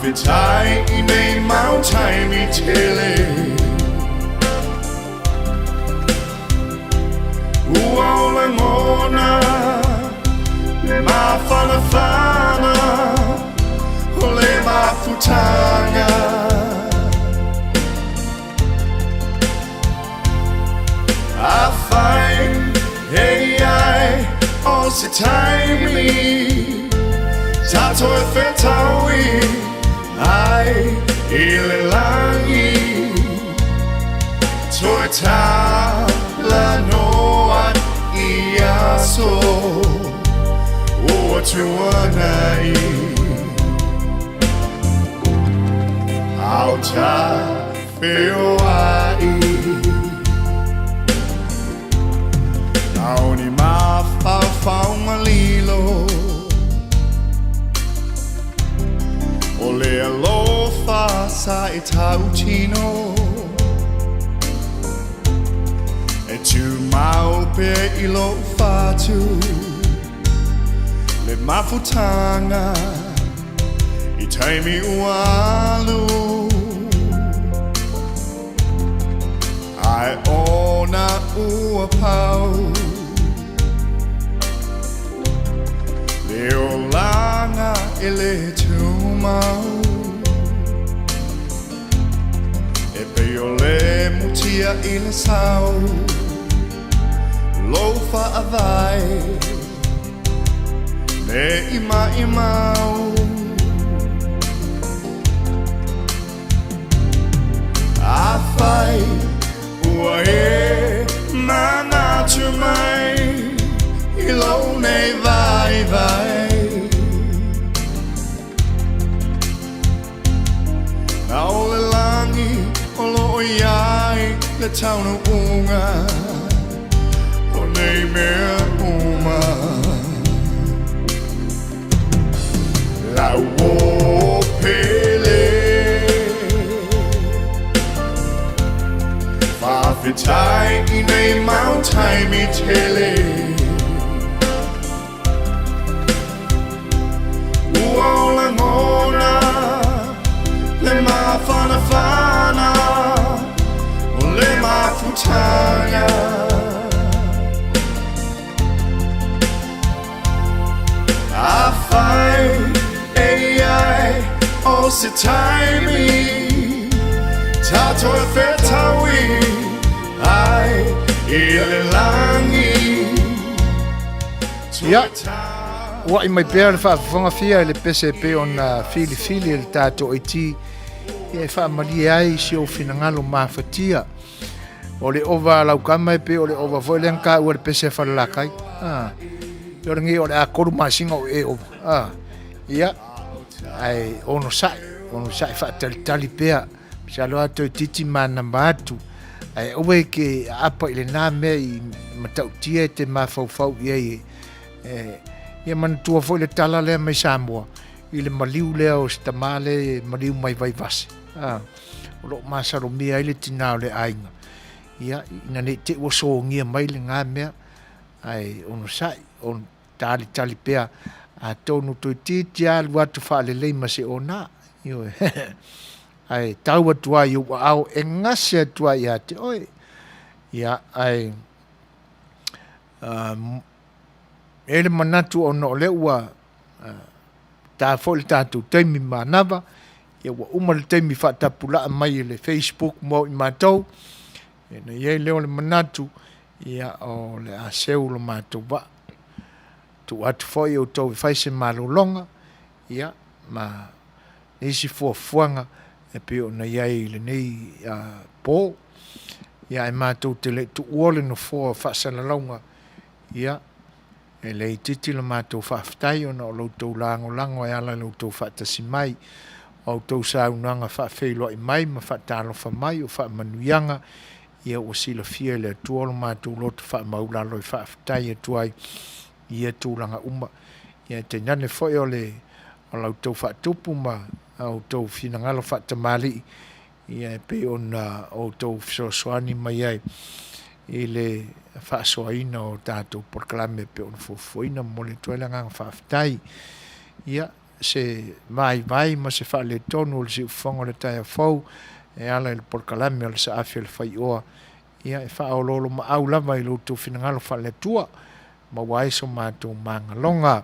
Faafetai i nei mau taimi tele Ua o lagona le mafanafana o le mafutaga Afai e i ai o se taimi Tatou e fetaui ai i le lagi Toe talanoa i aso ua tuanai A o ta feoai Na o ni mafaufauga lilo O le alofa sa e tautino E tumau pea i lou fatu Le mafutaga i taimi ua alu Ae ona ua pau Le olaga e le tumau E pei o le mutia i le sau Lou faavae Ne i maimau Afai ua e manatu mai i lou nei vaivai Na o le lagi o lo o i ai le taunuuga o nei mea uma. Lau o Pele Faafetai i nei mau taimi tele Ua o lagona le mafanafana o le mafutaga Afai e i ai o se taimi Tatou e fetaui ai i le lagi Ia, ua'i mai pea le faafofoga fia i le pese e pei ona filifili e le tatou IT ia e faamalie ai si ou finagalo mafatia. O le ova a lau kama e pei o le ova foi lea na taua i le pese a Falelatai. Ah, e o lenei o le a tolu masina o e ova. Ah, ia, ae onosai, onosai faatalitali pea. Masalo lava toeitiiti manama atu, ae aua e te aapa i lena mea i matautia e te mafaufau i ai e, ia manatua foi le tala lea mai Samoa i le maliu lea o se tama lea e maliu mai Vaivase. A, o lo o masalomia ai le tinā o le aiga. Ia, ina ne i te i ua sogia mai lena mea, ae onosai, on, talitali pea, atonu toeitiiti lava alu atu faalelei ma se ona. Ioe. Ae tau atu lava i ou aao e gase atu ai ia te oe. Ia, ae um, e le manatu ona o lea ua uh, ta foi le tatou taimi manava, ia ua uma le taimi faatapulaa mai i le Facebook mo i matou, ia na i ai lea o le manatu, ia o le a seu lo matou vaa. Tuu atu foi outou e fai se malologa, ia, ma nisi fuafuaga e pei ona i ai i lenei po. Ia ae matou te le i tuua le nofoa o faasalalauga, ia, e le itiiti la matou faafetai ona o lo outou lagolago e ala i lo outou faatasi mai, o a outou saunoaga faafeiloai mai ma faatalofa mai, o faamanuiaga, ia ua silafia e le Atua lo matou loto faamaualalo e faafetai atu ai i ia tulaga uma. Ia tainane foi o le o la outou faatupu ma a outou finagalo faatamalii, ia e pei ona outou fesoasoani mai ai i le faasoaina o tatou polokalame e pei ona fuafuaina. Momoli atu ai le agaga faafetai. Ia. se vaivai ma se faaletonu o le siufofoga o le taeao fou e ala i le polokalame o le Saafi a le Faioa. Ia, e faaoloolomaau lava i lo outou finagalo faale-Atua, maua ai so matou magaloga.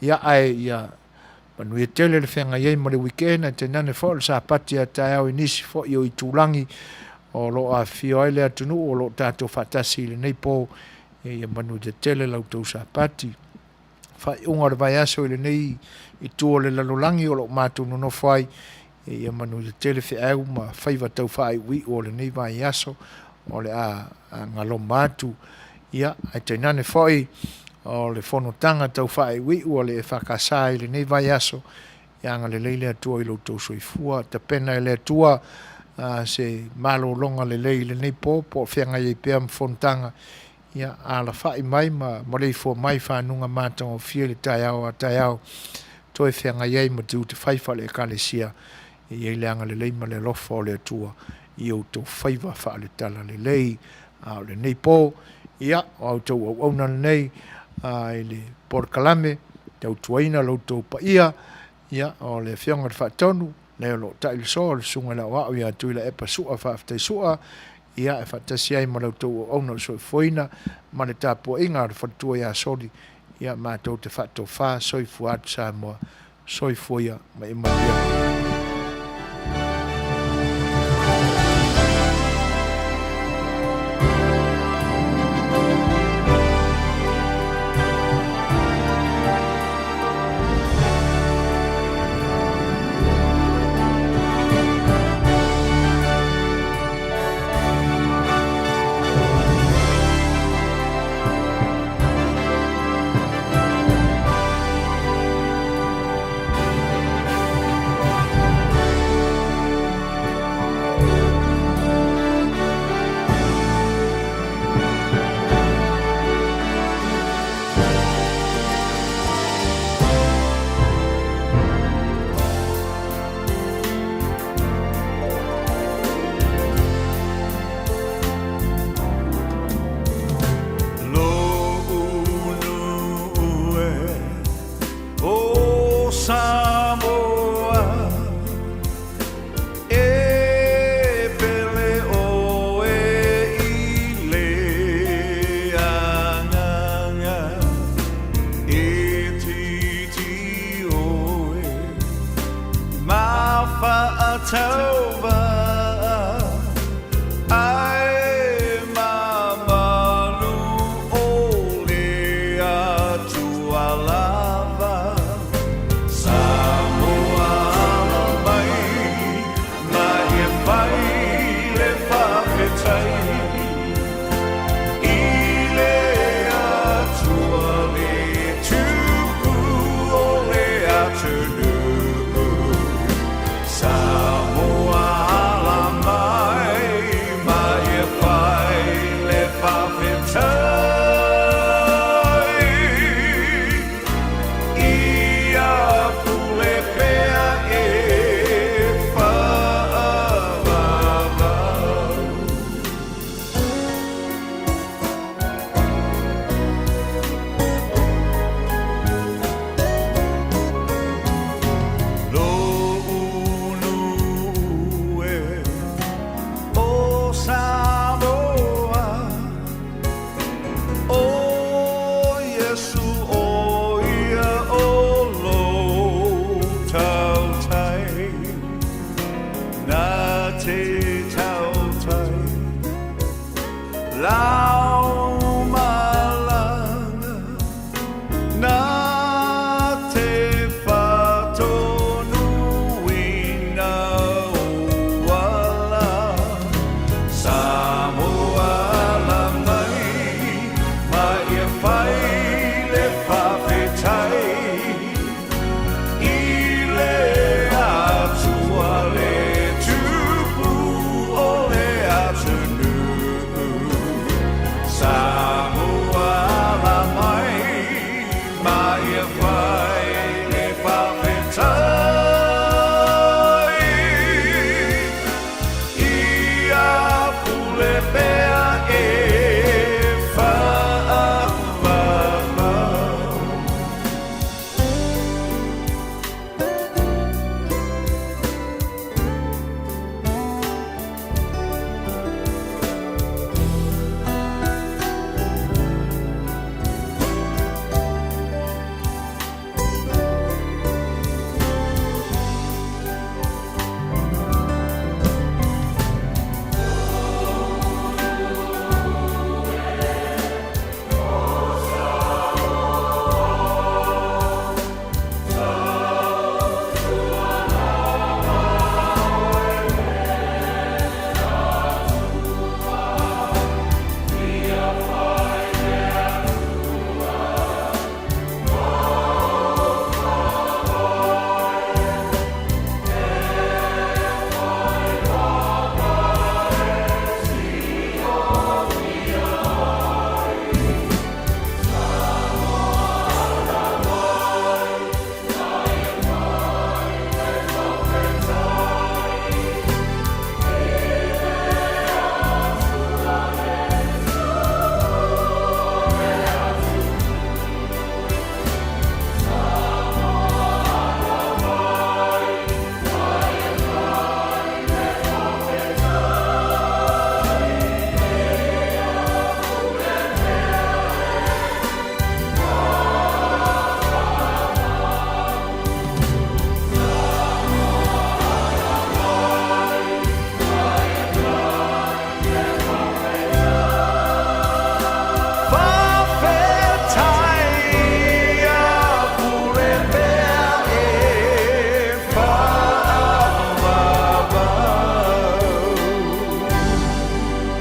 Ia, ae ia manuia tele le feagai ai ma le weekend, ae tainane foi o le Sapati a taeao i nisi foi o itulagi o lo o afifio ai le atunuu o lo o tatou faatasi i lenei po. Ia manuia tele la outou Sapati. Faaiuga o le vaiaso i lenei itu o le lalolagi o lo o matou nonofo ai, ia manuia tele feau ma faiva tau faaiuiu o lenei vaiaso o le a galoma atu. Ia, ae tainane foi o le fonotaga tau faaiuiu a le EFKS i lenei vaiaso, ia agalelei le Atua i lo outou soifua, tapena e le Atua se malologa lelei i lenei po, po o feagai ai pea ma fonotaga. Ia alafai mai ma maleifua mai i fanuga matagofie i le taeao a taeao, toe feagai ai ma tiute fai faale-Ekalesia, e i ai le agalelei ma le alofa o le Atua i outou faiva faale-talalelei. A o lenei po, ia, o a outou auauna lenei i le polokalame, tautuaina lo outou paia, ia, o le Afioga i le Faatonu, le o lo o tai le soa o le Susuga i le Aoao ia Tuilaepa Sua Faafetai Sua, ia, e faatasi ai ma la outou auauna o le soifuaina ma le tapuaiga a le faletua ia Soli, ia, matou te faatofa soifua atu Samoa, soifua ia ma ia manuia.